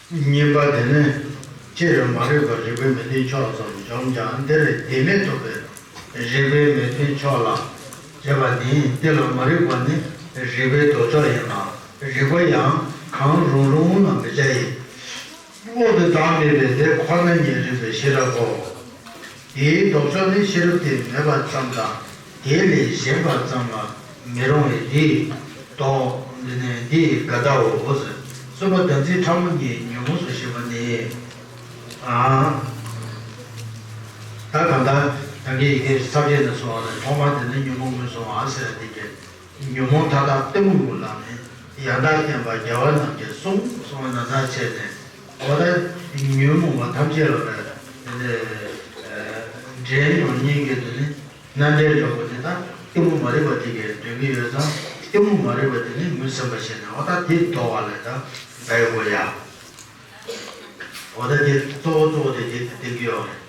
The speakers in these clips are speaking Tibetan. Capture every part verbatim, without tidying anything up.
གཉིས་པ་དེ་ནི། སྤྱིར་མ་རིག་པ་རིག་པའི་མི་མཐུན་ཕྱོགས་སམ་འཇོམས་ཀྱང་། འདིར་དེ་མེད་རྟོགས་པའི་རིག་པའི་མི་མཐུན་ཕྱོགས་ལ་བྱེད་པ་ནི། དེ་ལ་མ་རིག་པ་ནི་རིག་པའི་ལྡོག་ཕྱོགས་ཡིན་ལ། རིག་པ་ཡང་གང་རུང་རུང་ལ་མི་བྱ་ཡི། བློ་དེ་བདག་མེད་པས་དེ་ཁོ་ན་ཉིད་རིག་པའི་ཤེས་རབ་བོ། དེའི་ལྡོག་ཕྱོགས་ནི་ཤེས་རབ་དེ་མེད་པ་ཙམ་དང་། དེ་ལས་གཞན་པ་ཙམ་ལ་མི་རུང་བས། འདི་ཡི་ལྡོག་འདི་ནི་འདི་ཡི་དགག་སྒྲའོ། གསུམ་པ་བདག་འཛིན་ཕྲ་མོ་གཉིས་ཉོན་མོངས་སུ་ཤེས་པ་ནི། ཨ། ད་གང་ལྟར་ད་གིན་ཡི་གེ་ས་བཅད་ནས་སོང་བ་ལས། ཐོག་མར་དེ་ནི་ཉོན་མོངས་ངོས་བཟུང་བ་ཟེར་ཡ་དེ་གས། ཉོན་མོངས་མཐའ་དག་གཏི་མུག་ལ་ནི། ཡང་དག་བརྟེན་པ་རྒྱལ་བ་རྣམས་ཀྱིས་གསུངས། གསུངས་པ་ན་ད་བྱས་ནས། འོ་ད་ཉོན་མོངས་པ་ཐམས་ཅད་ལ་ནི་འདྲེན་འགྲོ་མཁན་གྱི་དེ་ནི་སྣ་འདྲེན་འགྲོ་དགོས་ནི། ད་གཏི་མུག་མ་རིག་པ་དེ་གས་འདྲེན་གྱི་ཡོད་ཙང་། གཏི་མུག་མ་རིག་པ་དེ་ནི་ངོས་ཟིན་པ་བྱས་ནས། འོ་ད་དེ་ལྡོག་པ་ལ་ད་བསྡད་དགོས་ཡ། འོ་ད་དེ་གཙོ་བོ་གཙོ་བོ་དེ་དེ་བསྟན་གྱི་ཡོད་རེད།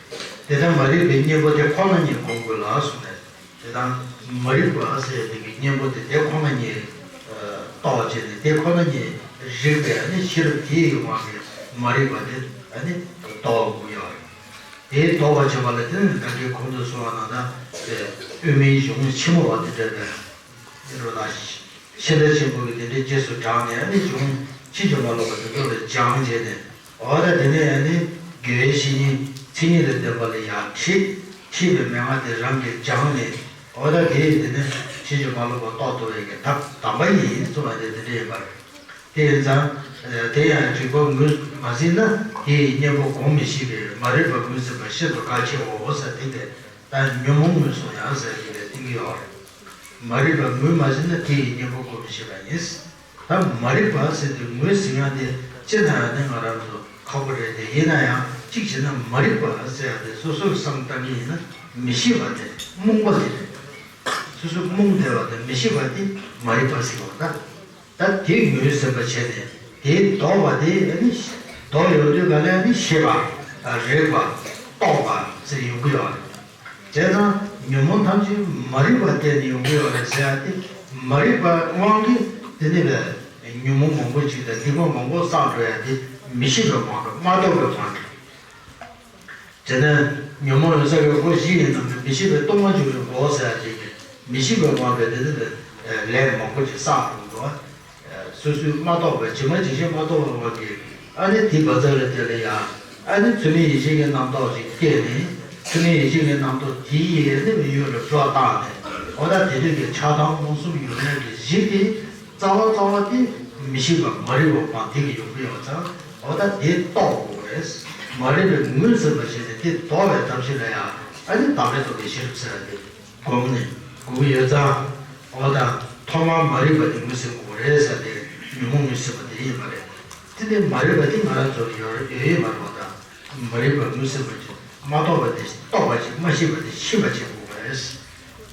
དེ་ལྟར་མ་རིག་པའི་གཉེན་པོ་དེ་ཁོ་ན་ཉིད་སྒོམ་དགོས་ལ་གསུངས་ནས། དེ་དང་མ་རིག་པ་ཟེར་དེ་གི་གཉེན་པོ་དེ་དེ་ཁོ་ན་ཉིད་རྟོགས་བྱས་ནས། དེ་ཁོ་ན་ཉིད་རིག་པའི་ཨ་ནི་ཤེས་རབ་དེའི་དབང་གིས་མ་རིག་པ་དེ་ཨ་ནི་ལྡོག་དགོས་ཡོད་རེད། དེ་ལྡོག་པར་བྱེད་པ་ལ་དེ་ནི་ད་གིན་གོང་དུ་གསུངས་པ་ནང་ལྟར་དེ་དབུ་མའི་གཞུང་ཆེན་མོ་བ་དེ་འདྲ་དེ་རུ་ལ། ཤིང་རྟ་ཆེན་པོ་གི་དེ་འདྲའི་རྗེས་སུ་འབྲངས་ནས། ཨ་ནི་གཞུང་ཕྱིན་ཅི་མ་ལོག་པ་དེ་ཚོ་ལ་སྦྱངས་བྱས་ནས། འོ་ད་དེ་ནས་ཨ་ནི་དགེ་བའི་བཤེས་གཉེན་མཚན་ཉིད་ལ་ལྡན་པ་ལ་ཡང་ཁྲིད། ཁྲིད་པའི་མན་ངག་དེ་རང་གིས་སྦྱངས་ནས། འོ་ད་དེ་དེ་ནས་ཕྱིན་ཅི་མ་ལོག་པ་རྟོགས་ཐུབ་པའི་གི་ཐབས་དམ་པ་ཡིན་གསུངས་པ་དེ་དེ་འདྲ་ཡིན་པ་རེད། དེ་ཡིན་ཙང་། དེ་ཡང་རིག་པ་ངོས་མ་ཟིན་ན། དེ་ཡི་གཉེན་པོ་སྒོམ་མི་ཤེས་པས། མ་རིག་པ་ངོས་ཟིན་པ་ཤིན་ཏུ་གལ་ཆེའོ་ཟེར། དེ་གས་ད་ཉོན་མོངས་ངོས་བཟུང་ཡང་ཟེར་གྱི་རེད། བསྟན་གྱི་ཡོད་རེད། མ་རིག་པ་ངོས་མ་ཟིན་ན། དེ་ཡི་གཉེན་པོ་སྒོམ་མི་ཤེས་པ་ཡིན། ད་མ་རིག་པ་ཟེར་དུས་ངོས་ཟིན་ཡ་དེ་སྤྱིར་ན་ཡང་ནི་ང་རང་ཚོ་ཁག་པོ་རེད་དེ། ཡིན་ན་ཡང་གཅིག་བྱས་ན་མ་རིག་པ་ཟེར་ཡ་དེ་སོ་སོར་བསམ་བཏང་གི་ཡིན་ན་མི་ཤེས་པ་དེ་རེད། རྨོངས་པ་དེ་རེད། སོ་སོ་རྨོངས་བསྡད་པ་དང་མི་ཤེས་པ་དེ་མ་རིག་པ་ཟེར་བ་ད། ད་དེ་ངོས་ཟིན་པ་བྱས་ནས་དེ་ལྡོག་པ་དེ་ཨ་ནི་ལྡོག་ཡོང་དུས་ག་ལ་ཨ་ནི་ཤེས་པ། རིག་པ། རྟོགས་པ་ཟེར་ཡོང་གི་ཡོད་རེད། བྱས་ཙང་ཉོན་མོངས་ཐམས་ཅད་མ་རིག་པ་བརྟེན་ནས་ཡོང་གི་ཡོད་རེད་ཟེར་ཡ་དེ། མ་རིག་པ་དབང་གིས་དེ་ནི་བས་ཉོན་མོངས་མང་པོ་ཅིག་དང་སྡིག་པ་མང་པོ་བསགས་འགྲོ་ཡ་དེ་མི་ཤེས་པའི་དབང་གིས། མ་རྟོགས་པའི་དབང་གིས། དེ་ནས་ཉོན་མོངས་ཡོད་ས་གི་སྒོ་བཞི་ཡིན་ནམ། མི་ཤེས་པའི་སྟོང་པ་འཇུག་པའི་སྒོ་ཟེར་ཡ་ཅིག་གིས། མི་ཤེས་པའི་དབང་གིས་དེ་ནི་ལས་མང་པོ་ཅིག་བསགས་འགྲོ་འདུག། སོ་སོའི་མ་རྟོགས་པའི། ཇི་མ་ཇི་བཞིན་མ་རྟོགས་པའི་དབང་གིས། ཨ་ནི་དེ་བ་ཚ་ལ་དེ་ལ་ཡ། ཨ་ནི་ཚུལ་མིན་ཡིད་བྱེད་ཀྱི་རྣམ་རྟོག་ཅིག་སྐྱེས་ནས། ཚུལ་མིན་ཡིད་བྱེད་ཀྱི་རྣམ་རྟོག་དེའི་ཡེ་ནི་མི་ཡུལ་ལ་འགྲོ་བཏང་ནས། འོ་ད་དེ་དུས་ཀྱི་ཆགས་སྡང་རྨོངས་གསུམ་ཡོད་མེད་ཀྱི་གཞི་དེ། རྩ་བ་རྩ་བ་དེ་མི་ཤེས་པ་མ་རིག་པ་དབང་དེ་གིས་ཡོང་གི་ཡོད་ཙང་། འོ་ད་དེ་རྟོགས་དགོས་རེད། མ་རིག་པའི་ངོས་ཟིན་པ་བྱས་ནས་དེ་ལྡོག་པའི་ཐབས་ཤེས་ལ་ཡང་ཨ་ནི་བདག་མེད་རྟོགས་པའི་ཤེས་རབ་ཟེར་བ་དེ་སྒོམ་ནས་དགོས་ཀྱི་ཡོད་ཙང་། འོ་ད་ཐོག་མར་མ་རིག་པ་དེ་ངོས་ཟིན་དགོས་རེད་ཟེར་དེ། ཉོན་མོངས་ངོས་ཟིན་པ་དེ་ཡིན་པ་རེད། དེ་ནས་མ་རིག་པ་དེ་ང་རང་ཚོ་ལ་ཡོད་ཡོད་ཡོད་མ་རེད་པ། ད། མ་རིག་པ་ངོས་ཟིན་པ་ཅིག། མ་རྟོགས་པ་དེ་རྟོགས་པ་ཅིག། མ་ཤེས་པ་དེ་ཤེས་པ་བྱེད་དགོས་པ་རེད།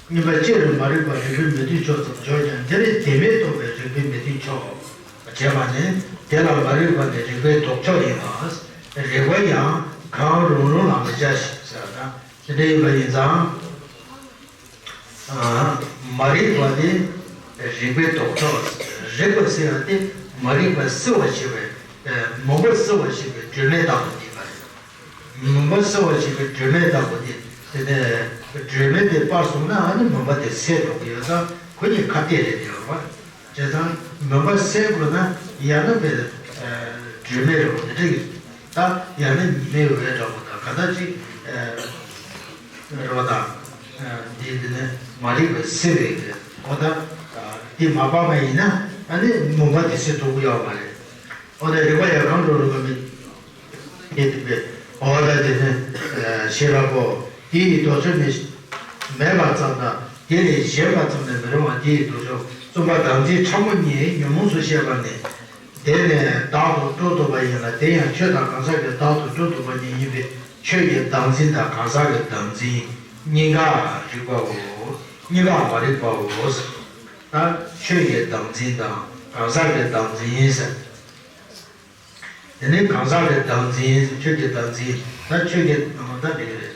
གཉིས་པ། སྤྱིར་མ་རིག་པ་རིག་པའི་མི་མཐུན་ཕྱོགས་སམ་འཇོམས་ཀྱང་། འདིར་དེ་མེད་རྟོགས་པའི་རིག་པའི་མི་མཐུན་ཕྱོགས་བྱེད་པ་ནི། དེ་ལ་མ་རིག་པ་ནི་རིག་པའི་ལྡོག་ཕྱོགས་ཡིན་ལ། རིག་པ་ཡང་གང་རུང་རུང་ལ་མི་བྱ་ཞིང་ཟེར་བ་དང་། དེ་འདྲ་ཡིན་པ་ཡིན་ཙང་། མ་རིག་པ་དེ་རིག་པའི་ལྡོག་ཕྱོགས། རིག་པ་ཟེར་བ་དེ་མ་རིག་པ་སེལ་བར་བྱེད་པའི། མུན་པ་སེལ་བར་བྱེད་པའི་སྒྲོན་མེ་ལྟ་བུ་དེ་ཡིན་པ་རེད། མུན་པ་སེལ་བར་བྱེད་པའི་སྒྲོན་མེ་ལྟ་བུ་དེ། དེ་ནས་སྒྲོན་མེ་དེ་སྤར་སོང་ན་ཨ་ནི་མུན་པ་དེ་སེལ་འགྲོ་གི་ཡོད་ཙང་། ཁོ་གཉིས་ཁ་གཏད་རེད་ཡོད་པ། བྱས་ཙང་མུན་པ་སེལ་དགོས་ན་ཡང་ན་དཔེ་སྒྲོན་མེ་རེད་པ། དེ་འདྲ་གི། ད་ཡང་ན་ཉི་མའི་འོད་འདྲ་པོ་དང་ག་འདྲ་ཅིག་རེད་པ། ད་འདི་འདི་ནི་མ་རིག་པ་སེལ་བའི་གི། འོ་ད་འདི་མ་སྤངས་པ་ཡིན་ན་ཨ་ནི་མུན་པ་དེ་སེལ་ཐུབ་ཀྱི་ཡོད་མ་རེད། འོ་ད་རིག་པ་ཡང་གང་རུང་རུང་གི་མི་སྐྱེ་ཐུབ་པས། འོ་ད་དེ་ནི་ཤེས་རབ་པོ། དེ་ཡི་ལྡོག་ཕྱོགས་ནི་མེད་པ་ཙམ་དང་། དེ་ལས་གཞན་པ་ཙམ་ལས་མི་རུང་བ། དེ་ཡི་ལྡོག་ཕྱོགས། གསུམ་པ་བདག་འཛིན་ཕྲ་མོ་གཉིས་ཉོན་མོངས་སུ་ཤེས་པ་ནི། དེ་ནི་བདག་ཏུ་སྤྲོ་བཏུབ་པ་ཡིན་ལ། དེ་ཡང་ཆོས་དང་གང་ཟག་གི་བདག་ཏུ་སྤྲོ་བཏུབ་པ་གཉིས་ཡིན་པས། ཆོས་ཀྱི་བདག་འཛིན་དང་གང་ཟག་གི་བདག་འཛིན་གཉིས་ཀ་རིག་པའོ། གཉིས་ཀ་མ་རིག་པའོ། ད་ཆོས་ཀྱི་བདག་འཛིན་དང་གང་ཟག་གི་བདག་འཛིན་ཟེར། དེ་ནས་གང་ཟག་གི་བདག་འཛིན། ཆོས་ཀྱི་བདག་འཛིན། ད་ཆོས་ཀྱི་ད་འདི་རེད།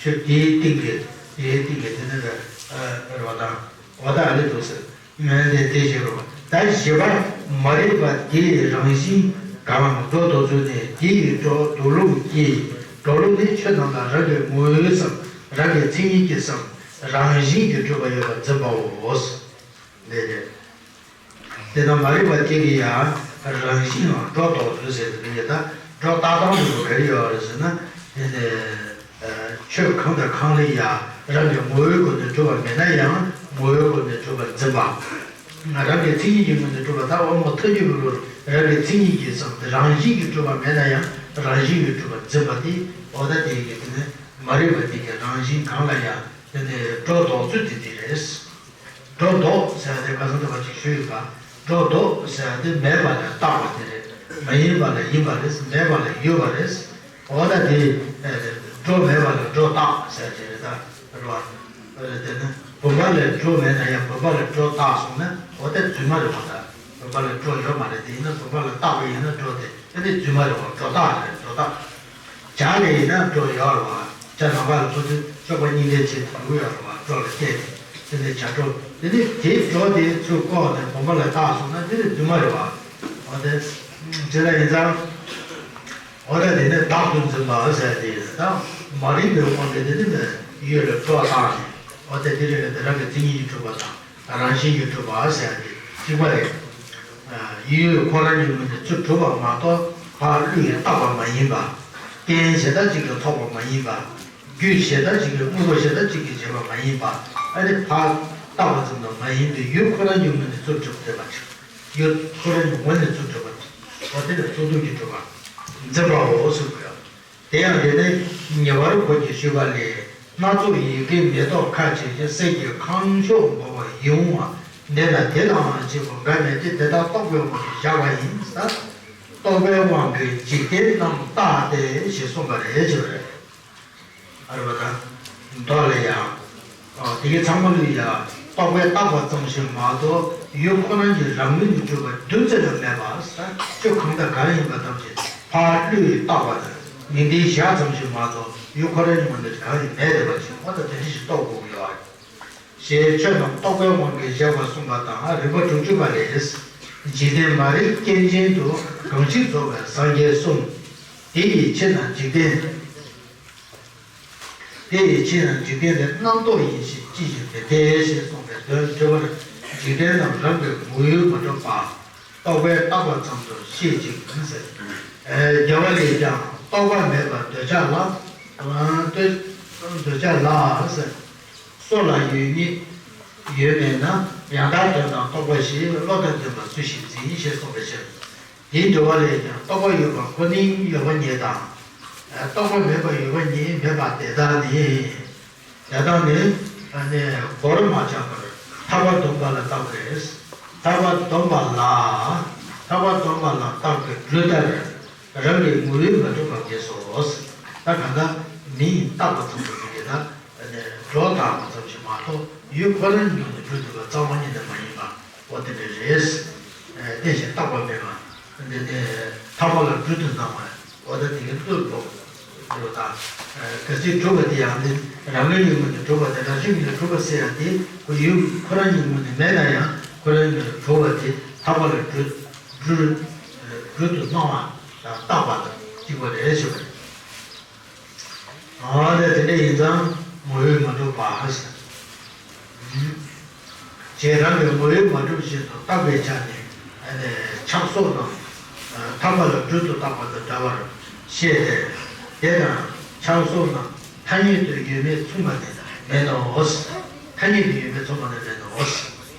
ཆོས་དེའི་སྟེང་གི་དེའི་སྟེང་གི་དེ་ནི་རེད་པ་དང་། འོ་ད་ཨ་ནི་འདུག་ཟེར། མེད་དེ་དེ་བཞིན་རོ། ད་བཞི་པ་མ་རིག་པ་དེའི་རང་བཞིན་ གང་སྒྲོ་འདོགས་ཚུལ་ནི། དེ་ཡི་སྒྲོ་འདོགས་ལུགས་ཀྱི། འདོགས་ལུགས་ནི་ཆོས་རྣམས་ལ་རང་གི་ངོ་བོས་སམ། རང་གི་མཚན་ཉིད་ཀྱིས་སམ། རང་བཞིན་གྱིས་གྲུབ་པ་ཡོད་པར་འཛིན་པའོ། འདི་རེད། དེ་དང་མ་རིག་པ་དེ་གིས་ཡང་རང་བཞིན་ལ་སྒྲོ་འདོགས་ཚུལ་ཟེར་དེ་ཡོད། ད་སྒྲོ་བཏགས་སྟངས་དེ་ཚོ་ག་རེ་ཡོད་རེད་ཟེར་ན། དེ་ནི་ཆོས་གང་དང་གང་ལ་ཡང་རང་གི་ངོ་བོའི་སྒོ་ནས་གྲུབ་པ་མེད་ན་ཡང་ངོ་བོའི་སྒོ་ནས་གྲུབ་པར་འཛིན་པ། རང་གི་མཚན་ཉིད་ཀྱི་ངོས་ནས་གྲུབ་པ། ད་དབང་པོ་ཐོས་རྒྱུ་གི་ལུགས་རང་གི་མཚན་ཉིད་ཀྱིས་སམ། དེ་རང་བཞིན་གྱིས་གྲུབ་པ་མེད་ན་ཡང་རང་བཞིན་གྱིས་གྲུབ་པར་འཛིན་པ་དེ། འོ་ད་དེ་ཡི་གེ་དེ་ནི་མ་རིག་པ་དེ་གིས་རང་བཞིན་གང་ལ་ཡང་དེ་ནི་སྒྲོ་འདོགས་ཚུལ་དེ་དེ་རེད། སྒྲོ་འདོགས་ཟེར་ཡ་དེ་ཁ་སང་ད་བར་ཅིག་ཞུས་ཡོད་པ། སྒྲོ་འདོགས་ཟེར་ཡ་དེ་མེད་པ་ལ་བཏགས་པ་དེ་རེད། མ་ཡིན་པ་ལ་ཡིན་པ་རེད། མེད་པ་ལ་ཡོད་པ་རེད། འོ་ན་དེ་སྒྲོ་མེད་པ་ལ་སྒྲོ་བཏགས་ཟེར་ཡ་དེ་རེད། ད་རེད་བ། དེ་ནི་བུམ་པ་ལ་སྒྲོ་མེད་ན་ཡང་བུམ་པ་ལ་སྒྲོ་བཏགས་སོང་ན་འོ་དེ་རྫུན་མ་རེད་བ། ད་བུམ་པ་ལ་སྒྲོ་ཡོད་མ་རེད། དེ་ཡིན་ན་བུམ་པ་ལ་བཏགས་པ་ཡིན་ན་སྒྲོ་དེ་དེ་ནི་རྫུན་མ་རེད་བ། སྒྲོ་བཏགས་རེད། སྒྲོ་བཏགས། ཇ་ལ་ཡིན་ན་སྒྲོ་ཡོད་རེད་བ། ཇ་ནང་པ་ལ་ཚོ་དུས་གཤོག་པ་གཉིས་ལྡན་བྱས་ཏེ་ཡོད་རེད་བ། སྒྲོ་ལ་བལྟས་ཏེ་དེ་ནི་ཇ་སྒྲོ། དེ་ནི་དེའི་སྒྲོ་དེ་ཚུར་བཀོག་ནས་བུམ་པ་ལ་བཏགས་སོང་ན་དེ་ནི་རྫུན་མ་རེད་བ། འོ་དེ་ཇི་ལྟར་ཡིན་ཙང་། འོ་ད་དེ་ནི་བདག་ཏུ་འཛིན་པ་ཟེར་དེ་ཡིན། ད་མ་རིག་པའི་དབང་གིས་དེ་ནི་ཡུལ་ལ་སྒྲོ་བཏགས་ནས། འོ་དེ་དེ་རེད། དེ་རང་གི་མཚན་ཉིད་ཀྱིས་གྲུབ་པ་དང་རང་བཞིན་གྱིས་གྲུབ་པ་ཟེར་ཡ་དེ་གཅིག་པ་རེད། ཡུལ་ཁོ་རང་གི་ངོས་ནས་ཚུར་གྲུབ་པ་མ་གཏོགས་ཕར་བློས་བཏགས་པ་མ་ཡིན་པ། རྐྱེན་གཞན་དག་ཅིག་གིས་ཐོགས་པ་མ་ཡིན་པ། རྒྱུ་གཞན་དག་ཅིག་གིས་དངོས་པོ་གཞན་དག་ཅིག་གིས་བྱས་པ་མ་ཡིན་པ། ཨ་ནི་ཕར་བཏགས་པ་ཙམ་དུ་མ་ཡིན་པའི་ཡུལ་ཁོ་རང་གི་ངོས་ནས་ཚུར་གྲུབ་བསྡད་པ་ཅིག་ཡུལ་ཁོ་རང་གི་ངོས་ནས་ཚུར་གྲུབ་པ་ཅིག་འོ་དེ་ལ་ཚུར་གྲུབ་ཀྱིས་གྲུབ་པ་འཛིན་པའོ་གསུངས་པ་ཡང་། དེ་ཡང་དེ་ནི་ཉེ་བར་འཁོར་གྱིས་ཞུས་པ་ལས། སྣ་ཚོགས་ཡི་གེ་མེ་ཏོག་ཁ་བྱེ་ཞིང་། གསེར་གྱི་ཁང་ཕྱོགས་མགོ་བ་ཡིད་འོང་བ། འདི་ལ་དེ་དང་བཅས་པ་འགའ་མེད་དེ། དེ་དག་རྟོག་པའི་དབང་གིས་བཞག་པ་ཡིན་ཟེར། རྟོག་པའི་དབང་གིས་འཇིག་རྟེན་རྣམས་བཏགས་ཏེ་ཞེས་གསུངས་པ་རེད་ཅེས་པ་རེད། ཨ་རེ་བ་དང་། མདོ་ལ་ཡང་། ཨ་དེ་གའི་ཚང་མ་ལུས་ཡ། རྟོག་པས་བཏགས་པ་ཙམ་ཞིག་མ་གཏོགས་ཡུལ་ཁོ་རང་གི་རང་ངོས་ནས་གྲུབ་པ་རྡུལ་ཙམ་ཡང་མེད་པ་ཟེར། ཆོས་གང་དང་གང་ཡིན་པ་ཐམས་ཅད་ཕར་བློས་བཏགས་པ་དང་ཡོན་ཏན་བཞག་ཙམ་ཞིག་མ་གཏོགས་ཡུལ་ཁོ་རང་གི་ངོས་ནས་གང་ཡང་མེད་བསྡད་པ་ཞིག་འོ་ད་དེ་འདྲ་ཞིག་རྟོགས་དགོས་ཀྱི་ཡོད་རེད། ཞེས་ཆོས་རྣམས་རྟོག་པའི་དབང་གིས་བཞག་པ་གསུངས་པ་དང་རིམ་པ་དྲུག་ཅུ་པ་ལས། འཇིག་རྟེན་མ་རིག་རྐྱེན་ཅན་དུ་གང་ཞིག་རྫོགས་པའི་སངས་རྒྱས་གསུམ། དེ་ཡི་ཕྱིར་ན་འཇིག་རྟེན། དེ་ཡི་ཕྱིར་ན་འཇིག་རྟེན་འདི་རྣམ་རྟོག་ཡིན་ཞེས་ཅི་ཞིག་མི་འཐད་ཞེས་གསུངས་པའི་དོན་འགྲེལ་པར། འཇིག་རྟེན་རྣམས་རང་གི་ངོ་བོས་མ་གྲུབ་པ། རྟོག་པས་བཏགས་པ་ཙམ་དུ་ཤེས་ཅིང་ཟེར། རྒྱལ་བ་ལས་ཀྱང་རྟོག་པ་མེད་པར་འདོད་ཆགས་ལ། འདོད་འདོད་ཆགས་ལ་ཟེར། སོ་ལ་ཡོད་ཉིད་ཡོད་མེད་ན། ཡང་དག་དོན་དམ་རྟོགས་པ་ཞེས། བློ་དང་ལྡན་པ་སུ་ཞིག་འཛིན་ཞེས་གསུངས་པའི་ཕྱིར། དེའི་འགྲེལ་པ་ལས་ཀྱང་རྟོག་པ་ཡོད་པ་ཁོ་ནའི་ཡོད་པ་ཉིད་དང་། རྟོག་པ་མེད་པ་ཡོད་པ་ཉིད་མེད་པ་དེ་དག་ནི། དེ་དག་ནི་ནི་གོར་མ་ཆག་པར་ཐར་པ་སྡོམ་པ་ལ་བཏགས་པས། ཐར་པ་སྡོམ་པ་ལ། ཐར་པ་སྡོམ་པ་ལ་བཏགས་པའི་སྦྲུལ་ལྟར་རང་གི་ངོ་བོས་མ་གྲུབ་པ་ངེས་སོ། ད་གང་ལྟར་མིང་བཏགས་པ་ཙམ་དུ་མི་འགལ་ལ། སྒྲོ་བཏགས་པ་ཙམ་ཞིག་མ་གཏོགས་ཡུལ་ཁོ་རང་ཉིད་ནས་གྲུབ་འདུག་པ་རྩ་བ་ཉིད་ནས་མ་ཡིན་པ། འོ་དེ་འདྲ་རེད། ཨ་རྟེན་ཅིང་བཏགས་པ་མེད་པ། འདི་ནི་ཐར་པ་ལ་སྦྲུལ་དུ་སྣང་བ། འོ་ད་དེ་གའི་སྦྲུལ་ལོ། འདི་བ་དང་། གལ་སྲིད་གྲུབ་པ་དེ་ཡང་འདི་རང་ངོས་ཀྱི་ངོས་ནས་གྲུབ་པ་དེ་རང་བཞིན་གྱིས་གྲུབ་པ་ཟེར་ཡང་དེ་ཁོ་ཡུལ་ཁོ་རང་གི་ངོས་ནས་མེད་ན་ཡང་ཁོ་རང་གི་གྲུབ་པ་དེ་ཐར་པ་ལ་སྦྲུལ་སྦྲུལ་སྦྲུལ་དུ་སྣང་བ་དང་བཏགས་པ་དང་གཅིག་པ་རེད་ཞུ་བ་རེད། འོ་ན་དེ་འདྲ་ཡིན་ཙང་ངོ་བོས་མ་གྲུབ་པ་ཟེར། ཞེས་རང་གི་ངོ་བོས་མ་གྲུབ་བཞིན་དུ་བཏགས་པའི་ཆ་ནས་ཆགས་སོགས་རྣམས་ཐར་པ་ལ་སྦྲུལ་དུ་བཏགས་པ་དང་འདྲ་བར་བཤད་དེ། དེ་དང་ཆགས་སོགས་རྣམས་ཐ་སྙད་དུ་ཡོད་མེད་མཚུངས་པ་ནི་མེད་ནོ། ཐ་སྙད་དུ་ཡོད་མེད་མཚུངས་པ་ནི་མེད་ནོ།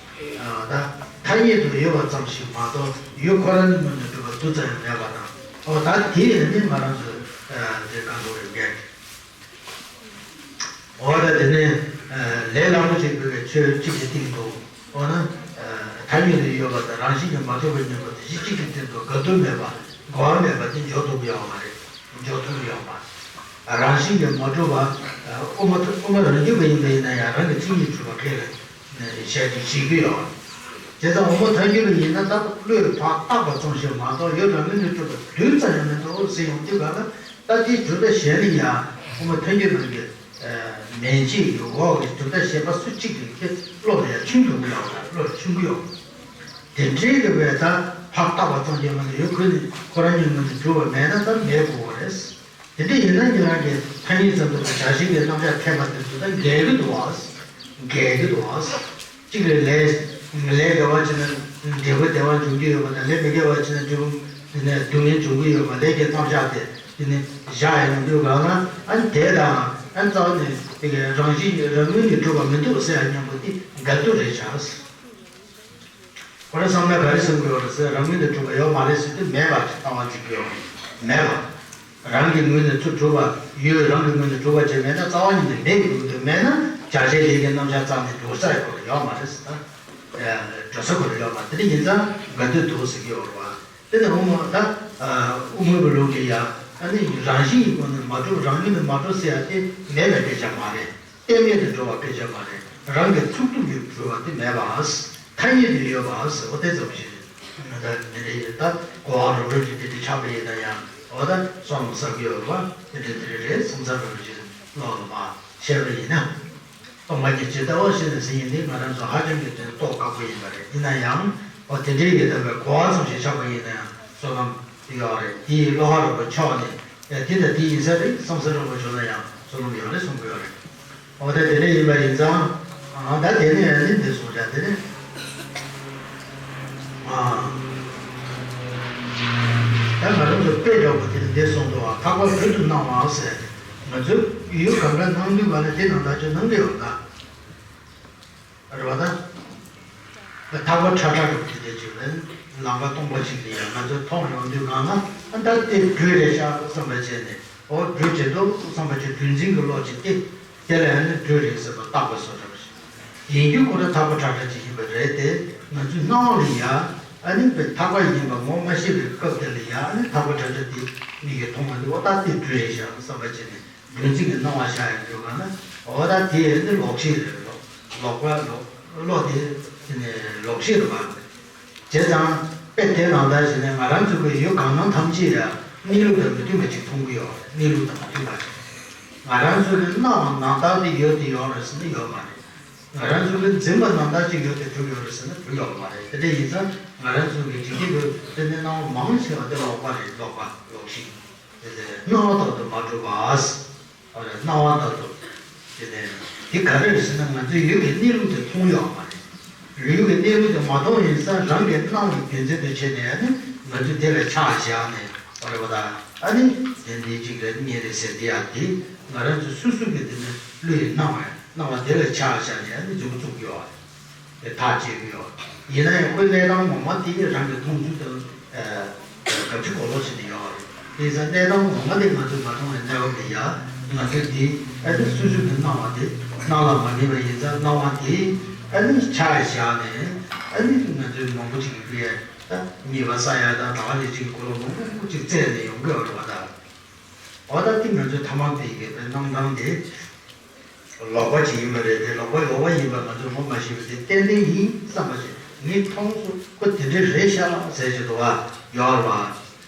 ད་ཐ་སྙད་དུ་ཡོད་པ་ཙམ་ཞིག་མ་གཏོགས་ཡུལ་ཁོ་རང་ངོས་ནས་གྲུབ་པ་རྡུལ་ཙམ་ཡང་མེད་པ་དང་། འོ་ད་དེ་ནི་ང་རང་ཚོས་དེ་ག་འདྲ་ཡོད་མཁན། འོ་ད་དེ་ནི་ལས་སླ་པོ་ཞིག་དགོས་པའི་ཆོས་གཅིག་གི་སྟེང་དུ། འོ་ན་ཐ་སྙད་དུ་ཡོད་པ་དང་རང་བཞིན་གྱིས་མ་གྲུབ་པ་གཉིས་པོ་དེ་གཞི་གཅིག་གི་སྟེང་དུ་དགག་སྒྲུབ་མེད་པ། གོ་བ་མེད་པ་དེ་འཇོག་ཐུབ་ཀྱི་ཡོད་མ་རེད། འཇོག་ཐུབ་ཀྱི་ཡོད་མ་རེད། རང་བཞིན་གྱིས་མ་གྲུབ་པ། དབུ་མ་དབུ་མ་རང་རྒྱུད་པ་ཡིན་པ་ཡིན་ན་ཡང་རང་གི་མཚན་ཉིད་གྲུབ་པ་ཁས་ལེན་བྱས་ཏེ་བྱེད་ཀྱི་ཡོད། བྱས་ཙང་དབུ་མ་ཐལ་འགྱུར་བ་ཡིན་ན་ད་བློས་ཕར་བཏགས་པ་ཙམ་ཞིག་མ་གཏོགས་ཡུལ་རང་ངོས་ནས་གྲུབ་པ་རྡུལ་ཙམ་ཡང་མི་འདུག་ཟེར་ཡོང་དུས་ག་ལ། ད་དེའི་གྲུབ་མཐའ་གཞན་ལ་ཡང་དབུ་མ་ཐལ་འགྱུར་རྣམས་ཀྱི་མན་ཆད་ཀྱི་འོག་གི་གྲུབ་མཐའ་གཞན་པ་སུ་གཅིག་གིས་ཀྱི་བློ་ལ་ཡང་ཆུང་དུ་ཡོང་བ་དང་བློ་ལ་ཆུང་གི་ཡོང་། དེ་འདྲའི་གི་བས་ད་ ཕར་བཏགས་པ་ཙམ་གྱིས་མ་གཏོགས་ཡོད་ཁུལ་ནས་ཁོ་རང་ཉིད་ངོས་ནས་གྲུབ་པ་མེད་ན་ད་མེད་དགོས་པ་རེད། དེ་འདྲ་ཡིན་ན་ཁྱེད་རང་གིས་ཐ་སྙད་ཙམ་དུ་བྱ་བྱེད་ཀྱི་རྣམ་གཞག་འཐེན་པ་དེ་ཚོ་ད་འགལ་གྱི་འདུག་བ། འགལ་གྱི་འདུག་བ། གཅིག་ལ་ལས་ལས་དགེ་བ་བྱས་ན་འབྲས་བུ་བདེ་བ་འབྱུང་གི་ཡོད་པ་དང་ལས་མི་དགེ་བ་བྱས་ན་འབྲས་བུ་དེ་ནས་སྡུག་བསྔལ་འབྱུང་གི་ཡོད་པ་ལས་ཀྱི་རྣམ་གཞག་དེ་དེ་ནས་བཞག་ཡོང་དུས་གང་ལ་ཨ་ནི་དེ་དང་ཨ་ནི་རྩ་བ་ནས་དེ་གའི་རང་བཞིན་རང་ངོས་ནས་གྲུབ་པ་མི་འདུག་ཟེར་ཡ་མཉམ་པོ་དེ་འགལ་འདུ་རེད་བྱ། ཁོ་རང་བསམ་ན་ག་རེ་གསུང་གི་ཡོད་རེད་ཟེར། རང་ངོས་ནས་གྲུབ་པ་ཡོད་མ་རེད་ཟེར་དུས་མེད་པ་ཞིག་ལྟ་བ་འཛིན་གི་ཡོད་རེད། མེད་པ། རང་གི་ངོས་ནས་ཚུར་གྲུབ་པ་ཡོད། རང་གི་ངོས་ནས་གྲུབ་པ་ཅིག་མེད་ན་རྩ་བ་ཉིད་ནས་མེད་དགོས་ཀྱི་འདུག་མེད་ན་བྱ་བྱེད་ལས་ཀྱི་རྣམ་གཞག་རྩ་ནས་འགྲོ་ས་ཡོད་རེད་ཡོད་མ་རེད་ཟེར། ད་འགྲོ་ས་ཁོ་རང་ཡོད་མ་རེད། དེ་འདྲ་ཡིན་ཙང་འགལ་འདུ་འདུག་ཟེར་གི་ཡོད་རེད་བ། དེ་ནས་དབུ་མ་ད་དབུ་མའི་ལུགས་ཀྱི་ཡ་ཨ་ནི་རང་བཞིན་གྱི་སྒོ་ནས་མ་གྲུབ་རང་ངོས་ནས་མ་གྲུབ་ཟེར་ཡ་དེ་མེད་པའི་སྐད་ཆ་མ་རེད། གཏན་མེད་དུ་འགྲོ་བ་སྐད་ཆ་མ་རེད། རང་གི་ཚུགས་ཐུབ་ཀྱི་འགྲོ་བ་དེ་མེད་པ། ཐ་སྙད་དུ་ཡོད་པ་ཟེར་བ་དེ་ཙམ་ཞིག་ད་མི་རེད། ད་གོ་བ་རོབ་རོབ་ཀྱི་དེ་འདྲ་ཆགས་པ་ཡིན་ན་ཡང་འོ་ད་སོང་བསམ་གྱི་ཡོད་པ་དེ་འདྲ་དེ་འདྲ་རེད་བསམ་ས་རོབ་རོབ་ཀྱི་ཀློག་ལ་མ་བཤད་པ་ཡིན་ན། སྟོང་པ་ཉིད་ཇི་ལྟ་བ་བཞིན་དུ་ཟིན་ཡིན་ཏེ་ང་རང་ཚོ་ཧ་ཅང་གི་དོན་རྟོགས་དཀའ་པོ་ཡིན་པ་རེད། ཡིན་ན་ཡང་འོ་དེ་འདྲའི་ཡོད་དམ་པའི་གོ་བ་ཙམ་ཞིག་ཆགས་པ་ཡིན་ན་ཡང་བསོད་ནམས་ཡོད་རེད། དེའི་བློ་ཁ་རོགས་པ་ཕྱོགས་ནས་ཡ་དེ་དང་དེ་ཡིན་ས་རེད་བསམ་ས་རོགས་པ་བྱུང་ན་ཡང་བསོད་ནམས་ཡོད་རེད་གསུང་གི་ཡོད་རེད། འོ་ད་དེ་འདྲ་ཡིན་པ་ཡིན་ཙང་ཨ་ད་དེ་ནས་ཡང་ནི་འདི་གསུང་བྱ་དེ་ནས་ཨ་ད་ང་རང་ཚོ་དཔེ་འདྲ་པོ་དེ་ནས་འདི་གསུང་འདུག་ཨ་ཐག་པ་བོད་དུ་གནང་བ་ཟེར། ང་ཚོས་ཡུལ་གང་འདྲ་གནང་དུས་ག་ལ་དེ་ནང་ཐག་ཆོད་གནང་གི་ཡོད་ད། རེད་བ་ད། ཐག་པ་ཁྲ་ཁྲ་རུ་དེ་འདྲ་བྱས་པས་ལམ་ཁ་སྟོང་པ་ཞིག་ལ་ཡང་ང་ཚོ་མཐོང་ཡོང་དུས་གང་ན་ཨ་ད་དེ་སྦྲུལ་རེད་ཤག་བསམ་པ་བྱས་ནས་ཨོ་སྦྲུལ་བྱེད་འདུག་བསམ་པ་བྱས་བདུད་འཛིན་གྱི་བློ་ཅིག་སྟེ་དེ་ལ་ཨ་ནི་སྦྲུལ་རེད་ཟེར་བ་བཏགས་པ་བཟོ་འདྲ་བ་ཞིག་ཡིན་རྒྱུ་ཁོ་རང་ཐག་པ་ཁྲ་ཁྲ་ཅིག་ཡིན་པ་རེད་དེ། ང་ཚོའི་སྣང་བ་ལ་ཡ་ཨ་ནི་པའི་ཐག་པ་ཡིན་པ་ངོ་མ་ཤེས་པའི་སྐབས་དེ་ལ་ཡ་ཨ་ནི་ཐག་པ་ཁྲ་ཁྲ་དེ་མིག་གིས་མཐོང་བ་འདུག་ཨོ་ད་དེ་སྦྲུལ་རེད་ཤག་བསམ་པ་བྱས་ནས། བདུད་རྩི་གི་སྣང་བ་ཤར་ཡོང་དུས་གང་ན་འོ་ད་དེ་ནི་ལོག་ཤེས་རེད། ལོག་ལོག་པ་ལོག་བློ་དེ་དེ་ནས་ལོག་ཤེས་རེད་པ། བྱས་ཙང་དཔེ་དེ་ནང་ལྟར་བྱས་ནས་ང་རང་ཚོ་གི་ཡུལ་གང་ན་ཐམས་ཅད་ཡ་གནས་ལུགས་དང་མི་མཐུན་པ་ཅིག་མཐོང་གི་ཡོད་རེད། གནས་ལུགས་དང་མི་མཐུན་པ་ཅིག་ང་རང་ཚོ་གི་སྣང་བ་ནང་ལྟར་དེ་ཡོད་དེ་ཡོད་རེད་ཟེར་ན་ཡོད་མ་རེད། ང་རང་ཚོ་གི་འཛིན་པ་ནང་ལྟར་ཅིག་ཡོད་དེ་གྲུབ་ཡོད་རེད་ཟེར་ན་གྲུབ་ཡོད་མ་རེད། དེ་འདྲ་ཡིན་ཙང་ང་རང་ཚོ་གི་འཇིག་རྟེན་གི་དེ་ནས་སྣང་བ་མང་ཆེ་བ་དེ་ལོག་པ་རེད། ལོག་པ་ལོག་ཤེས། དེ་ནས་སྣང་བ་ལྟར་དུ་མ་གྲུབ་པ། སྣང་བ་ལྟར་དུ། དེ་ནས་དེ་ག་རེ་རེད་ཟེར་ན་ང་ཚོའི་ཡུལ་གྱི་གནས་ལུགས་དེ་མཐོང་ཡོད་མ་རེད། ཡུལ་གྱི་གནས་ལུགས་དེ་མ་མཐོང་ཡིན་ཙང་རང་གི་སྣང་བའི་རྒྱུ་མཚན་དུ་བྱས་ནས་ཨ་ནི་ང་ཚོས་དེ་ལ་ཆ་བཞག་ནས་བ་རེད་བ་ད། ཨ་ནི་དེ་འདི་གཅིག་རེད་གཉིས་རེད་ཟེར་དེ་ཡང་དེ་ང་རང་ཚོ་སོ་སོ་གི་དེ་ནི་བློའི་སྣང་བ་སྣང་བ་དེ་ལ་ཆ་བཞག་ནས་ཨ་ནི་མཛུབ་མོ་བཙུགས་ཡོད་རེད། དེ་ཐག་བཅད་ཀྱི་ཡོད། ཡིན་ན་ཡང་ཁོའི་གནས་སྟངས་ངོ་མ་དེ་རང་གི་མཐོང་ཚུལ་དང་གབ་ཆུ་གོ་ལོག་བྱེད་དེ་ཡོད་རེད། དེ་ཡིན་ཙང་གནས་སྟངས་ངོ་མ་དེ་ང་ཚོས་མ་མཐོང་བའི་གནས་བབ་ལ་ཡ་ང་ཚོས་དེ་ཨ་ནི་སོ་སོ་གི་སྣང་བ་དེ་སྣང་ལ་མ་ངེས་པ་ཡིན་ཙང་སྣང་བ་དེ་ཨ་ནི་ཆ་བཞག་ནས་ཨ་ནི་ང་ཚོས་མང་པོ་ཅིག་གི་ད་ཉེས་པ་བསགས་ཡ་དང་ད་ག་ནས་ཅིག་གོ་ལོག་མང་པོ་ཅིག་བཙལ་ནས་ཡོང་གི་ཡོད་རེད་བ་ད། འོ་ད་དེ་ང་ཚོའི་ཐ་མལ་པའི་གི་དཔེ་སྣང་སྟངས་དེ་ལོག་པ་ཅིག་ཡིན་པ་རེད་དེ། ལོག་པ་ལོག་པ་ཡིན་པ་ང་ཚོས་ངོ་མ་ཤེས་པ་དེ་ཏན་ཏན་ཡིན་བསམ་པ་ཞིག་ངས་མཐོང་སོང་། ཁོ་དེ་འདྲ་རེད་ཤག་ཟེར་གྱི་འདུག་བ་ཡོད་རེད་བ།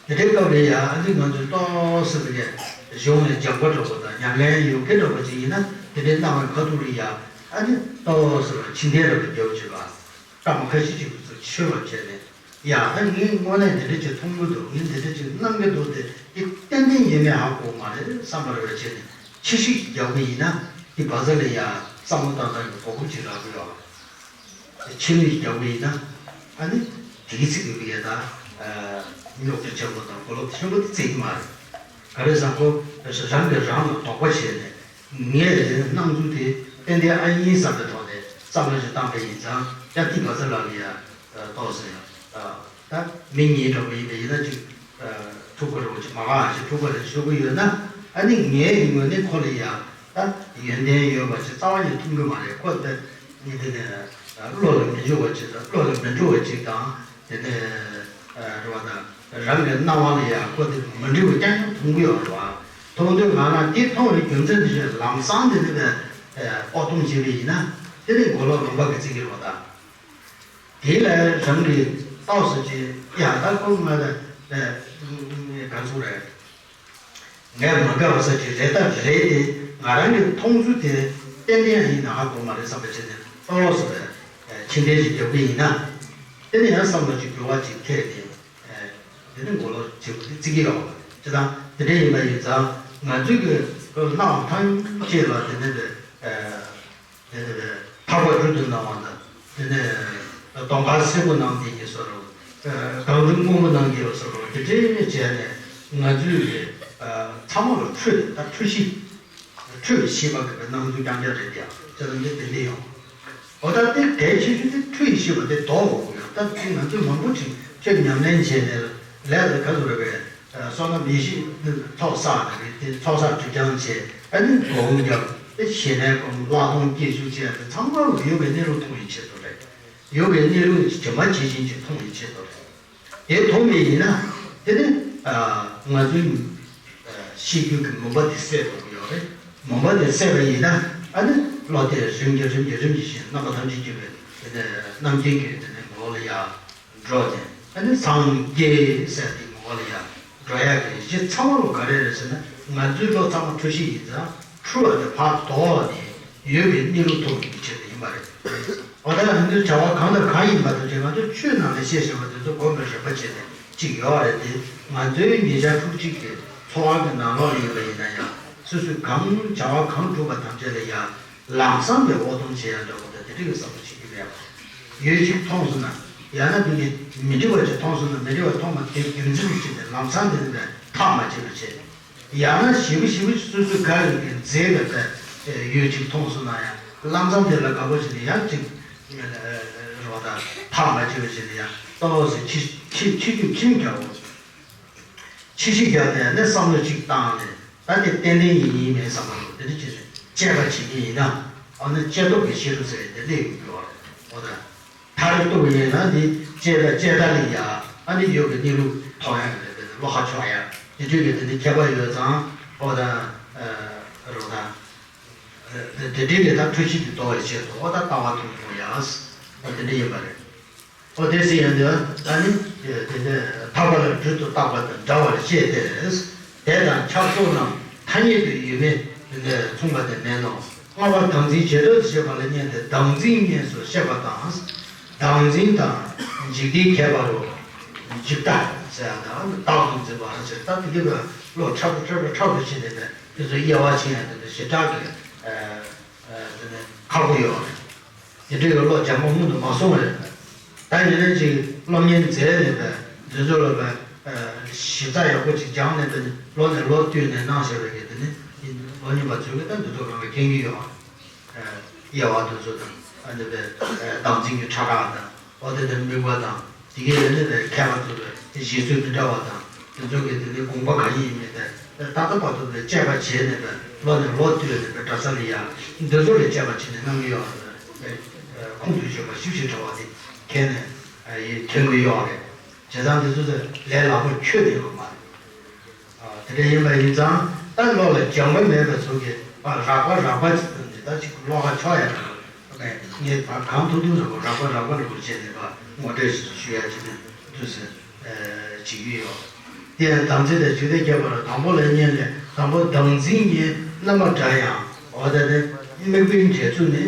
དེ་འདྲའི་སྐབས་རེད་ཡ་ཨ་ནི་ང་ཚོས་ཏོག་ཙམ་གི་གཞུང་ནས་སྦྱང་པ་འདྲ་པོ་དང་ཉམས་ལེན་ཡོད་མཁན་འདྲ་པོ་ཅིག་ཡིན་ན་དེ་འདྲའི་སྣང་བའི་ཁ་ཐུག་རེད་ཡ་ཨ་ནི་ཏོག་ཙམ་ཕྱི་འཐེན་འདྲ་པོ་རྒྱབ་བྱེད་པ། སྐར་མ་ཁ་ཤས་ཅིག་གི་ཚོད་ཆོད་པ་བྱས་ནས། ཡ་ད་ངས་དངོས་གནས་འདི་འདྲ་ཅིག་མཐོང་གི་འདུག་ངས་འདི་འདྲ་ཅིག་གནང་གི་འདུག་དེ་འདི་ཏན་ཏན་ཡིན་མིན་ཧ་གོ་མ་རེད་བསམ་པ་རེ་བ་བྱས་ནས་ཕྱི་བཤིག་རྒྱག་གི་ཡིན་ན་དེ་བ་ཚ་ལ་ཡ་བསམ་བློ་བཏང་སྟངས་ཀྱི་གོ་སྐབས་ཅིག་རག་གི་ཡོད། དེ་ཕྱི་བཤིག་རྒྱག་གི་ཡིན་ན་ཨ་ནི་དེ་གི་ཚིག་གི་ཡ་ད་རྙོག་དྲ་ཆེན་པོ་དང་གོ་ལོག་ཆེན་པོ་དེ་བརྩི་གི་མ་རེད། ག་རེ་ཟེར་ན་ཁོ་རང་གིས་རང་ལ་དོགས་པ་བྱས་ནས། ངས་དེ་སྣང་ཚུལ་དེ་ཏན་ཏན་ཨ་ཡིན་བསམ་པའི་ཐོག་ནས་བསམ་བློ་ཞིག་བཏང་པ་ཡིན་ཙང་ཡང་ཏི་བ་ཚ་ལ་ལ་ཡ་ཏོག་ཙམ་ཡང་ད་མི་ཉིད་འདྲ་པོ་ཡིན་པ་ཡིན་ན་ཅིག་ཐུག་གི་རེད་པ་ཅིག་མ་ག་ཅིག་ཐུག་གི་རེད་ཞུ་གི་ཡོད་ན་ཨ་ནི་ངའི་ངོས་ནས་ཁོ་ལ་ཡ་ད་ཡོན་ཏན་ཡོད་པ་ཅིག་རྩ་བ་ནས་མཐོང་གི་མ་རེད། ཁོ་ད་ནི་དེ་ནས་བློ་ལ་མི་འཇུག་པ་ཅིག་དང་བློ་ལ་མི་འགྲོ་བ་ཅིག་དང་། དེ་ནས་རེད་བ་དང་རང་གི་སྣང་བ་ལ་ཡང་ཁོ་དེ་མི་འགྲིག་པ་རྐྱང་རྐྱང་མཐོང་གི་ཡོད་རེད་བ། མཐོང་དུས་ང་རང་དེ་མཐོང་བའི་རྒྱུ་མཚན་དེ་ལམ་སང་དེ་ནི་ཨོ་སྟོང་བྱས་པ་ཡིན་ན་དེ་ནི་མགོ་ལོག་ལུང་པ་གི་ཚིག་གི་རེད་བ་དང་། དེ་ལ་རང་གི་རྟོགས་སུ་བྱས་ཡ་ད་ཁོ་ང་ལ་ག་ཚོད་རེད། ངས་མ་འགལ་བ་ས་ཅིག་རེད་ད་རེད་དེ་ང་རང་གི་མཐོང་ཚུལ་དེ་ཏན་ཏན་ཡིན་ན་ཧ་གོ་མ་རེད་བསམ་པ་བྱས་ནས་ཏོག་ཙམ་ཕྱི་འཐེན་ཞིག་རྒྱབ་ཀྱི་ཡིན་ན། དེ་ནས་ཡང་བསམ་བློ་ཅིག་འགྱུར་བ་ཅིག་ཐེབས་ནས་ དེ་ནི་མགོ་ལོག་བྱེད་པ་དེ་བརྩི་གི་ཡོད་པ་རེད། ཅེ་དང་དེ་འདྲ་ཡིན་པ་ཡིན་ཙང་ང་ཚོས་ཀྱི་སྣང་བ་ཐམས་ཅད་ལ་དེ་ནི་དེ་དེ་ནི་དེ་ཐར་པ་སྒྲུབ་ཏུ་གནང་བ་དང་། དེ་ནི་གདོང་དཀར་སེར་པོ་གནང་དེ་ཡིན་བཟོ་འདྲ། གང་རུང་སྔོན་པོ་གནང་དེ་ཡིན་བཟོ་འདྲ། དེ་འདྲ་བྱས་ནས་ང་ཚོས་ཀྱི་ཚང་མ་ལ་འཕྲོད་ད་འཕྲོད་གཤིས། འཕྲོད་ཤེས་པ་གི་སྣང་ཚུལ་རྐྱང་རྐྱང་རེད་དེ། ཡང་ཅི་ལ་འདི་དེ་འདྲ་ཡོང་། འོ་ད་དེ་གལ་ཆེ་ཤོས་དེ་འཕྲོད་ཤེས་པ་དེ་དོགས་འོང་ཡང་ད་དེ་ང་ཚོས་མང་པོ་ཅིག་ཁྱོད་ཉམས་ལེན་བྱས་ནས་ལས་ལ་ག་ཚོད་རེ་བས་བསོད་ནམས་ཡེ་ཤེས་ཚོགས་བསགས་ནས་རེད་དེ། ཚོགས་བསགས་དྲི་སྦྱང་བྱས། ཨ་ནི་སྒོམ་རྒྱབ་དེ་ཞེ་ནས་སྒོམ་ལྷག་མཐོང་སྐྱེ་ཤུགས་བྱས་དེ་ཚང་མ་ཡོད་པའི་གནས་ལུགས་མཐོང་བའི་ཆེད་དུ་རེད། ཡོད་པའི་གནས་ལུགས་ཇི་མ་ཇི་བཞིན་ཅིག་མཐོང་བའི་ཆེད་དུ་རེད། དེ་མཐོང་བ་ཡིན་ན། དེ་ནི་ང་ཚོའི་ཤེས་རྒྱུད་ཀྱི་མུན་པ་དེ་སེལ་ཐུབ་ཀྱི་ཡོད་རེད། མུན་པ་དེ་སེལ་བ་ཡིན་ན། ཨ་ནི་བློ་དེ་རིམ་གྱིས་རིམ་གྱིས་རིམ་གྱིས་བཞིན་རྣམ་པ་ཐམས་ཅད་སྐྱེ་བའི་དེ་ནི་རྣམ་མཁྱེན་གྱི་དེ་ནི་ངོ་བོ་ལ་ཡར་འགྲོ་ནས། ཨ་ནི་སངས་རྒྱས་ཟེར་དེ་ངོ་བོ་ལ་ཡར་འགྲོ་ཡག་གི་གཞི་ཚང་མ་ལོ་ག་རེ་རེད་ཟེར་ན། ང་ཚོའི་བློ་ཚང་མ་འཁྲུལ་གཞི་ཡིན་ཙང་འཁྲུལ་བ་དེ་ཕར་ལྡོག་ནས་ཡོད་པའི་གནས་ལུགས་མཐོང་བའི་ཆེད་དུ་ཡིན་པ་རེད། འོ་ད་ང་ཚོའི་བྱ་བ་གང་དང་གང་ཡིན་པ་དང་བཅས་ང་ཚོའི་ཆོས་ནང་ལ་བཤད་བཞིན་པ་དེ་ཚོ་སྒོམ་པའི་རིམ་པ་བྱས་ནས་གཅིག་ཡོད་རེད་དེ། ང་ཚོའི་ཉིན་ཞག་ཕྲུགས་གཅིག་གི་འཚོ་བ་གི་ནང་ལོགས་ལ་ཡིན་པ་ཡིན་ན་ཡང་། སོ་སོས་གང་བྱ་བ་གང་བསྒྲུབས་པ་ཐམས་ཅད་ལ་ཡང་ལམ་སང་དེ་འོ་སྡོམ་བྱེད་ཡ་འདྲ་པོ་དང་དེ་འདྲ་གི་བསམ་བློ་བྱེད་ཀྱི་མེད་པ། ཡོད་ཅིག་མཐོང་སོང་ན། ཡང་ན་དེ་ནི་མི་འགྲིག་པ་ཅིག་མཐོང་སོང་ན། མི་འགྲིག་པ་མཐོང་བ་དེ་རྒྱུན་འཛིན་བྱས་ནས་ལམ་སང་དེ་ནི་ཐག་མ་བཅད་པ་བྱེད། ཡང་ན་ཞེ་པོ་ཞེ་པོ་སོ་སོའི་ག་རེ་གི་མཛེས་པའི་ཡོད་ཅིག་མཐོང་སོང་ན་ཡང་ལམ་སང་དེ་ལ་དགའ་པོ་བྱས་ནས་ཡང་ཅིག་རོགས་དང་ཐག་མ་བཅད་པ་བྱས་ནས་ཡང་ཏོག་ཙམ་ཕྱི་ཕྱི་ཕྱི་རྒྱུད་ཕྱིན་རྒྱག་འོ། ཕྱི་ཕྱི་རྒྱག་ནས་ནི་བསམ་བློ་གཅིག་བཏང་ནས། ད་དེ་ཏན་ཏན་ཡིན་ཡིན་མིན་བསམ་བློ་དེ་འདྲ་བྱས་ནས་དཔྱད་པ་བྱེད་ཀྱི་ཡིན་ན། ཨ་ནི་དཔྱད་སྟོབས་ཀྱི་ཤེས་རབ་ཟེར་བའི་དེ་སླེབས་ཡོང་གི་ཡོད་རེད། འོ་ད། མཐར་གཏུགས་ཡིན་ན་འདི་དཔྱད་ད་དཔྱད་ད་ལ་ཡ། ཨ་ནི་ཡོད་པའི་གནས་ལུགས་མཐོང་ཡ་རེད། དེ་བློ་ཁ་ཕྱོགས་ཡ། དེ་འདྲའི་གི་དེ་འདྲའི་ཁྱད་པར་ཡོད་ཙང་། འོ་ད། རོ་ད། དེ་འདྲའི་གི་ད་འཁྲུལ་གཞི་དེ་ལྡོག་པའི་ཆེད་དུ་འོ་ད་ལྟ་བ་དང་པོ་ཡ། འོ་དེ་འདྲ་ཡིན་པ་རེད། འོ་དེ་ཟེར་ཡོང་དུས་ད་ནི། དེ་ནས་ཐར་པ་ལ་རྒྱུན་དུ་བརྟག་པ་དང་འདྲ་བར་བཤད་དེ། དེ་དང་ཕྱག་རྫོགས་རྣམས་ཐ་སྙད་དུ་ཡོད་མེད་དེ་ནས་མཚུངས་པ་དེ་མེད་ནོ། ལྔ་པ་བདག་འཛིན་བྱེ་བྲག་ཏུ་བཤད་པ་ལ་བརྙས་ཏེ་བདག་འཛིན་ངེས་སུ་བཤད་པ་དང་། བདག་འཛིན་དང་འཇིག་ལྟའི་ཁྱད་པར་རོ། འཇིག་ལྟ་ཟེར་ཡ་དང་བདག་ཏུ་འཛིན་པ་ཟེར། ད་དེ་གི་བློ་ཁྲ་བོ་ཁྲ་བོ་ཁྲ་བོ་བྱེད་དེ་ནས་དེ་ཚོ་དབྱེ་བ་ཕྱེ་ཡ་དེ་ཚོ་ཞེ་དྲག་གི་དེ་ནས་ཁག་པོ་ཡོད་རེད། དེ་འདྲའི་བློ་སྦྱང་པ་སྔོན་དུ་མ་སོང་བ་རེད། ད་ཡིན་ན་ཅིག་སློབ་གཉེར་མཛད་ནས་པས་འདི་ཚོ་ལ་པས་ཞིབ་ཚགས་ཡག་པོ་ཅིག་སྦྱངས་ནས་པས་ལོ་ནས་ལོ་བསྟུད་ནས་གནང་བཞག་པའི་གི་དེ་ནི་སློབ་གཉེར་པ་ཚོས་གི་ད་འདི་ཚོ་རང་གི་མཁྱེན་གྱི་ཡོད། དབྱེ་བ་དེ་ཚོ་དང་ཨ་འདི་པས་བདག་འཛིན་གྱི་ཕྲ་རགས་དང་། འོ་དེ་ནས་དམིགས་པ་དང་། དེ་གའི་ལས་ནི་ལས་ཁྱད་པར་ཚོ་ལས་གཞི་རྩོལ་མི་འདྲ་བ་དང་། དེ་ཚོ་གི་དེ་ནི་དགོངས་པ་གང་ཡིན་མིན་དེ་ད་ལྟ་བར་དུ་ལས་དཔྱད་པ་བྱས་ནས་པས་ལོ་ནས་ལོ་བསྟུད་ནས་པས་གྲྭ་ས་ལ་ཡ་འདི་ཚོ་ལས་དཔྱད་པ་བྱས་ནས་གནང་གི་ཡོད་རེད། ཁོང་དུ་ཆུད་པ་ཞིབ་ཞིབ་འདྲ་བ་དེ་མཁྱེན་ནས་ཐོན་གྱི་ཡོད་རེད། བྱས་ཙང་འདི་ཚོ་ལས་སླ་པོ་ཁྱོན་ནས་ཡོད་མ་རེད། དེ་འདྲ་ཡིན་པ་ཡིན་ཙང་ད་བློ་ལ་སྦྱང་བ་མེད་པ་ཚོ་གིས་རགས་པ་རགས་པ་ཅིག་དང་འདི་ལྟར་ཅིག་བློ་ཁ་ཕྱོགས་ཡ་རེད། ངས་ཕར་གང་ཐུབ་ཐུབ་རེ་བ་རགས་པ་རགས་པ་རེ་བ་བྱས་ནས་ཕར་ངོ་སྤྲོད་ཞིག་ཞུ་ཡ་ཅིག་ནས་དུས་སུ་བྱེད་ཀྱི་ཡོད། དེ་ཡང་དམ་ཚིག་དང་འཇིག་རྟེན་ཁྱད་པར་དང་པོ་ལ་བརྙས་ནས་དང་པོ་བདག་འཛིན་གྱི་རྣམ་པ་འདྲ་ཡང་འོ་ད་ནི་དམིགས་པའི་འབྲས་བུ་ནི།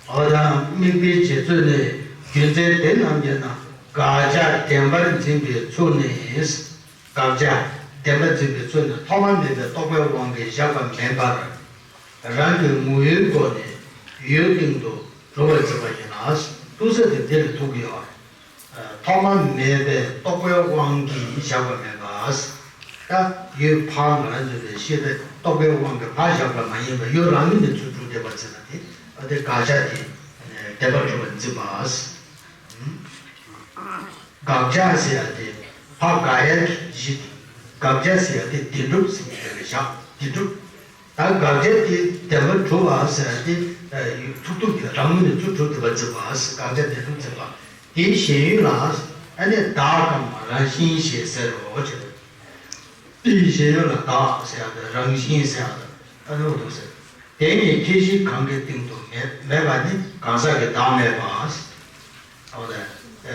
འོ་ད་དམིགས་པའི་འབྲས་བུ་ནི་རྒྱུ་མཚན་དེ་རྣམས་ཀྱི་ནང་དགག་བྱ་བདེན་པར་འཛིན་པའི་ཚུལ་ནི། དགག་བྱ་བདེན་པར་འཛིན་པའི་ཚུལ་ནི་ཐོག་མ་མེད་པའི་རྟོག་པའི་དབང་གིས་བཞག་པ་མིན་པར། རང་གི་ངོ་བོའི་སྒོ་ནས་ཡུལ་སྟེང་དུ་གྲུབ་པར་འཛིན་པ་ཡིན་ལ། གཏུགས་ས་དེ་འདི་ལ་ཐུག་གི་ཡོད། ཐོག་མ་མེད་པའི་རྟོག་པའི་དབང་གིས་བཞག་པ་མིན་པ། ད་ཡུལ་ཕར་ང་རང་ཚོའི་ཤེས་པའི་རྟོག་པའི་དབང་གིས་ཕར་བཞག་པ་མ་ཡིན་པ་ཡུལ་རང་ངོས་ནས་ཚུར་གྲུབ་བསྡད་པ་ཟེར་ན་དེ་ཨ་དེ་དགག་བྱ་དེ་བདེན་པར་གྲུབ་པར་འཛིན་པ། དགག་བྱ་ཟེར་ཡ་དེ་ཕར་དགག་ཡ་གི་གཞི། དགག་བྱ་ཟེར་ཡ་དེ་བདེན་གྲུབ་ཟེར་གྱི་རེད་བཞག་བདེན་གྲུབ། ད་དགག་བྱ་དེ་བདེན་པར་གྲུབ་པ་ཟེར་ཡ་དེ་ཚུགས་ཐུབ་ཀྱི་རང་ངོས་ནས་ཚུར་གྲུབ་བསྡད་པར་འཛིན་པ། དགག་བྱ་བདེན་གྲུབ་འཛིན་པ། དེའི་ཞེན་ཡུལ་ལ་ཨ་ནི་བདག་གམ་རང་བཞིན་ཞེས་ཟེར་རོ་ཞེས། དེའི་ཞེན་ཡུལ་ལ་བདག་ཟེར་ཡ་དང་རང་བཞིན་ཟེར་ཡ་དང་ཨ་ནི་འོ་དུ་ཟེར། དེ་ཉིད་ཁྱད་གཞི་གང་གི་སྟེང་དུ་མེད་མེད་པ་ནི་གང་ཟག་གི་བདག་མེད་པ། འོ་ན།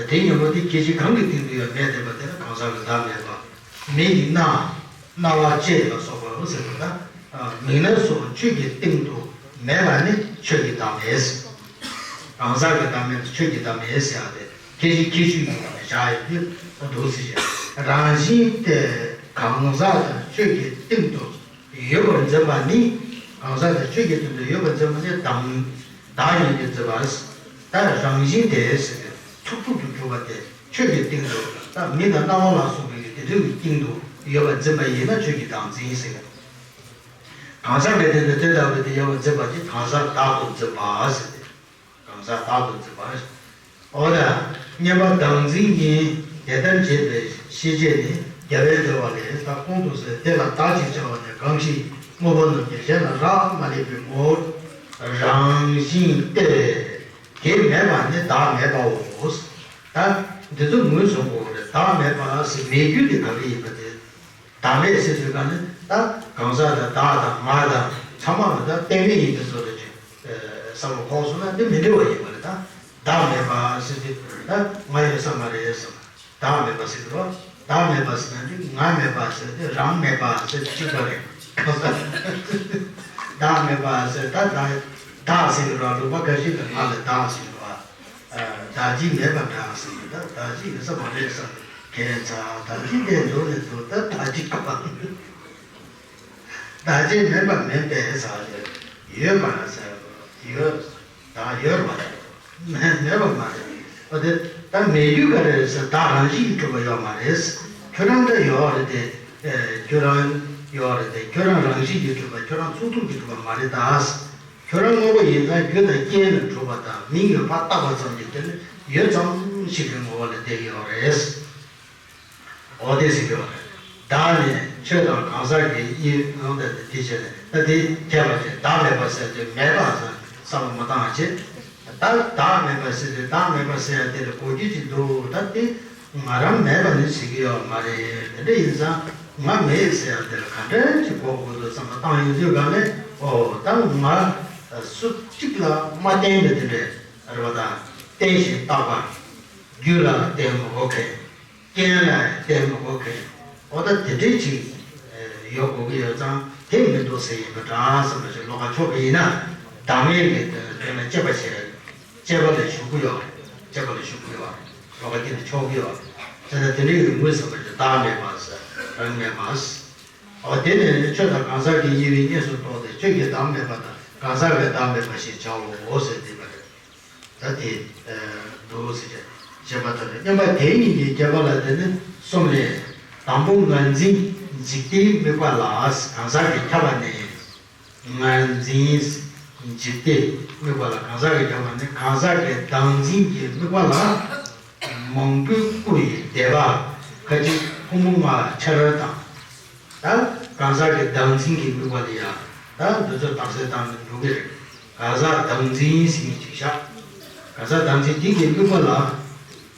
དེ་ཉིད་མོ་དེ་ཁྱད་གཞི་གང་གི་སྟེང་དུ་ཡང་མེད་བསྡད་པ་དེ་ལ་གང་ཟག་གི་བདག་མེད་པ། མིག་གི་རྣ། རྣ་བ་ལྕེ་ལ་སོགས་པའོ་ཟེར་བ་ན། མིག་རྣ་སོགས་ཆོས་ཀྱི་སྟེང་དུ་མེད་པ་ནི་ཆོས་ཀྱི་བདག་མེད། གང་ཟག་གི་བདག་མེད་དང་ཆོས་ཀྱི་བདག་མེད་ཟེར་བ་དེ་ཁྱད་གཞི་ཁྱད་ཆོས་ཡིན་པ་ལ་བཞག་ཡོད་དུས། འདུག་ཟེར་བྱས། རང་བཞིན་ཏེ། གང་ཟག་དང་ཆོས་ཀྱི་སྟེང་དུ་ཡོད་པར་འཛིན་པ་ནི། གང་ཟག་དང་ཆོས་ཀྱི་སྟེང་དུ་ཡོད་པར་འཛིན་པ་ནི་བདག་བདག་ཉིད་ཀྱིས་འཛིན་པ། ད་རང་བཞིན་ཏེ་ཟེར་ཏེ་ཚུགས་ཐུབ་ཏུ་གྱུར་པ་དེ་ཆོས་ཀྱི་སྟེང་དུ། ད་མིག་དང་རྣ་བ་ལ་སོགས་པའི་དེ་ཚོའི་སྟེང་དུ་ཡོད་པར་འཛིན་པ་ཡིན་ན་ཆོས་ཀྱི་བདག་འཛིན་ཟེར། གང་ཟག་གི་སྟེང་དུ་དེ་ལྟ་བུའི་དེ་ཡོད་པར་འཛིན་པ་དེ་གང་ཟག་བདག་ཏུ་འཛིན་པ་ཟེར་ཏེ། གང་ཟག་བདག་ཏུ་འཛིན་པ། འོ་ད། བསྙེན་པ་བདག་འཛིན་གྱིས་དེ་ལྟར་བྱས་པའི་ཤེས་བྱེད་ནི། རྒྱལ་བས་འདོད་པ་ལས། ད་གོང་དུ་ཟེར་དེ་ལ་བདག་ཅེས་བྱ་བ་ནི་གང་ཞིག་དངོས་པོ་རྣམས་ཀྱི་གཞན་ལ་རག་མ་ལས་པའི་ངོ་བོ་རང་བཞིན་ཏེ། དེ་མེད་པ་ནི་བདག་མེད་པའོ། ད་འདི་ཚོ་ངོས་བཟུང་དགོས་རེད། བདག་མེད་པ་ཟེར་མེད་རྒྱུ་དེ་ག་རེ་ཡིན་པ་དེ། བདག་མེད་ཟེར་དུས་ག་ནི་ད་གང་ཟག་དང་བདག་དང་ང་དང་ཚང་མ་ལ་ད་གཏན་མེད་ཡིན་པའི་བཟོ་འདྲ་ཅིག་བསམ་བློ་འཁོར་སོང་ན་འདི་མི་འགྲིག་པ་ཡིན་པ་རེད། ད་བདག་མེད་པ་ཟེར་དུས་ད་ང་ཡོད་ས་མ་རེད་བསམ། བདག་མེད་པ་ཟེར་གི་རོ། བདག་མེད་པ་ཟེར་ན་འདི་ང་མེད་པ་ཟེར་ཏེ་རང་མེད་པ་ཟེར་གཅིག་པ་རེད། བདག་མེད་པ་ཟེར་ད་བདག་བདག་ཟེར་གི་རོ། ལུང་པ་ཁ་ཤས་ཀྱིས་ང་ལ་བདག་ཟེར་གི་རོ། བདག་གཅིག་མེད་པ་འདྲ་ཟེར་ནས། ད་བདག་གཅིག་ཡོད་ས་མ་རེད་བསམ། ཁྱད་མཚར། བདག་གཅིག་དེ་འདུག་ནས་འདུག་ད་བདག་གཅིག་ག་བ། བདག་གཅིག་མེད་པ་མིན་པས་ཟེར་ཏེ། ཡོད་པ་ཟེར། ཡོད། བདག་ཡོད་པ་རེད། མེད་མེད་པ་མ་རེད། འོ་དེ་ད་མེད་རྒྱུ་ག་རེ་རེད་ཟེར། བདག་རང་བཞིན་གྱིས་གྲུབ་པ་ཡོད་མ་རེད། ཁྱོད་རང་ད་ཡོད་རེད་དེ། ཁྱོད་རང་ཡོད་རེད་དེ། ཁྱོད་རང་རང་བཞིན་གྱིས་གྲུབ་པ། ཁྱོད་རང་ཚུགས་ཐུབ་ཀྱིས་གྲུབ་པ་མ་རེད་ད། ཁྱོད་རང་དངོས་པོ་ཡིན་ཙང་རྒྱུ་དང་རྐྱེན་ལས་གྲུབ་པ་དང་མིང་ཡོད་པར་བཏགས་པ་ཙམ་གྱིས་དེ་ནི་ཡོད་ཙམ་ཞིག་གི་ངོ་བོ་ལ་བསྡད་ཡོད་རེད། འོ་དེ་ཟེར་གྱི་ཡོད་རེད། བདག་ནི་ཆོས་དང་གང་ཟག་གི་དབྱིབས་ཡོང་དེ་དེ་བྱས་ནས། ད་དེ་ཁྱད་པར་ཅན་བདག་མེད་པ་ཟེར་དུས་མེད་པ་ཟེར་བསམ་བློ་མ་བཏང་བ་བྱེད། ད་བདག་མེད་པ་ཟེར་དུས་བདག་མེད་པ་ཟེར་ཡ་དེ་ལ་གོ་རྒྱུ་ཅིག་འདུག་ད་དེ་ང་རང་མེད་པ་ནི་ཟེར་གྱི་ཡོད་མ་རེད། དེ་འདྲ་ཡིན་ཙང་ང་མེད་ཟེར་ཡ་དེ་ལ་ག་འདྲ་ཅིག་གོ་དགོས་འདུག་བསམ་བློ་བཏང་ཡོང་དུས་ག་ནས། ཨོ་ད་ང་སུ་གཅིག་ལ་མ་བརྟེན་པའི་དེ་འདྲའི་རེད་པ། ད་བརྟེན་ཞིང་བཏགས་པ། རྒྱུ་ལ་བརྟེན་མི་དགོས་མཁན། རྐྱེན་ལ་བརྟེན་མི་དགོས་མཁན། ཨོ་ད་དེ་འདྲའི་ཅིག་ཡོད་དགོས་ཀྱི་ཡོད་ཙང་དེ་མི་འདུག་ཟེར་ཡིན་པ་འདྲ་བསམ་པ་ཞིག་ལོགས་ཀ་ཕྱོགས་པ་ཡིན་ན། བདག་མེད་ཀྱི་དོན་ལ་དཔྱད་པ་བྱེད། དཔྱད་པ་ལ་ཞུགས་ཀྱི་ཡོད་རེད། དཔྱད་པ་ལ་ཞུགས་ཀྱི་ཡོད་རེད། ལོགས་ཀ་དེ་ནི་ཆོག་གི་ཡོད་རེད། བྱས་ན་དེ་འདྲའི་ངོས་ཟིན་པ་ཞིག་བདག་མེད་པ་ཟེར། རང་མེད་པ་ཟེར། ཨོ་དེ་ནས་ཆོས་དང་གང་ཟག་གི་དབྱེ་བས་གཉིས་སུ་རྟོགས་ཏེ། ཆོས་ཀྱི་བདག་མེད་པ་དང་གང་ཟག་གི་བདག་མེད་པ་ཞེས་བྱའོ་ཟེར་བསྡད་པ་རེད། ད་དེ་འདུག་ཟེར་བྱས་པ་ལྟར། བསྙེན་པ་དེ་ཉིད་ཀྱི་རྒྱས་པ་ལ་དེ་ནི་གསུམ་ལས། དང་པོ་ངར་འཛིན་འཇིག་ལྟའི་དམིགས་པ་ལ། གང་ཟག་གིས་ཁྱབ་པ་ནི། ངར་འཛིན་འཇིག་ལྟའི་དམིགས་པ་ལ་གང་ཟག་གིས་ཁྱབ་པ་ནི། གང་ཟག་གི་བདག་འཛིན་གྱི་དམིགས་པ་ལ། མང་པོའི་སྐུ་ཡི་བཟླས་པ། ཁ་ཅིག་ཕུང་པོ་ལྔ་ཆ་ར་དང་། ད་གང་ཟག་གི་བདག་འཛིན་གྱི་དམིགས་པ་ལ་ཡང་ད་འདི་ཚོ་རྟགས་གསལ་བཏང་ནས་འགྲོ་གི་རེད། གང་ཟག་བདག་འཛིན་ཟེར་མཁན་ཅིག་བཞག་གང་ཟག་བདག་འཛིན་དེ་གི་དམིགས་པ་ལ།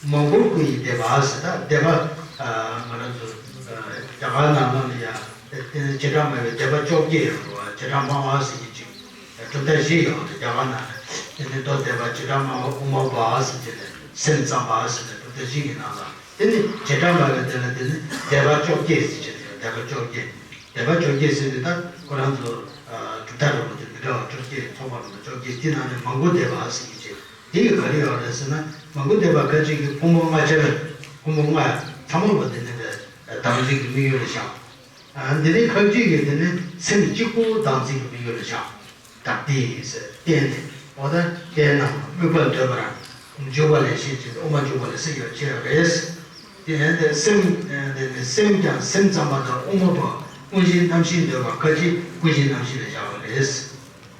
མང་པོའི་སྐུ་ཡི་བཟླས་པ་ཟེར། ད་བཟླས་པ། ང་རང་ཚོ་རྒྱ་གར་ནང་ལོགས་ལ་ཡང་བྱེ་བྲག་སྨྲ་བའི་བཟླས་པ་བཅོ་བརྒྱད་ཡོད་རེད་པ། བྱེ་བྲག་སྨྲ་བ་ཟེར་མཁན་ཅིག་གྲུབ་མཐའ་བཞི་ཡོད་རེད་རྒྱ་གར་ནང་ལ། དེ་ནི་མདོ་སྡེ་པ་བྱེ་བྲག་སྨྲ་བ་དབུ་མ་པ་ཟེར་གྱི་རེད། སེམས་ཙམ་པ་ཟེར་ནས་གྲུབ་མཐའ་བཞི་ཡི་ནང་ལ། དེ་ནི་བྱེ་བྲག་སྨྲ་བའི་དེ་ལ་དེ་ནི་བཟླས་པ་བཅོ་བརྒྱད་ཟེར་གྱི་རེད། བཟླས་པ་བཅོ་བརྒྱད། བཟླས་པ་བཅོ་བརྒྱད་ཟེར་དུས་ད་ཁོ་རང་ཚོ་གྲུབ་མཐའ་རིང་པོ་དེ་མི་འདྲ་བ་བཅོ་བརྒྱད། ཚོགས་པ་རིང་པོ་བཅོ་བརྒྱད། དེ་ནང་ནས་མང་པོ་བཟླས་པ་ཟེར་གྱི་རེད། དེ་ཡི་ག་རེ་ཡོད་རེད་ཟེར་ན། མང་པོ་བཟླས་པ་ཁ་ཅིག་གིས་ཕུང་པོ་ལྔ་ཆར། ཕུང་པོ་ལྔ་ཚང་མ་ལ་དེ་ནི་བདག་འཛིན་གྱི་དམིགས་ཡུལ་ལ་བཞག་འདི་ནི་ཁ་ཅིག་གིས་དེ་ནི་སེམས་གཅིག་པུ་བདག་འཛིན་གྱི་དམིགས་ཡུལ་ལ་བཞག་བདག་ལྟའི་ཟེར་བསྟན་ནས། འོ་ད་བསྟན་ནས་དམིགས་པ་འདོད་པར་འཇུག་པ་ལས་ཤེས་བྱེད་དབུ་མ་འཇུག་པ་ལས་ཟེར་ཡོད་ཅེས་རེད། དེ་ཡང་དེ་སེམས་དེ་ནི་སེམས་ཀྱང་སེམས་ཙམ་པ་དང་དབུ་མ་པ། ཀུན་གཞིའི་རྣམ་ཤེས་འདོད་པ་ཁ་ཅིག་ཀུན་གཞིའི་རྣམ་ཤེས་ལ་བཞག་པ་རེད།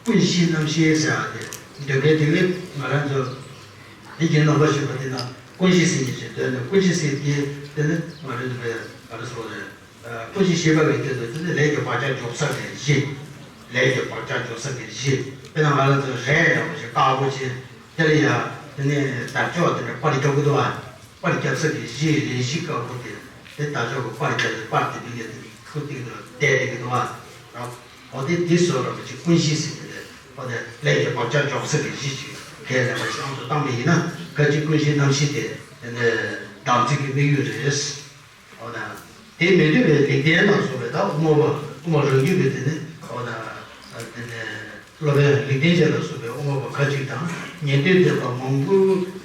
ཀུན་གཞིའི་རྣམ་ཤེས་ཟེར་བ་དེ་འདོད་མཁན་དེ་གིས་ང་རང་ཚོ་དེ་རྒྱུན་རྣམ་པར་ཤེས་པ་དེ་ན་ཀུན་གཞི་ཟེར་མཁན་ཞིག་འདོད་ནས། ཀུན་གཞི་ཟེར་དེ་དེ་ནི་ང་རང་ཚོ་བས་ག་རེ་ཟེར་དགོས་རེད། ཀུན་གཞི་ཤེས་པ་གི་སྟེང་དུ་དེ་ནི་ལས་ཀྱི་བག་ཆགས་འཇོག་ས་གི་གཞི། ལས་ཀྱི་བག་ཆགས་འཇོག་ས་གི་གཞི། དཔེར་ན་ང་རང་ཚོ་རས་འདྲ་བོ་ཞིག་དཀར་པོ་ཞིག་དེ་ལ་ཡ་དེ་ནི་དར་ལྕོག་དེ་འདྲ་པར་རྒྱབ་ཀྱི་འདུག་བ། པར་རྒྱབ་ས་གི་གཞི། ལས་གཞི་དཀར་པོ་དེ་དེ་དར་ལྕོག་གི་པར་རྒྱབ་ནས་པར་དེ་འདི་གའི་དེ་ཁུ་སྟེང་དུ་བསྡད་བསྡད་ཀྱི་འདུག་བ། འོ་དེ་དེ་བཟོ་འདྲ་བོ་ཞིག་ཀུན་གཞི་ཟེར་གྱི་རེད། འོ་དེ་ལས་ཀྱི་བག་ཆགས་འཇོག་ས་གི་གཞི་ཞིག་ཁས་ལེན་པ་ཞིག་ཨང་དུ་བཏང་བ་ཡིན་ན། ཁ་ཅིག་ཀུན་གཞིའི་རྣམ་ཤེས་དེ་དེ་ནི་བདག་འཛིན་གྱི་དམིགས་ཡུལ་རེད། འོ་ན། དེ་མི་འདོད་པའི་ལེགས་ལྡན་ལ་སོགས་པའི་ད་དབུ་མ་པ། དབུ་མ་རང་རྒྱུད་པའི་དེ་ནི་འོ་ན། དེ་ནི་སློབ་དཔོན་ལེགས་ལྡན་འབྱེད་ལ་སོགས་པའི་དབུ་མ་པ་ཁ་ཅིག་དང་ ཉན་ཐོས་སྡེ་པ་མང་པོ་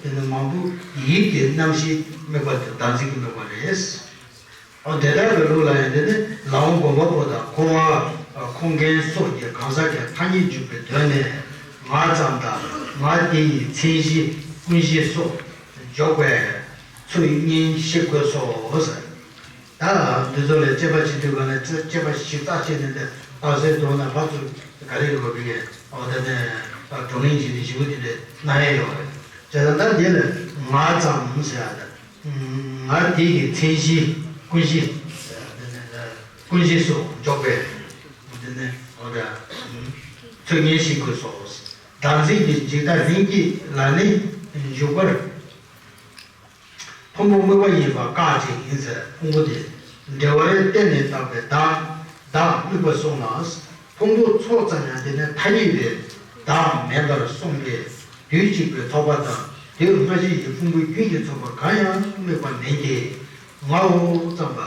དེ་ནི་མང་པོ་ཡིད་ཀྱི་རྣམ་ཤེས་དམིགས་པ་དེ་བདག་འཛིན་གྱི་དམིགས་པ་རེད། འོ་དེ་ལྟར་གྱི་ལུགས་ལ་ཡང་དེ་ནི་ལམ་དབང་སྒོམ་པ་པོ་དང་འཁོར་བ་འཁོར་མཁན་སོགས་ཀྱི་གང་ཟག་གི་ཐ་སྙད་འཇུག་པའི་དོན་ནི་ང་ཙམ་དང་ང་དེ་ཡི་མཚན་གཞི་ཀུན་གཞི་སོགས་འཇོག་པའི་ཚུལ་གཉིས་ཤེས་དགོས་སོ། ད་འདི་ཚོ་ལ་དཔྱད་པ་བྱེད་དུས་ག་ནས་དཔྱད་པ་ཞིབ་ཚགས་བྱས་ནས་འདི་ལྟ་ཚུལ་དོན་ན་ཕར་ཚུར་ག་རེ་ཡོད་པའི་ཨོ་ད་ནས་བགྲོ་གླེང་བྱས་ནས་ཞིབ་པོ་དེ་འདྲ་གནང་ཡས་ཡོད་རེད། བྱས་ཙང་ད་འདི་ལ་ང་ཙམ་ཟེར་ཡ་ད། ང་དེ་ཡི་མཚན་གཞི་ཀུན་གཞི། ཀུན་གཞི་སོགས་འཇོག་པའི། འདི་ནི་འོ་ད། ཚུལ་གཉིས་ཤེས་དགོས་སོ། བདག་འཛིན་གྱི་འཇིག་ལྟ་ལྷན་སྐྱེས་ལ་ནི་འཇུག་པར། ཕུང་པོ་དམིགས་པ་ཡིན་པ་བཀག་ཅིང་ཡིན་ཟེར་ཕུང་པོ་དེ། འབྲེལ་བར་བརྟེན་ནས་བཏགས་པའི་བདག་བདག་དམིགས་པ་གསུངས་ལ། ཕུང་པོ་ཚོགས་ཙམ་ཡང་དེ་ནི་ཐ་སྙད་པའི་བདག་མིན་པར་གསུངས་པས་དུས་གཅིག་པའི་ཚོགས་པ་དང་དུས་སྔ་ཕྱི་ཡི་ཕུང་པོའི་རྒྱུན་གྱི་ཚོགས་པ་གང་ཡང་དམིགས་པ་མིན་ཏེ། ངའོ་ཙམ་པ་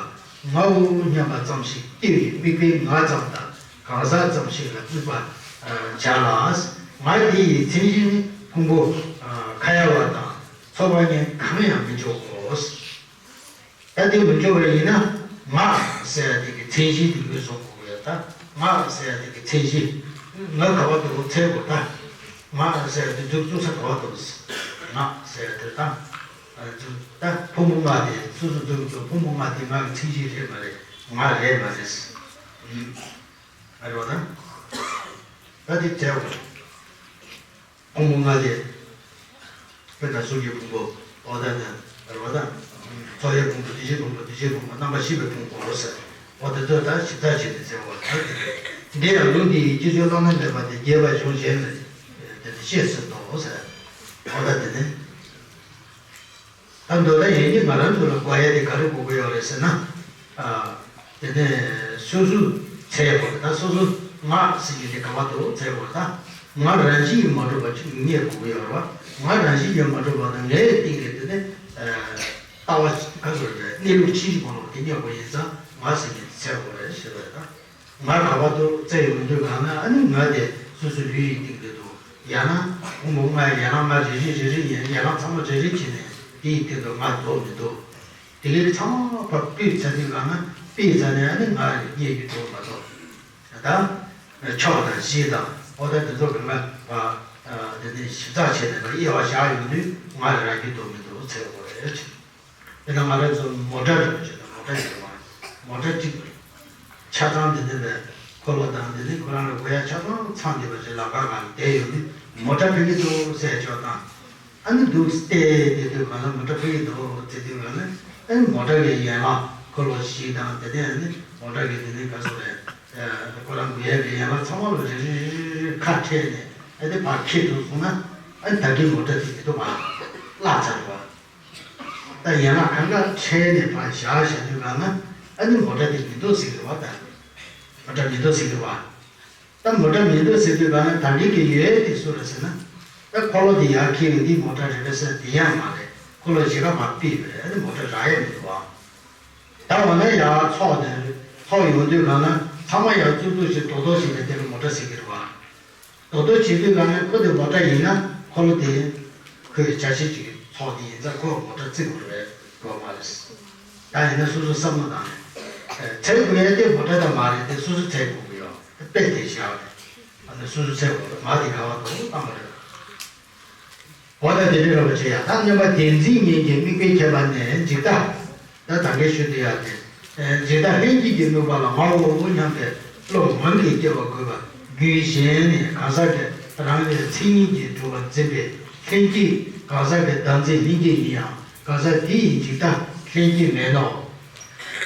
ངའོ་སྙམ་པ་ཙམ་ཞིག་སྐྱེ་བའི་དམིགས་པའི་ང་ཙམ་དང་གང་ཟག་ཙམ་ཞིག་ལ་དམིགས་པར་བྱ་ལ། ང་དེ་ཡི་མཚན་གཞི་ནི་ཕུང་པོ་ཁ་ཡ་བ་དང་ཚོགས་པ་གཉིས་གང་ཡང་མི་འཇོག་གོ། ད་དེ་མི་འཇོག་པ་ཡིན་ན་ང་ཟེར་ཡ་དེ་གི་མཚན་གཞི་དེ་ངོས་བཟུང་དགོས་ཡ། ད་ང་ཟེར་ཡ་དེ་གི་མཚན་གཞི་ང་ག་བ་དུ་འཚལ་དགོས། ད་ང་ཟེར་ཡ་དེ་འཛུགས་འཛུགས་ས་ག་བ་དུ་ང་ཟེར་ཡ་དེ། ད་འཛུགས་ད་ཕུང་པོ་ལྔ་དེ་སོ་སོ་འཛུགས་འཛུགས་ཕུང་པོ་ལྔ་དེ་ང་གི་མཚན་གཞི་རེད་མ་རེད། ང་རེད་མ་རེད། ཨ་རོ་ད། ད་དེ་བྱས་པ། ཕུང་པོ་ལྔ་སྟེ། དཔེར་ན་གཟུགས་ཀྱི་ཕུང་པོ། འོ་ད་ནི་རོ་ད། ཚོར་བའི་ཕུང་པོ། འདུ་ཤེས་ཕུང་པོ། འདུ་བྱེད་ཕུང་པོ། རྣམ་པར་ཤེས་པའི་ཕུང་པོ་ཟེར། འོ་དེ་ཚོ་ད་ཞིབ་ཚགས་བྱས་ནས་ཟེར་བ་ད་དེ་རེད། འདི་ཡང་ལུང་འདི་ཡི་སྤྱི་སྤྱོད་བླ་ན་མེད་པ་སྟེ་རྒྱས་པ་གཞུང་གཞན་ལས་དེ་ནི་ཤེས་སྲིད་དོ་ཟེར། འོ་ད་དེ་ནི། ད་མདོར་ན་ཡིན་གྱི་ང་རང་ཚོ་ལ་དགོས་ཡ་དེ་ག་རེ་དགོས་ཀྱི་ཡོད་རེད་ཟེར་ན། ཨ། དེ་ནས་སོ་སོ་འཚོལ་དགོས་རེད། ད་སོ་སོ་ང་ཟེར་གྱི་དེ་ག་བ་འདུག་འཚོལ་དགོས་རེད། ད་ང་རང་བཞིན་གྱིས་མ་གྲུབ་པ་ཅིག་རྙེད་དགོས་ཀྱི་ཡོད་རེད་བ། ང་རང་བཞིན་གྱིས་མ་གྲུབ་པ་དང་ངའི་སྟེང་གི་དེ་ནས་ཨ། ལྟ་བ་ག་ཚོད་རེད། གནས་ལུགས་ཕྱིན་ཅི་མ་ལོག་དེ་རྙེད་དགོས་ཡིན་ཙང་ང་ཟེར་གྱི་དེ་འཚོལ་དགོས་རེད་ཟེར་བ་རེད། ད། ང་ག་བ་དུ་བཙལ་ཡོང་དུས་གང་ན་ཨ་ནི་ང་དེ་སོ་སོའི་ལུས་ཡི་སྟེང་དུ་འདུག་ཡང་ན་ཕུང་པོ་ལྔ་ཡན་ལག་ལྔ་རེ་རེ་རེ་རེ་ཡན་ཡན་ལག་ཚང་མ་རེ་རེ་བྱས་ནས་དེ་ཡི་སྟེང་དུ་ང་འདུག་མི་འདུག་དེ་གའི་ཚང་མ་ཕར་སྤུས་ཚར་དུས་གང་ན་སྤུས་ཚར་ནས་ཨ་ནི་ང་རྙེད་རྒྱུ་འདུག་མ་གཏོགས། ད་ཕྱོགས་དང་གཞི་དང་ཨོ་ད་དེ་ཚོ་གང་ན་དེ་ནས་ཞིབ་ཚགས་བྱས་ནས་དབྱེ་བ་བཞག་ཡོང་དུས་ང་རེ་རག་རྒྱུ་འདུག་མི་འདུག་འཚོལ་དགོས་རེད། དེ་ན་ང་རང་ཚོ་མོ་ཊ་རེད་པ་ཅིག་དང་མོ་ཊ་ཡོད་པ། མོ་ཊ་གཅིག་ཆ་ཚང་དེ་འདྲ་བའི་འཁོར་ལོ་དང་དེ་ནི་ཁོ་རང་ལ་དགོས་ཡ་ཆ་ཚང་ཚང་བསྡད་པ་ཅིག་ལམ་ཁ་སྒང་ལ་བསྡད་ཡོད་ནི་མོ་ཊ་ཕེབས་ཀྱི་འདུག་ཟེར་ཆོག་དང་། ཨ་ནི་འདུག་བལྟས་བསྡད་དུས་གང་ལ་མོ་ཊ་ཕེབས་ཀྱི་འདུག་ཟེར་དུས་གང་ལ་ཨ་ནི་མོ་ཊ་གི་ཡན་ལག་འཁོར་ལོ་བཞི་དང་དེ་ནས་ཨ་ནི་མོ་ཊ་གི་དེ་ནི་ག་སོ་རེད། ཁོ་རང་དགོས་ཡ་གི་ཡན་ལག་ཚང་མ་ལ་རེ་རེ་རེ་རེ་ཁ་ཕྲལ་ནས་ཨ་ནི་ཕར་འཁྱེར་འདུག་སོང་ན་ཨ་ནི་ད་གིན་མོ་ཊ་དེ་མི་འདུག་པ། བརླག་ཚར་བ། ད་ཡན་ལག་གང་ག་ཕྲལ་ནས་ཕར་བཞག་བཞག་དུས་གང་ན་ཨ་ནི་མོ་ཊ་དེ་མི་འདུག་ཟེར་གི་རེད་བ། ད་མོ་ཊ་མི་འདུག་ཟེར་གི་རེད་བ། ད་མོ་ཊ་མི་འདུག་ཟེར་དུས་གང་ན་ད་གིན་གི་ཡོད་དེ་སུ་རེད་ཟེར་ན། ད་འཁོར་ལོ་དེ་ཡར་འཁྱེར་ནས་འདི་མོ་ཊ་རེད་པས་ཟེར་དེ་ཡང་མ་རེད། འཁོར་ལོ་གཞན་པ་ཕར་ཕུད་པ་རེད། ཨ་ནི་མོ་ཊ་རག་ཡ་མི་འདུག་བ། ད་འོ་ན་ཡར་ཚོགས་དེ་ཚོགས་ཡོང་དུས་གང་ན་ཚང་མ་ཡར་བཙུགས་བཙུགས་བྱས་རྡོག་རྡོག་བྱས་ནས་དེ་ལ་མོ་ཊ་ཟེར་གི་རེད་བ། རྡོག་རྡོག་བྱེད་དུས་གང་ན་ཁོ་དེ་མོ་ཊ་ཡིན་ན་འཁོར་ལོ་དེ་ཁོའི་བྱ་བྱེད་ཅིག་ཚོགས་དེ་ཡིན་ཙང་ཁོ་མོ་ཊ་བརྩི་དགོས་རེད་དགོས་མ་རེད། ད་ཡིན་ན་སོ་སོ་བསམ་བློ་བཏང་ནས་འཚོལ་དགོས་ཡ་དེ་མོ་ཊ་ད་མ་རེད། དེ་སོ་སོ་འཚོལ་དགོས་ཀྱི་ཡོད། དཔེ་དེ་བཞག་ནས་ཨ་ནི་སོ་སོ་འཚོལ་དགོས་རེད། མ་དེ་ག་བ་འདུག་བཏང་བ་རེད། འོ་ད་དེ་འདྲ་རེད་པ་ཅེས་ཡང་དག་མཉམ་པ་བདེན་འཛིན་ཉིད་ཀྱི་དམིགས་པའི་ཁྱད་པར་ནི་འཇིག་ལྟ། ད་ད་གིན་ཞུ་དེ་ཡང་དེ། འཇིག་ལྟ་ལྷན་སྐྱེས་ཀྱི་དམིགས་པ་ལ་ངའོ་སྙམ་པའི་བློ་ངང་གིས་སྐྱེ་བ་དགོས་པ་རྒྱུན་གཞན་ནས་གང་ཟག་གི་རང་ལས་མཚན་ཉིད་ཀྱིས་གྲུབ་པར་འཛིན་པའི་ལྷན་སྐྱེས་གང་ཟག་གི་བདག་འཛིན་ལྷན་སྐྱེས་ཡིན་ཡང་གང་ཟག་དེ་ཡི་འཇིག་ལྟ་ལྷན་སྐྱེས་མེད་ནོ།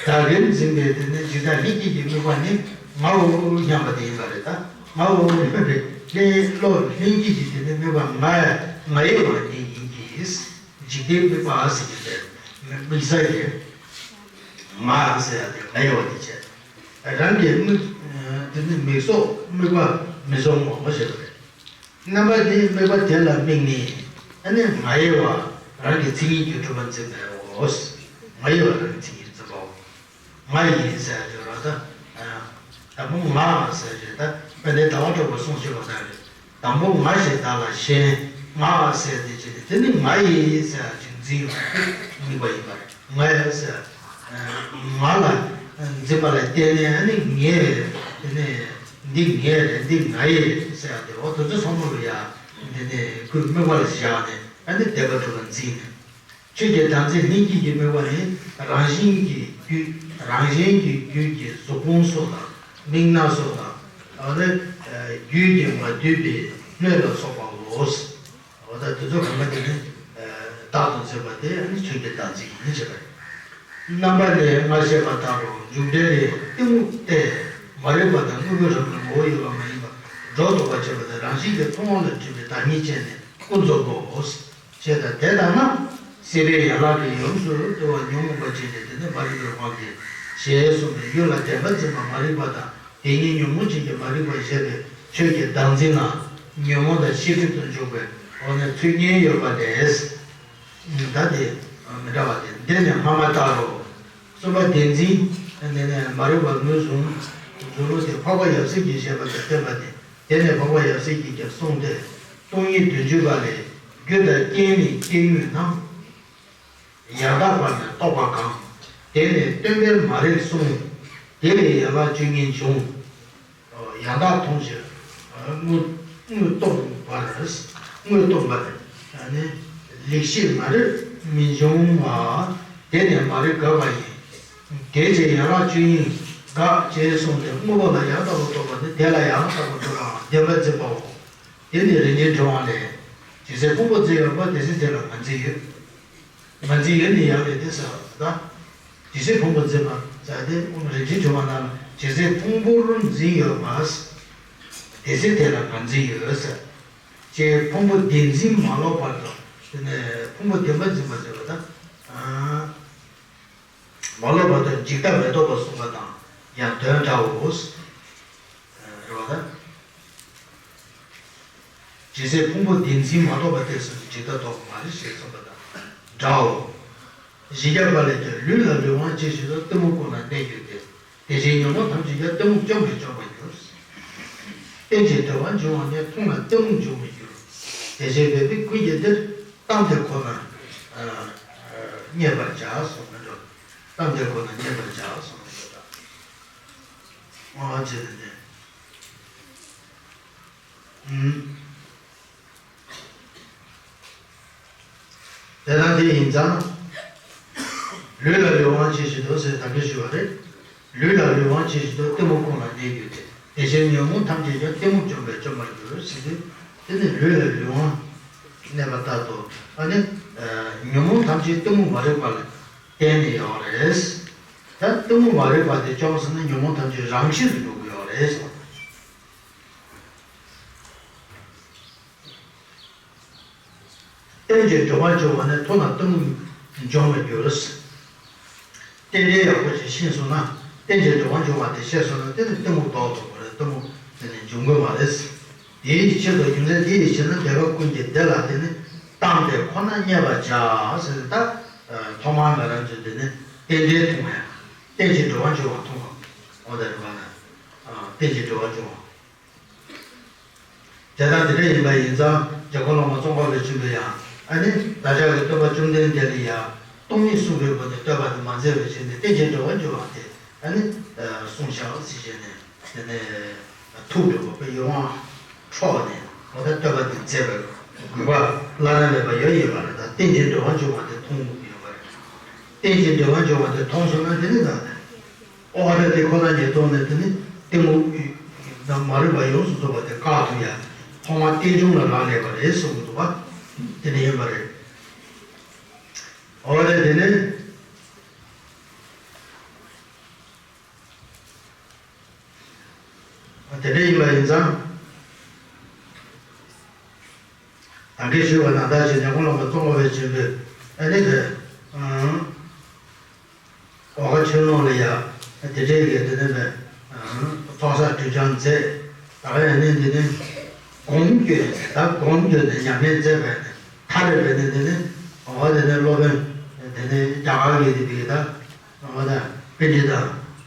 བདག་གིར་འཛིན་པའི་དེ་ནི་འཇིག་ལྟ་ལྷན་སྐྱེས་ཀྱི་དམིགས་པ་ནི་ངའོ་སྙམ་པ་དེ་ཡིན་པ་རེད། ད་ངའོ་སྙམ་པའི་ལྷན་བློ་ལྷན་སྐྱེས་ཀྱི་དེ་ནི་དམིགས་པ་ང་ང་ཡི་བ་ནི་ཡིན་གྱི། འཇིག་ལྟའི་དམིགས་པ་ཟེར་གྱི་དེ་དམིགས་ས་ཡི་ང་ཟེར་ཡ་དེ་ང་ཡི་བ་དེ་བྱས། རང་གི་དམིགས་དེ་ནི་མིག་སོགས་དམིགས་པ་མི་བཟོ་ངོ་ཞེས་པ་རེད། རྣམ་པ་དེའི་དམིགས་པ་དེ་ལ་དམིགས་ནས་ཨ་ནི་ང་ཡི་བ་རང་གི་མཚན་ཉིད་ཀྱིས་གྲུབ་པར་འཛིན་པའོ། ང་ཡི་བ་རང་གི་མཚན་ཉིད་འཛིན་པའོ། ང་ཡིན་ཟེར་ཡ་དེ་ར་ད། དང་པོ་ང་ཟེར་ཡ་ད་དཔེ་འདི་ཟླ་བ་གྲགས་པས་གསུངས་ཤེས་པ་ལྟར་རེད། དང་པོ་ང་ཞེས་བདག་ལ་ཞེན། ང་ཟེར་དེ་བྱས་ཏེ་དེ་ནི་ང་ཡིན་ཟེར་ཅིག་འཛིན་ཡོང་བ་དེ་གཉིས་པ་ཡིན་པ་རེད། ང་ཡིན་ཟེར། ང་ལ་འཛིན་པ་ལ་བརྟེན་ནས་ཨ་ནི་ངས་དེ་ནས་འདི་ངའི་རེད། འདི་ང་ཡི་རེད་ཟེར་ཡ་དེ། འོ་དེ་ཚོ་ཚང་མ་ལ་ཡ་དེ་ནས་ཁོས་དམིགས་པ་ལ་བཞག་ནས་ཨ་ནི་བདེན་པར་གྲུབ་པ་འཛིན་ནས། ཆོས་ཀྱི་བདག་འཛིན་ལྷན་སྐྱེས་ཀྱི་དམིགས་པ་ནི་རང་བཞིན་གྱི་རྒྱུད། རང་བཞིན་གྱི་རྒྱུད་ཀྱི་གཟུགས་ཕུང་སོགས་དང་མིག་སྣ་སོགས་དང་། ཨ་ནི་རྒྱུད་ཀྱིས་མ་བསྡུས་པའི་སྣོད་ལ་སོགས་པའོ། འོ་ད་དེ་ཚོ་གང་ག་དེ་ནི་བདག་ཏུ་འཛིན་པ་དེ་ནི་ཆོས་ཀྱི་བདག་འཛིན་ཡིན་ཟེར་བ་རེད། རྣམ་པ་ལས་སྔར་བཤད་པ་ལྟར་རོ། འཇུག་འགྲེལ་ལས་གཏི་མུག་སྟེ་མ་རིག་པ་དང་དངོས་པོའི་རང་གི་ངོ་བོ་ཡོད་པ་མ་ཡིན་པར་སྒྲོ་འདོགས་པར་བྱེད་པ་དང་། རང་བཞིན་གྱིས་མཐོང་བ་ལ་སྒྲིབ་པའི་བདག་ཉིད་ཅན་ནི་ཀུན་རྫོབ་བོ། ཞེས་དང་། དེ་ལྟར་ན་སྲིད་པའི་ཡན་ལག་གི་ཡུམ་སུ་དུ་བ་ཉོན་མོངས་པ་ཅན་གྱི་དེ་ནི་མ་རིག་པའི་དབང་གིས་ཞེས་གསུངས་པའི་ཡུལ་ལ་བདེན་པར་འཛིན་པ་མ་རིག་པ་དང་། དེ་ཉིད་ཉོན་མོངས་ཅན་གྱི་མ་རིག་པ་ཞེས་པའི་ཆོས་ཀྱི་བདག་འཛིན་ལ་ཉོན་མོངས་དང་ཤེས་སྒྲིབ་ཏུ་འཇུག་པའི་འོ་ན་ཚུལ་གཉིས་ཡོད་པ་ལས། ད་དེ་མི་འདྲ་བ་དེ་འདི་ནི་སྔ་མ་ལྟར་རོ། གསུམ་པ་བདེན་འཛིན་དེ་ནི་མ་རིག་པ་ངོས་བཟུང་བཟོ་ལུགས་དེ་འཕགས་པ་ཡབ་སྲས་ཀྱིས་བཤད་པ་དང་བསྟན་པ་སྟེ། དེ་ནི་འཕགས་པ་ཡབ་སྲས་ཀྱིས་ཀྱང་གསུངས་ཏེ། སྟོང་ཉིད་བདུན་ཅུ་པ་ལས། རྒྱུ་དང་རྐྱེན་ནི་སྐྱེ་དངོས་རྣམས། ཡང་དག་པར་ནི་རྟོགས་པ་གང་། དེ་ནི་སྟོན་པས་མ་རིག་གསུངས། དེ་ལས་ཡན་ལག་བཅུ་གཉིས་འབྱུང་། ཡང་དག་མཐོང་ཕྱིར་དངོས་དངོས་རྟོགས་པར། དངོས་རྟོགས་པར་ནི་ལེགས་ཤེས་མ་རིག་མི་འབྱུང་བ། དེ་ནི་མ་རིག་དགག་པ་ཡིན། དེ་ཕྱིར་ཡན་ལག་བཅུ་གཉིས་དགག་ཅེས་གསུངས་ཏེ། དངོས་པོ་ལ་ཡང་དག་པར་རྟོགས་པ་ནི་དེ་ལ་ཡང་དག་པར་རྟོགས་པའམ་བདེན་པར་འཛིན་པའོ། དེ་ནི་རིན་ཆེན་ཕྲེང་བ་ལས། ཇི་སྲིད་ཕུང་པོ་འཛིན་ཡོད་པ། དེ་སྲིད་དེ་ལ་ང་འཛིན་ཡོད། ང་འཛིན་ཡོད་ནི་ཡང་རེད་དེ་ཟེར་བ་དང་། ཇི་སྲིད་ཕུང་པོ་འཛིན་པ་ཟེར་དེ་རིན་ཆེན་ཕྲེང་བ་ནང་ལ་ཇི་སྲིད་ཕུང་པོར་འཛིན་ཡོད་པ། དེ་སྲིད་དེ་ལ་ང་འཛིན་ཡོད་ཟེར། ཅེས་ཕུང་པོ་བདེན་འཛིན་མ་ལོག་པར་དང་། དེ་ནས་ཕུང་པོ་བདེན་པར་འཛིན་པ་ཟེར་བ་དང་། མ་ལོག་པ་དང་འཇིག་ལྟ་མི་རྟོག་པ་གསུངས་པ་དང་ཡང་དོན་འདྲའོ། རེད་བ་ད། ཇི་སྲིད་ཕུང་པོ་བདེན་འཛིན་མ་རྟོགས་པ་དེ་སོགས་ཀྱི་འཇིག་ལྟ་རྟོགས་པ་མ་རེད་ཞེས་གསུངས་པ་དང་འདྲའོ། བཞི་བརྒྱ་པ་ལས་ཀྱང་། ལུས་ལ་ལུས་དབང་ཅི་ཞིག་དང་། གཏི་མུག་ཀུན་ལ་གནས་གྱུར་ཏེ། དེ་བཞིན་ཉོན་མོངས་ཐམས་ཅད་ཀྱང་། གཏི་མུག་བཅོམ་པས་བཅོམ་པར་འགྱུར། རྟེན་ཅིང་འབྲེལ་བར་འབྱུང་བ་ནི། མཐོང་ལ་གཏི་མུག་འབྱུང་བར་འགྱུར། དེ་བཞིན་འབད་པས་ཀུན་གྱི་འདིར། གཏམ་དེ་ཁོ་ན་རྙེད་པར་བྱ་གསུངས་མི་འགྲོ། གཏམ་དེ་ཁོ་ན་རྙེད་པར་བྱ་གསུངས་མི་འགྲོ། ཨོ་ཅེ་ནི་ནི། ཨུམ། དེ་ལྟར་དེ་ཡིན་ཙང་། ལུས་ལ་ལུས་དབང་ཅི་ཞིག་དང་ཟེར་ད་གིན་ཞུས་པ་རེད། ལུས་ལ་ལུས་དབང་ཅི་ཞིག་དང་། གཏི་མུག་ཀུན་ལ་གནས་གྱུར་ཏེ། དེ་ཕྱིར་ཉོན་མོངས་ཐམས་ཅད་ཀྱང་། གཏི་མུག་བཅོམ་པས་བཅོམ་པར་འགྱུར་ཟེར་དུས། དེ་ནི་ལུས་ལ་ལུས་དབང་གནས་པ་ལྟར་དུ། ཨ་ནི་ཉོན་མོངས་ཐམས་ཅད་གཏི་མུག་མ་རིག་པ་ལ་བརྟེན་ནས་ཡོད་རེད། ད་གཏི་མུག་མ་རིག་པ་དེ་བཅོམ་སོང་ན་ཉོན་མོངས་ཐམས་ཅད་རང་ཕྱིར་འགྲོ་གི་ཡོད་རེད། རྟེན་ཅིང་འབྲེལ་བར་འབྱུང་བ་ནི། མཐོང་ན་གཏི་མུག་འབྱུང་བར་འགྱུར། རྟེན་འབྲེལ་ཡག་པོ་ཞིག་ཤེས་སོང་ན། རྟེན་ཅིང་འབྲེལ་བར་འབྱུང་བ་དེ་ཤེས་སོང་ན། དེ་ནི་གཏི་མུག་ལྡོག་ཐུབ་པ་རེད། གཏི་མུག་དེ་ནི་འབྱུང་གི་མ་རེད། དེའི་ཕྱིར་དུ་རྒྱུ་མཚན་དེ་ཡི་ཕྱིར་ན། འདོད་པ་ཀུན་གྱི་འདི་ལ་དེ་ནི། གཏམ་དེ་ཁོ་ན་རྙེད་པར་བྱ་ཟེར་ཏེ། ད་ཐོག་མར་ང་རང་ཚོས་དེ་ནི་རྟེན་འབྲེལ་མཐོང་ཡ། རྟེན་ཅིང་འབྲེལ་བར་འབྱུང་བ་མཐོང་བ། འོ་དེ་རེད་པ་ན། རྟེན་ཅིང་འབྲེལ་བར་འབྱུང་བ། དེ་ལྟར་དེ་འདྲ་ཡིན་པ་ཡིན་ཙང་། འཇམ་མགོན་བླ་མ་ཙོང་ཁ་པ་ཆེན་པོས་ཡང་། ཨ་ནི་བདག་ཅག་གི་སྟོན་པ་བཅོམ་ལྡན་འདས་ལ་ཡང་སྟོང་ཉིད་གསུངས་པའི་སྒོ་ནས་བསྟོད་པ་དེ་མ་མཛད་པའི་ཕྱིར་ནས། རྟེན་ཅིང་འབྲེལ་བར་འབྱུང་བ་དེ་ཨ་ནི་གསུངས་བཞག་ཟེར་བྱས་ནས། དེ་ནས་ཐུགས་སྒྲུབ་པ་ཡིད་དབང་འཕྲོག་ནས། འོ་ད་བསྟོད་པ་དེ་མཛད་པའི་དགོས་པ་བླ་ན་མེད་པ་ཡོད་ཡིན་པ་རེད། ད་རྟེན་ཅིང་འབྲེལ་བར་འབྱུང་བ་དེ་མཐོང་དགོས་ཀྱི་ཡོད་པ་རེད། རྟེན་ཅིང་འབྲེལ་བར་འབྱུང་བ་དེ་མཐོང་སོང་ན། དེ་ནི་ད། ཨོ་ཨ་ད་དེ་ཁོ་ན་ཉིད་རྟོགས་ནས། དེ་ནི་གཏི་མུག་དང་མ་རིག་པ་ཡོངས་སུ་རྫོགས་པ་དེ་བཀག་ཐུབ་ཡ། ཐོག་མར་རྟེན་འབྱུང་ལ་རག་ལས་པ་རེད་གསུངས་འདུག་པ། དེ་ནི་ཡིན་པ་རེད། ཨོ་ཨ་ད་དེ་ནི། དེ་འདྲ་ཡིན་པ་ཡིན་ཙང་། ད་གིན་ཞུས་པ་ནང་ལྟར་བྱས་ནས། འཇམ་མགོན་བླ་མ་ཙོང་ཁ་པ་ཆེན་པོས་ཨ་ནི་དེ། ཨ། འོལ་ཁ་ཆོས་ལུང་ལ་ཡ་དེ་འདྲའི་གི་དེ་ནས་པའི་ཚོགས་བསགས་སྒྲིབ་སྦྱང་མཛད། ད་ག་ཡང་ནི་འདི་ནི་སྒོམ་བསྐྱོད་ནས། ད་སྒོམ་བསྐྱོད་ནས་ཉམས་ལེན་མཛད་པས་ནི། མཐར་རེད་པས་ནི་འདི་ནི། འོ་དེ་ནས་སློབ་དཔོན་དེ་ནི་རྒྱ་གར་གྱི་དེ་བི་ད། འོ་ད་པཎྜི་ཏ་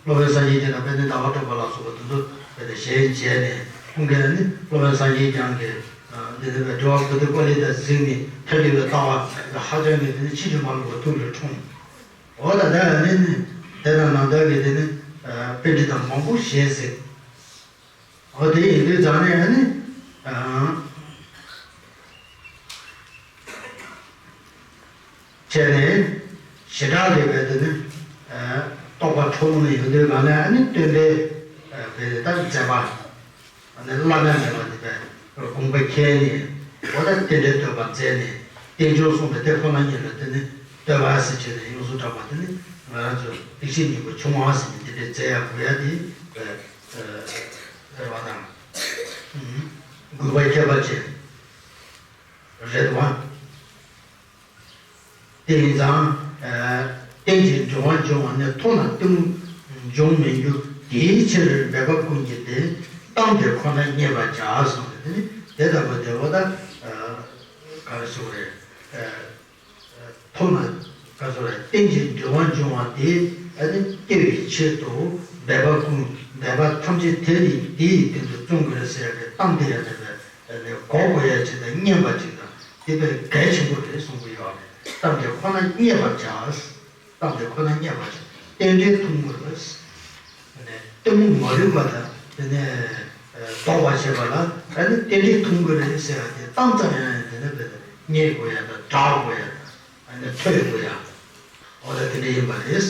སློབ་དཔོན་སངས་རྒྱས་བསྐྱངས་དང་། དཔལ་ལྡན་ཟླ་བ་གྲགས་པ་ལ་སོགས་པ་དེ་ཚོ་དེ་ནས་ཞལ་མཇལ་ནས། ཁོང་གིས་ནི་སློབ་དཔོན་སངས་རྒྱས་བསྐྱངས་ཀྱི། འདི་ནི་འགྲོ་བ་བུ་དེ་ཀོ་ལི་དང་གཟིགས་ནས་ཐར་གྱི་བའི་ལྟ་བ་ཧ་ཅང་གི་དེ་ནི་ཕྱིན་ཅི་མ་ལོག་པའི་ཐུགས་ལ་འཁྲུངས། འོ་ད་ལྟ་ནི་ནི་དེ་དང་ནང་ལྟར་གྱི་དེ་ནི་པཎྜི་ཏ་མང་པོ་ཞལ་གཟིགས། འོ་དེ་ཡིན་དུས་ཙང་ནས་ནི། བྱས་ནས་བྱེ་བྲག་ལས་པའི་དེ་ནི་རྟོགས་པ་འཁྲུལ་སྣང་ཡོད་དུས་གང་ལ་ཨ་ནི་སྟོན་པའི་བའི་ད་མཛད་པ་ཨ་ནི་བླ་ན་མེད་པ་དེ་བས་དགོངས་པ་ཁྱེར་ནས་འོ་ད་རྟེན་འབྲེལ་བསྟོད་པ་མཛད་ནས་རྟེན་འབྱུང་གསུངས་པའི་དེ་ཁོ་ན་ཉིད་ལ་དེ་ནི་བསྟོད་པ་ཟེར་བྱས་ནས་ཡོངས་སུ་གྲགས་པ་དེ་ནི་ང་རང་ཚོ་ཐེག་ཆེན་སྙིང་པོ་ཆུང་བ་ཟེར་ནས་དེ་འདྲའི་མཛད་ཡག་དགོས་ཡག་དེ་རེད་བ་དང་དགོས་པ་ཁྱད་པར་ཅན་རེད་བ། དེ་ཡིན་ཙང་། རྟེན་ཅིང་འབྲེལ་བར་འབྱུང་བ་ནི་མཐོང་ན་གཏི་མུག་འབྱུང་མི་འགྱུར། དེའི་ཕྱིར་འབད་པ་ཀུན་གྱིས་ཏེ། གཏམ་དེ་ཁོ་ན་བརྙེས་པར་བྱ་གསུངས་ཏེ་ནི་དེ་ལྟ་བུ་དེ་བ་ད་ག་རེ་ཟེར་རེད། མཐོང་ན་ག་ཚོད་རེད། རྟེན་ཅིང་འབྲེལ་བར་འབྱུང་བ་དེ་ཨ་ནི་སྐྱེ་བའི་ཆེད་དུ་འབད་པ་ཀུན་འབད་པ་ཐམས་ཅད་དེ་ནི་དེའི་སྟེང་དུ་བརྩོན་དགོས་ཟེར་ཡ་གི་གཏམ་དེ་ཡང་དེ་བས། གོ་དགོས་ཡ་ཅིག་དང་སྙན་པ་ཅིག་དང་དེ་དཔེ་གལ་ཆེན་པོ་རེད་གསུང་གི་ཡོད་རེད། གཏམ་དེ་ཁོ་ན་བརྙེས་པར་བྱ། གཏམ་དེ་ཁོ་ན་བརྙེས་པར་བྱ། རྟེན་འབྲེལ་མཐུན་དགོས་རེད། གཏི་མུག་མ་རིག་པ་དང་དེ་ནས་ལྡོག་པར་བྱེད་པ་ལ་ཨ་ནི་རྟེན་འབྲེལ་མཐུན་དགོས་རེད་ཟེར་ཡ་དེ་གཏམ་ཙམ་ཡང་དེ་ནས་དཔེ་བརྙེས་དགོས་ཡ་དང་བསྒྲགས་དགོས་ཡ་དང་ཨ་ནི་ཐོས་དགོས་ཡ་འོ་ད་དེ་འདྲ་ཡིན་པ་རེད།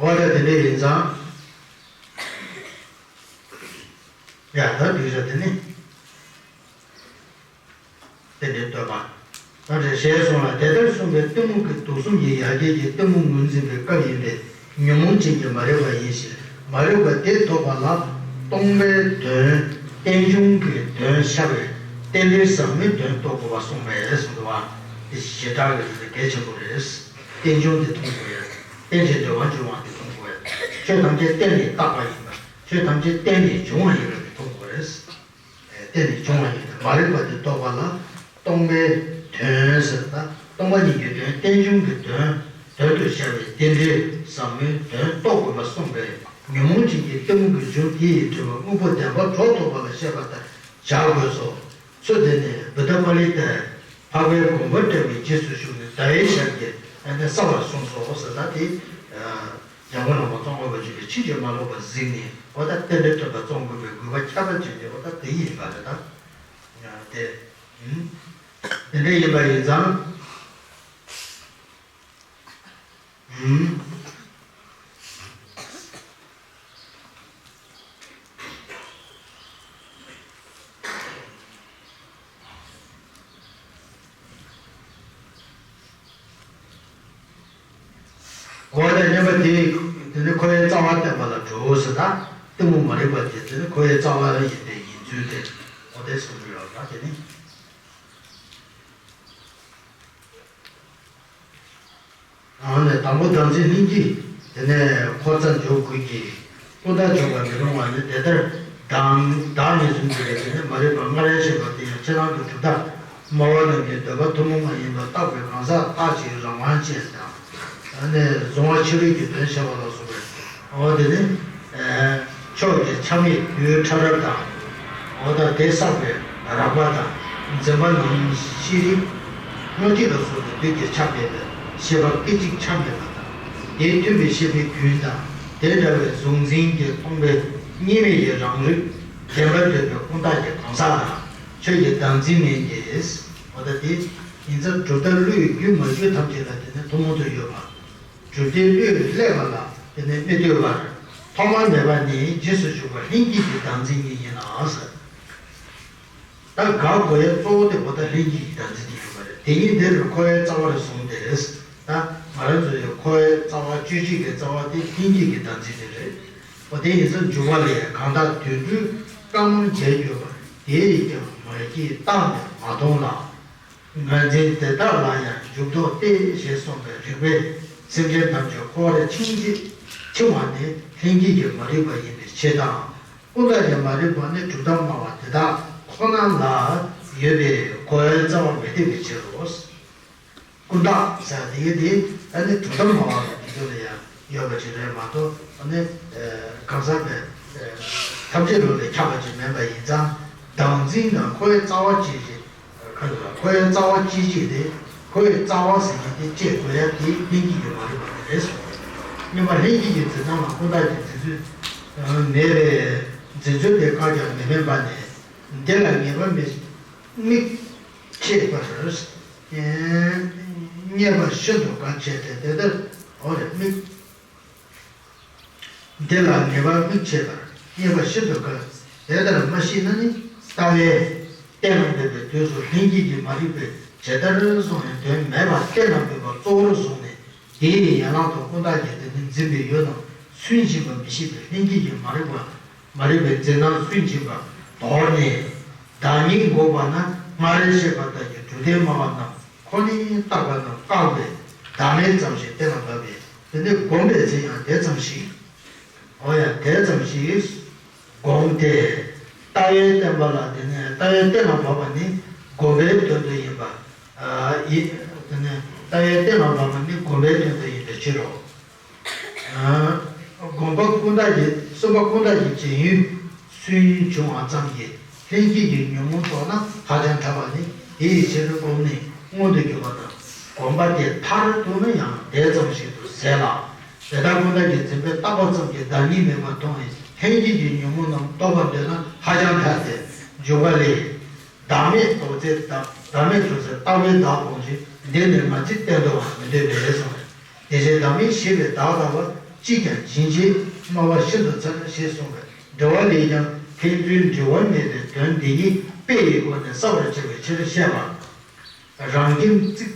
འོ་ད་དེ་འདྲ་ཡིན་ཙང་། ཡ་ད་གདུལ་བྱ་དེ་ནི། རྟེན་འབྲེལ་བསྟོད་པ། ད་རེ་ཞེས་གསུངས་ལ་དེ་ལྟར་གསུངས་པའི་གཏི་མུག་གི་དུག་གསུམ་གྱི་ཡ་གྱལ་གྱིས་གཏི་མུག་ངོས་འཛིན་པའི་སྐབས་ཡིན་པས་ཉོན་མོངས་ཅན་གྱི་མ་རིག་པ་ཡིན་ཞིང་མ་རིག་པ་དེ་ཐོབ་པ་ལ་སྟོང་པའི་དོན་རྟེན་འབྱུང་གི་དོན་ཤར་བའི་རྟེན་འབྲེལ་ཟབ་མོའི་དོན་རྟོགས་དགོས་པ་གསུངས་པས་གསུངས་འདུག་བ། དེ་ཞེ་དྲག་གི་དེ་གལ་ཆེན་པོ་རེད། རྟེན་འབྱུང་དེ་མཐོང་དགོས་ཡ། རྟེན་ཅིང་འབྲེལ་བར་འབྱུང་བ་དེ་མཐོང་དགོས་ཡ། ཆོས་ཐམས་ཅད་རྟེན་ལས་བཏགས་པ་ཡིན་པ། ཆོས་ཐམས་ཅད་རྟེན་ལས་བྱུང་བ་ཡིན་པ་དེ་མཐོང་དགོས་རེད། རྟེན་ལས་བྱུང་བ་ཡིན་པ་མ་རིག་པ་དེ་རྟོགས་པ་ལ་སྟོང་པའི་དོན་ཟེར་ན་སྟོང་པ་ཉིད་ཀྱི་དོན་རྟེན་འབྱུང་གི་དོན་དོན་དུ་ཤར་བའི་རྟེན་འབྲེལ་ཟབ་མོའི་དོན་རྟོགས་དགོས་པ་གསུངས་པས་ཉོན་མོངས་ཅན་གྱི་གཏི་མུག་གི་རྒྱུ་དེ་ཡིས་བསྒྲིབས་པ་དངོས་པོ་བདེན་པ་གྲོགས་ཐོབ་པ་ལ་བཤད་པ་ལྟར་བྱ་དགོས་སོ། ཚུལ་འདི་ནི་བུདྡྷ་པཱ་ལི་ཏས་འཕགས་པའི་དགོངས་པ་བཀྲལ་བའི་རྗེས་སུ་ཞུགས་ནས་ཟླ་བའི་ཞབས་ཀྱིས་ཨ་ནི་གསལ་བར་གསུངས་སོ་ཟེར་ད་དེ། འཇམ་མགོན་བླ་མ་ཙོང་ཁ་པ་ཆེན་པོས་ཕྱིན་ཅི་མ་ལོག་པར་གཟིགས་ནས་འོ་ད་རྟེན་འབྲེལ་བསྟོད་པ་རྩོམ་དགོས་པའི་དགོས་པ་ཁྱད་པར་ཅན་དེ་འོ་ད་དེ་ཡིན་པ་རེད་ད། དེ། དེ་འདྲ་ཡིན་པ་ཡིན་ཙང་། འོ་ད་བསྙེན་པ་དེ་དེ་ནི་འཁོར་བའི་རྩ་བ་བསྟན་པ་ལ་གྲོགས་ཟེར་ན་གཏི་མུག་མ་རིག་པ་དེ་དེ་ནི་འཁོར་བའི་རྩ་བ་ཡིན་པའི་ཡིན་ཚུལ་དེ་འོ་དེ་གསུངས་ཀྱི་ཡོད་ལ་དེ་ནི། ཨ་ནི་དང་པོ་བདག་འཛིན་ལྷན་སྐྱེས་དེ་ནས་འཁོར་རྩ་འཇོག་དགོས་ཀྱི། ཀུན་བརྟགས་འཇོག་པར་མི་རུང་བ་ནི་དེ་ལྟར་བདག་བདག་ཉིད་གསུམ་གྱི་ལས་དེ་ནི་མ་རིག་པ་སྔར་ཡང་བཤད་པ་དེ་ཡང་ཕྱི་ནང་གི་གྲུབ་མཐའ་སྨྲ་བ་རྣམས་ཀྱི་འདོད་པ་ཐུན་མོང་མ་ཡིན་པར་བརྟགས་པའི་གང་ཟག་རྟག་གཅིག་རང་དབང་ཅན་དང་། ཨ་ནི་གཟུང་བ་ཕྱི་རོལ་གྱི་དོན་བྱ་བ་ལ་སོགས་པའི་འོ་དེ་ནི། ཕྱོགས་ཀྱི་ཆ་མེད་རྡུལ་ཕྲ་རབ་དང་། འོ་ད་དེ་བསགས་པའི་རགས་པ་དང་། འཛིན་པ་རྣམས་ཤེས་རིག་སྔོ་སྐྱེས་ལ་སོགས་པའི་རྡུལ་གྱི་ཆ་མེད་པའི་ཤེས་པ་སྐད་ཅིག་ཆ་མེད་པ་དང་། དེ་མཐུན་པའི་ཤེས་པའི་རྒྱུན་དང་དེ་འདྲ་བའི་གཟུང་འཛིན་གྱི་སྟོང་པའི་གཉིས་མེད་ཀྱི་རང་རིག་བདེན་པར་འདོད་པའི་ཀུན་བརྟགས་ཀྱི་གང་ཟག་དང་ཆོས་ཀྱི་བདག་འཛིན་མིན་ཏེ། འོ་ད་དེ་ཡིན་ཙང་གྲུབ་མཐའ་བློས་བརྒྱུད་མ་བརྒྱུད་ཐམས་ཅད་ལ་དེ་ནི་ཐུན་མོང་དུ་ཡོད་པ། གྲུབ་མཐའི་བློས་བསླད་པ་ལ་དེ་ནི་མི་ལྟོས་པར། ཐོག་མ་མེད་པ་ནས་རྗེས་སུ་ཞུགས་པ་ལྷན་སྐྱེས་ཀྱི་བདག་འཛིན་ཉིད་ཡིན་ལ་ཟེར། ད་དགག་དགོས་ཡ་གཙོ་བོ་དེ་འོ་ད་ལྷན་སྐྱེས་ཀྱི་བདག་འཛིན་དེ་ཡིན་པ་རེད། དེ་ཉིད་འདིར་འཁོར་བའི་རྩ་བར་བཟུང་སྟེ། ད་ང་རང་ཚོ་ཡི་འཁོར་བའི་རྩ་བ་གཅོད་བྱེད་ཀྱི་རྩ་བ་དེ་ལྷན་སྐྱེས་ཀྱི་བདག་འཛིན་དེ་རེད། འོ་དེ་ཡིན་ཙང་འཇུག་པ་ལས་གང་དག་དུད་འགྲོའི་རྐང་མར་རྒྱལ་གྱུར་པ། དེ་ཡིས་ཀྱང་མ་སྐྱེས་རྟག་ནས་མ་མཐོང་ལ། ངར་འཛིན་དེ་དག་ལ་ཡང་འཇུག་ལྡོག་སྟེ་ཞེས་གསུངས་པའི་རིགས་པས་སེམས་ཅན་ཐམས་ཅད་འཁོར་བར་འཆིང་བྱེད་འཆིང་བ་ནི་ལྷན་སྐྱེས་ཀྱི་མ་རིག་པ་ཡིན་པའི་ཕྱིར་དང་། ཀུན་བརྟགས་ཀྱི་མ་རིག་པ་ནི་གྲུབ་མཐའ་སྨྲ་བ་དེ་དག་ཁོ་ན་ལ་ཡོད་པས་འཁོར་བའི་རྩ་བ་མི་བསྟན་པའི་ཕྱིར་རོ། ཀུན་བརྟགས་ཟེར་དེ་གའི་དེ་ཨ་ནི་གྲུབ་མཐའ་སྨྲ་བ་ལ་དེ་ཚོ་ལ་ཡང་ཡོད་པ་ཅིག་རེད་མ་གཏོགས། ཨ་ནི་གང་ཟག་པའི་ཐམས་ཅད་བློ་ལས་ཁྱབ་པ་ཅིག་མིན་པ་ཡིན་ཙང་། བདག་འཛིན་དང་ཁོའི་རྩ་བ་གཅིག་ཅིག་ཁ་ལ་ཁོའི་རྩ་བ་གཅིག་ཅིག་དེ། ཁོའི་རྩ་བ་ཟེར་མཁན་དེ་བཅད་དགོས་ཡ་དེ་ལྷན་སྐྱེས་ཀྱི་མ་རིག་པ་དེ་རེད་གསུངས། སྔོན་མ་ལྷན་སྐྱེས་ཀྱི་འཛིན་སྟངས་ལ་ཀུན་བརྟགས་ཀྱི་འཛིན་ཚུལ་མེད་པས། འཛིན་ཚུལ་དེ་བཀག་ཀྱང་མི་ཕན་པ་ནས། འདི་ལ་ངེས་པ་མི་དམིགས་ཕྱེད་པར། རྙེད་པ་ཤིན་ཏུ་དཀའ་བྱས་ཏེ། དེ་ལྟར་འོ་རེ་དམིགས། འདི་ལ་ངེས་པ་དམིགས་ཕྱེད་པར། རྙེད་པ་ཤིན་ཏུ་དཀའ། དེ་ལྟར་མ་ཤེས་ན་ནི། ལྟ་བས་གཏན་ལ་འབེབས་པའི་དུས་སུ་ལྷན་སྐྱེས་ཀྱི་མ་རིག་པས་ཇི་ལྟར་གསུངས་ཡང་དོན་མེད་པར་གཏན་ལ་འབེབས་པ་གཙོ་བོར་བཟུང་ནས། དེའི་ཡན་ལག་ཏུ་ཀུན་བརྟགས་ཀྱི་དེ་ནི་འཛིན་པའི་ཡུལ་རྣམས་སུན་འབྱིན་པ་མི་ཤེས་པའི་ལྷན་སྐྱེས་ཀྱི་མ་རིག་པ། མ་རིག་པའི་འཛིན་སྟངས་སུན་འབྱིན་པ་དོར་ནས། བདག་ཉིད་འགོག་པ་ན། སྔར་བཤད་པ་ལྟར་གྱི་གྲུབ་མཐའི་སྨྲ་བ་རྣམས་ཁོ་ནའི་བརྟགས་པ་རྣམས་བཀག་པའི་བདག་མེད་ཙམ་ཞིག་གཏན་ལ་འབེབས་པས། དེ་ནི་བསྒོམ་པའི་ཚེ་ཡང་དེ་ཙམ་ཞིག་འོ་ཡང་དེ་ཙམ་ཞིག་བསྒོམ་སྟེ། ལྟ་བའི་བསྟན་པ་ལ་དེ་ནས་ལྟ་བའི་གཏན་ལ་ཕབ་པ་ནི་བསྒོམ་པའི་དོན་དུ་ཡིན་པ། ཨ་ཡིན། དེ་ནས་ལྟ་བའི་གཏན་ལ་ཕབ་པ་ནི་བསྒོམ་པའི་དོན་དུ་ཡིན་པའི་ཕྱིར་རོ། ཨ་བསྒོམ་པ་ཀུན་བརྟགས་ཀྱི། གསུམ་པ་ཀུན་བརྟགས་ཀྱི་འཛིན་ཡུལ་སུན་འབྱུང་བ་ཙམ་གྱིས་ལྷན་སྐྱེས་ཀྱི་ཉོན་མོངས་རྟོགས་ན་ཧ་ཅང་ཐལ་བ་ནི། དེ་ཡི་ཕྱིར་བསྒོམས་ནས་མངོན་དུ་གྱུར་པ་དང་། བསྒོམ་པ་དེ་མཐར་ཐུག་ན་ཡང་དེ་ཙམ་ཞིག་ཏུ་ཟད་ལ། དེ་ལྟར་ཀུན་བརྟགས་ཀྱི་འཛིན་པས་བརྟགས་པ་ཙམ་གྱིས་བདག་ཉིད་མེད་པར་མཐོང་བས། ལྷན་སྐྱེས་ཀྱི་ཉོན་མོངས་རྣམས་རྟོགས་པར་འདོད་ན་ཧ་ཅང་ཐལ་ཏེ། འཇུག་པ་ལས། བདག་མེད་རྟོགས་ཚེ་བདག་བདག་མེད་རྟོགས་ཚེ་རྟག་པའི་བདག་སྤོང་ཞིང་། འདི་ནི་ང་ཚིག་གཏན་དུའང་མི་འདོད་པས་གསུངས། དེ་ཕྱིར་བདག་མེད་ཞི་བའི་བདག་ལྟ་བུ་ཅིས་ཀྱང་འབྱིན་བྱེད་སྨྲ་བ་ཤིན་ཏུ་འཚལ་ཞེས་གསུངས་པས། འགྲེལ་པ་ལས་ཀྱང་ཕན་ཚུན་འབྲེལ་བ་མེད་པའི་དོན་འདི་ཉིད་དཔེ་ཡི་སྒོ་ནས་གསལ་བར་བྱ་བའི་ཕྱིར་བཤད་པ། རང་ཁྱིམ་རྩིག་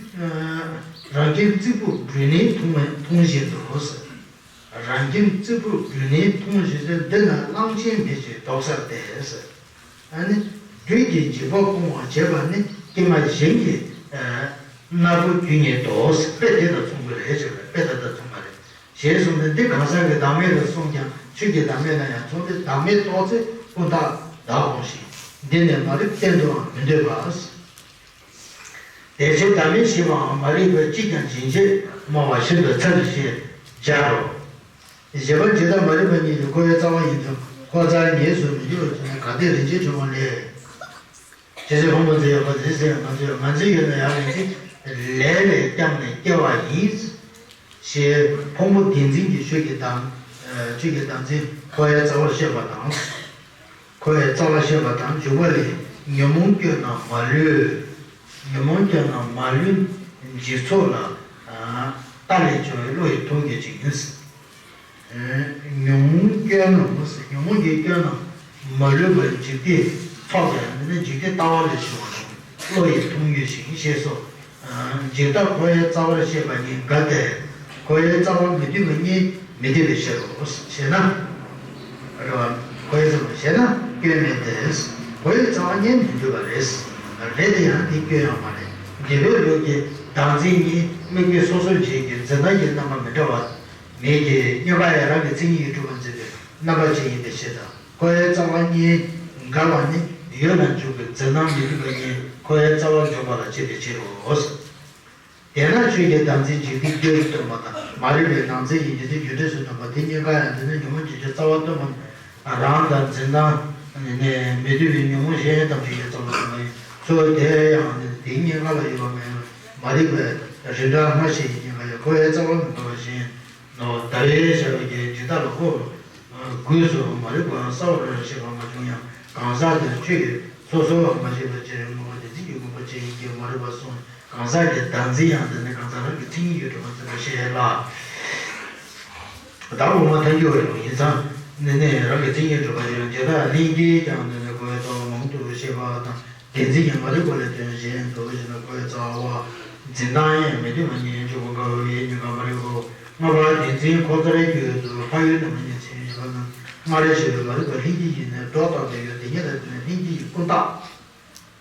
རང་ཁྱིམ་རྩིག་པོ་སྦྲུལ་ནད་འཐུང་བ་འཐུང་བཞིན་དུ། རང་ཁྱིམ་རྩིག་པོ་སྦྲུལ་ནད་འཐུང་བཞིན་དུ། འདི་ན་གླང་ཆེན་མེ་ལྕེ་དོག་སར་ཏེ། ཨ་ནི་སྦྲུལ་གྱི་འཇིགས་པ་སྤོང་བར་བྱེད་པ་ནི་སྐྱེས་མ་གཞན་གྱི་ནག་པོ་རྒྱུ་ཉིད་དོ། དཔེ་དེ་དང་མཚུངས་པ་རེད་ཟེར་བས། དཔེ་དེ་དང་མཚུངས་པ་རེད། ཞེས་གསུངས་ནས། འདི་གང་ཟག་གི་བདག་མེད་ལ་གསུངས་ཀྱང་ཆོས་ཀྱི་བདག་མེད་ལ་ཡང་མཚུངས་ཏེ། བདག་མེད་རྟོགས་ཚེ་ཀུན་བརྟགས་བདག་སྤོང་ཞིང་། འདི་ནི་མ་རིག་གཏན་དུའང་མི་འདོད་པ། དེ་ཕྱིར་བདག་མེད་ཞི་བའམ་མ་རིག་པ་ཅིས་ཀྱང་འབྱིན་བྱེད་སྨྲ་བ་ཤིན་ཏུ་འཚལ་ཞེས་སྦྱར་རོ། བཞི་པ་འཇིག་ལྟ་མ་རིག་པ་ཉིད་ཀྱི་ཁོ་བོའི་རྩ་བ་ཡིན་ཙང་། ཁོ་རྩ་ངེས་སུ་མི་འགྱུར་བ་ཅིག་ནི་གལ་ཏེ་རིན་ཆེན་ཕྲེང་བ་ལས། ཇི་སྲིད་ཕུང་པོ་འཛིན་ཡོད་པ་དེ་སྲིད་ང་ཚོས་ང་འཛིན་ཡོད་ན་ཡང་རིན་ཆེན་ལས་ལས་བསྐྱངས་ནས་སྐྱེ་བ་ཡིན། ཞེས་ཕུང་པོ་བདེན་འཛིན་གྱི་ཆོས་ཀྱི་བདག་ཆོས་ཀྱི་བདག་འཛིན་ཁོ་བོའི་རྩ་བར་བཤད་པ་དང་། ཁོ་བོའི་རྩ་བར་བཤད་པ་དང་། འཇུག་པ་ལས། ཉོན་མོངས་སྐྱོན་རྣམས་མ་ལུས། ཉོན་མོངས་སྐྱོན་རྣམས་མ་ལུས་འཇིག་ཚོགས་ལ། ལྟ་ལས་བྱུང་བའི་བློ་ཡིས་མཐོང་གྱུར་ཅིང་། ཉོན་མོངས་སྐྱོན་རྣམས། ཉོན་མོངས་ཀྱི་སྐྱོན་རྣམས་མ་ལུས་པར་འཇིག་རྟེན་ཚོགས་ཀྱང་འདི་ནི་འཇིག་རྟེན་ལྟ་བ་ལས་བྱུང་བ་དང་། བློ་ཡིས་མཐོང་གྱུར་ཅིང་ཞེས་སོ། འཇིག་ལྟ་ཁོ་བོའི་རྩ་བར་བཤད་པ་ཉིད་འགལ་ཏེ། ཁོ་བོའི་རྩ་བ་མི་མཐུན་པ་གཉིས་མི་འཐད་པའི་ཕྱིར་རོ། ཞེ་ན། རེད་བ། ཁོ་བོའི་རྩ་བ་ཞེ་ན་སྐྱོན་མེད་དེ། ཁོ་བོའི་རྩ་བ་གཉིས་མི་མཐུན་པ་རེད། རེད་དེ་ཡང་དེ་སྐྱོན་ཡང་མ་རེད། འདོད་པའི་བློ་གི་བདག་འཛིན་གཉིས་དམིགས་པའི་སོ་སོར་འབྱེད་ཀྱི་འཛིན་སྟངས་ཀྱི་རྣམ་པ་མི་འདྲ་བ་མེད་ཀྱི། གཉིས་ཀ་ཡང་རང་གི་མཚན་ཉིད་ཀྱིས་གྲུབ་པར་འཛིན་པའི་རྣམ་པ་ཅན་ཡིན་པའི་ཕྱིར་དང་། ཁོ་བོའི་རྩ་བ་གཉིས་འགལ་བ་ནི་ཡུལ་ལ་འཇུག་པའི་འཛིན་སྟངས་མི་མཐུན་པ་གཉིས་ཁོ་བོའི་རྩ་བར་འཇོག་པ་ལ་བྱེད་པའི་ཕྱིར་རོ། དེས་ན་ཆོས་ཀྱི་བདག་འཛིན་འཇིག་རྟེན་སྐྱོན་དུ་སྟོན་པ་དང་། མ་རིག་པའི་བདག་འཛིན་ཡིན་གྱི་དེ་རྒྱུ་འབྲས་སུ་སྟོན་པ་དེ་གཉིས་ཀ་ཡང་དེ་ནི་ཉོན་མོངས་ཀྱི་རྩ་བར་སྟོན་པ་རང་དང་འཛིན་སྟངས་ནི་མི་མཐུན་པའི་ཉོན་མོངས་གཞན་ཐམས་ཅད་ཀྱི་རྩ་བར་སྟོན་པ་ཡིན་ཚུལ་དེ་ཡང་ནི་དེ་གཉིས་ཀ་ལ་ཡོད་པ་མེད་པ་མ་རིག་པའི་རིགས་འདྲ་སྔ་ཕྱི་ཡིན་གྱི་མ་ཡིན་ཁོ་བོའི་རྩ་བར་མི་འདོད་པ་བཞིན་ནོ། ཟླ་བའི་ཞགས་པའི་འཇིག་ལྟ་ལ་ཁོ་སྒོས་སུ་མ་རིག་པ་གསལ་བར་ཤེས་པ་མ་བྱུང་ཡང་། གང་ཟག་དེར་ཆོས་ཀྱི་སོ་སོ་བ་མ་ཤེས་པ་ཅིག་རེད། དངོས་པོ་བདེན་འཛིན་གྱི་དངོས་པོ་ཅན་ཡིན་གྱི་མ་རེད་པ་གསུངས། གང་ཟག་གི་བདག་འཛིན་ཡང་དེ་ནི་གང་ཟག་རང་གི་མཚན་ཉིད་ཀྱིས་གྲུབ་པར་འཛིན་པ་ཞེས་ལ། བདག་འོག་མ་ཐལ་འགྱུར་བ་ཡིན་ཙང་ནི་ནི་རང་གི་མཚན་ཉིད་གྲུབ་པ་ཡིན། ཇི་ལྟར་ལྷན་སྐྱེས་ཀྱང་དེ་ནི་ཁོ་བོའི་རྩ་བ་མང་དུ་བཤད་པ་དང་། བདེན་འཛིན་གྱི་མ་རིག་པ་ལས་དོན་གཞན་དུ་ཞེ་ན་ཁོ་བོའི་རྩ་བ། འཛིན་སྟངས་ཡང་མི་མཐུན་པ་ཉིད་འཇུག་པ་འགལ་བའི་ཉེན་ཁ་མ་རིག་གོ། ལྔ་པ་བདེན་འཛིན་ཁོ་ཚར་རྒྱུད་དུ་ཕ་ཡུལ་རྣམ་པ་གཉིས་ཚིག་ཡོད་པ་རྣམས་སྔར་བཤད་པའི་མ་རིག་པ་ལྷན་སྐྱེས་ཀྱི་ནི་སྒྲོ་བཏགས་པའི་ཡུལ་དེ་ཉིད་ལ་བརྟེན་ནས་ལྷན་སྐྱེས་ཀྱི་ཀུན་བརྟགས།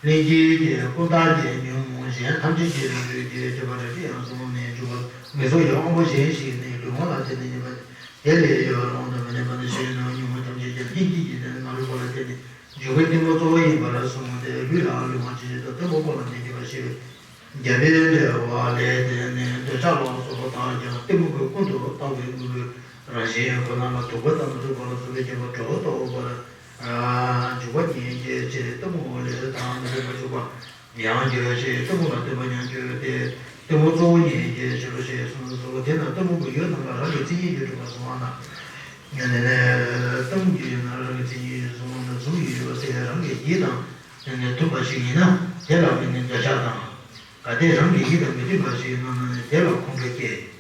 ལྷན་སྐྱེས་ཀྱི་ཀུན་བརྟགས་ཀྱི་ཉོན་མོངས་གཞན་ཐམས་ཅད་ཀྱི་རང་ལུས་ཀྱི་སྤྱོད་པ་རེ་རེ་ཡང་གཟུང་ནས་འཇུག་པ་མི་གཟུང་ཡང་དབང་པོ་གཞན་ཞིག་ནི་ལུས་ངག་ལ་བརྟེན་ནས་ཉེས་པ་དེ་ལས་ཡོད་རུང་དུ་མི་གནས་པ་ནི་ཞེས་ནས་ཉོན་མོངས་ཐམས་ཅད་ཀྱི་ལྷན་སྐྱེས་ཀྱི་དེ་ནི་མ་རིག་པ་ལ་བརྟེན་ནས་འཇུག་པའི་གཏི་མུག་གཙོ་བོ་ཡིན་པར་གསུངས་ཏེ། ལུས་ལའང་ལུས་ངག་ཅན་ཞེས་དང་གཏི་མུག་པོ་ལ་ནི་ཉེས་པ་ཞེས་པའི། རྒྱལ་པོའི་འབྲེལ་བ་ལས་དེ་ནི་འདོད་ཆགས་ལ་སོགས་པ་དག་ཀྱང་གཏི་མུག་གི་ཀུན་ཏུ་བརྟགས་པའི་དངོས་པོའི་རང་བཞིན་ཁོ་ན་ལ་ལྡོག་པ་དང་མི་ལྡོག་པ་ལ་སོགས་པའི་ཁྱད་པར་གྲོགས་རྟོགས་པར་འཇུག་པ་ཉིད་ཀྱི་ཕྱིར་གཏི་མུག་ལས་དང་མི་འདོད་པར་འཇུག་པ་ཡང་འགྱུར་ཞེས་གཏི་མུག་ལ་ལྟོས་པ་ཡང་འགྱུར་ཏེ། གཏི་མུག་གཙོ་བོ་ཉིད་ཀྱི་ཕྱིར་རོ་ཞེས་གསུངས་སོ། དེས་ན་གཏི་མུག་གི་ཡུལ་རྣམས་ལ་རང་གི་མཚན་ཉིད་ཀྱིས་གྲུབ་པར་གཟུང་བ་ན། ཡང་དེ་ནས་གཏི་མུག་གི་ཡུལ་རྣམས་རང་གི་མཚན་ཉིད་ཀྱིས་གཟུང་བ་ན། གཟུང་བའི་ཡུལ་ཟེར་རང་གི་ཡིད་དང་དེ་ནས་མཐུན་པ་ཞིག་ཡིན་ན་དེ་ལ་དམིགས་ནས་འདོད་ཆགས་དང་། གལ་ཏེ་རང་གི་ཡིད་དང་མི་མཐུན་པ་ཞིག་ཡིན་ན་ནི་དེ་ལ་ཁོང་ཁྲོ་སྐྱེ།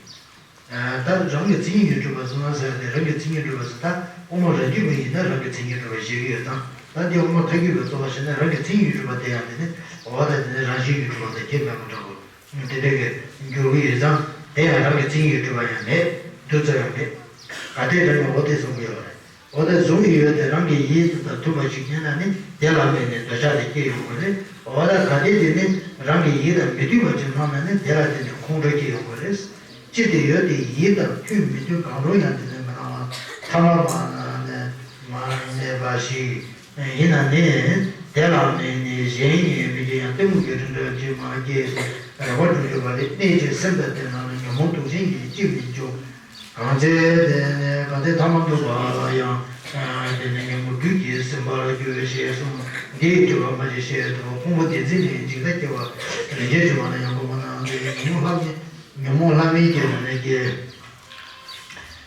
ད་རང་གི་མཚན་ཉིད་ཀྱིས་གྲུབ་པར་གཟུང་བ་ཟེར་ཏེ། རང་གི་མཚན་ཉིད་གྲུབ་པ་ཟེར། ད་དབུ་མ་རང་རྒྱུད་པ་ཡིན་ན་རང་གི་མཚན་ཉིད་གྲུབ་པ་ཞེས་ཀྱི་ཡོད་ཙང་། ད་འདི་དབུ་མ་ཐལ་འགྱུར་བའི་རྩོད་པ་བྱས་ན་རང་གི་མཚན་ཉིད་ཀྱིས་གྲུབ་པ་དེ་ཡང་དེ་ནི་འོ་ད་དེ་ནི་རང་བཞིན་གྱིས་གྲུབ་པ་དང་ཁྱད་མེད་པ་འདྲ་བོ་དེ་འདྲ་གི་འགྱུར་གྱི་ཡོད་ཙང་། དེ་ཡང་རང་གི་མཚན་ཉིད་ཀྱིས་གྲུབ་པ་ཡང་མེད། འདུག་ཙམ་ཡང་མེད། གལ་ཏེ་རང་གི་འོ་དེ་གསུང་གི་ཡོད་རེད། འོ་ད་གཟུང་བའི་ཡུལ་དེ་རང་གི་ཡིད་དང་མཐུན་པ་ཞིག་ཡིན་ན་ནི་དེ་ལ་དམིགས་ནས་འདོད་ཆགས་དེ་སྐྱེ་ཡོང་གི་རེད། འོ་ད་གལ་ཏེ་དེ་ནི་རང་གི་ཡིད་དང་མི་མཐུན་པ་ཅིག་སྣང་ན་ནི་དེ་ལ་བརྟེན་ནས་ཁོང་ཁྲོ་སྐྱེ་ཡོང་གི་རེད། ཅི་སྟེ་ཡུལ་དེ་ཡིད་དང་མཐུན་མི་མཐུན་གང་རུང་ཡང་དེ་ནི་མི་སྣང་བ་ཐ་མལ་པ་ན་ནི་མ་གནས་པ་ཞིག་ཡིན་ན་ནི་དེ་ལ་དམིགས་ནས་གཞན་ཉིད་མི་སྐྱེ་ཡང་གཏི་མུག་གི་རིགས་འདྲ་ཅིག་མ་སྐྱེས་ཏེ་རེག་པར་འགྱུར་བ་ལས་གནས་ཀྱི་སེམས་དང་ལྡན་ན་ནི་ཉོན་མོངས་དུག་ཅན་གྱིས་ཅི་མི་འཇུག་གང་ཚེ་དེ་ནས་གལ་ཏེ་ཐ་མལ་འདུག་པ་ལ་ཡང་དེ་ནས་ཉོན་མོངས་སྦྲུལ་གྱིས་ཟིན་པར་འགྱུར་ཞེས་གསུངས། འདིའི་དྲི་བ་སྔ་ཕྱི་བཤད་དོ། ཕུང་པོ་བདེན་འཛིན་ལས་འཇིག་ལྟ་སྐྱེ་བ་རིན་ཆེན་འབྱུང་བ་ན་ཡང་དགོངས་པ་ན་ཉོན་མོངས་ལྷ་མིན་ཉོན་མོངས་ལྷ་མིན་གྱི་ནང་ནས་སྐྱེ།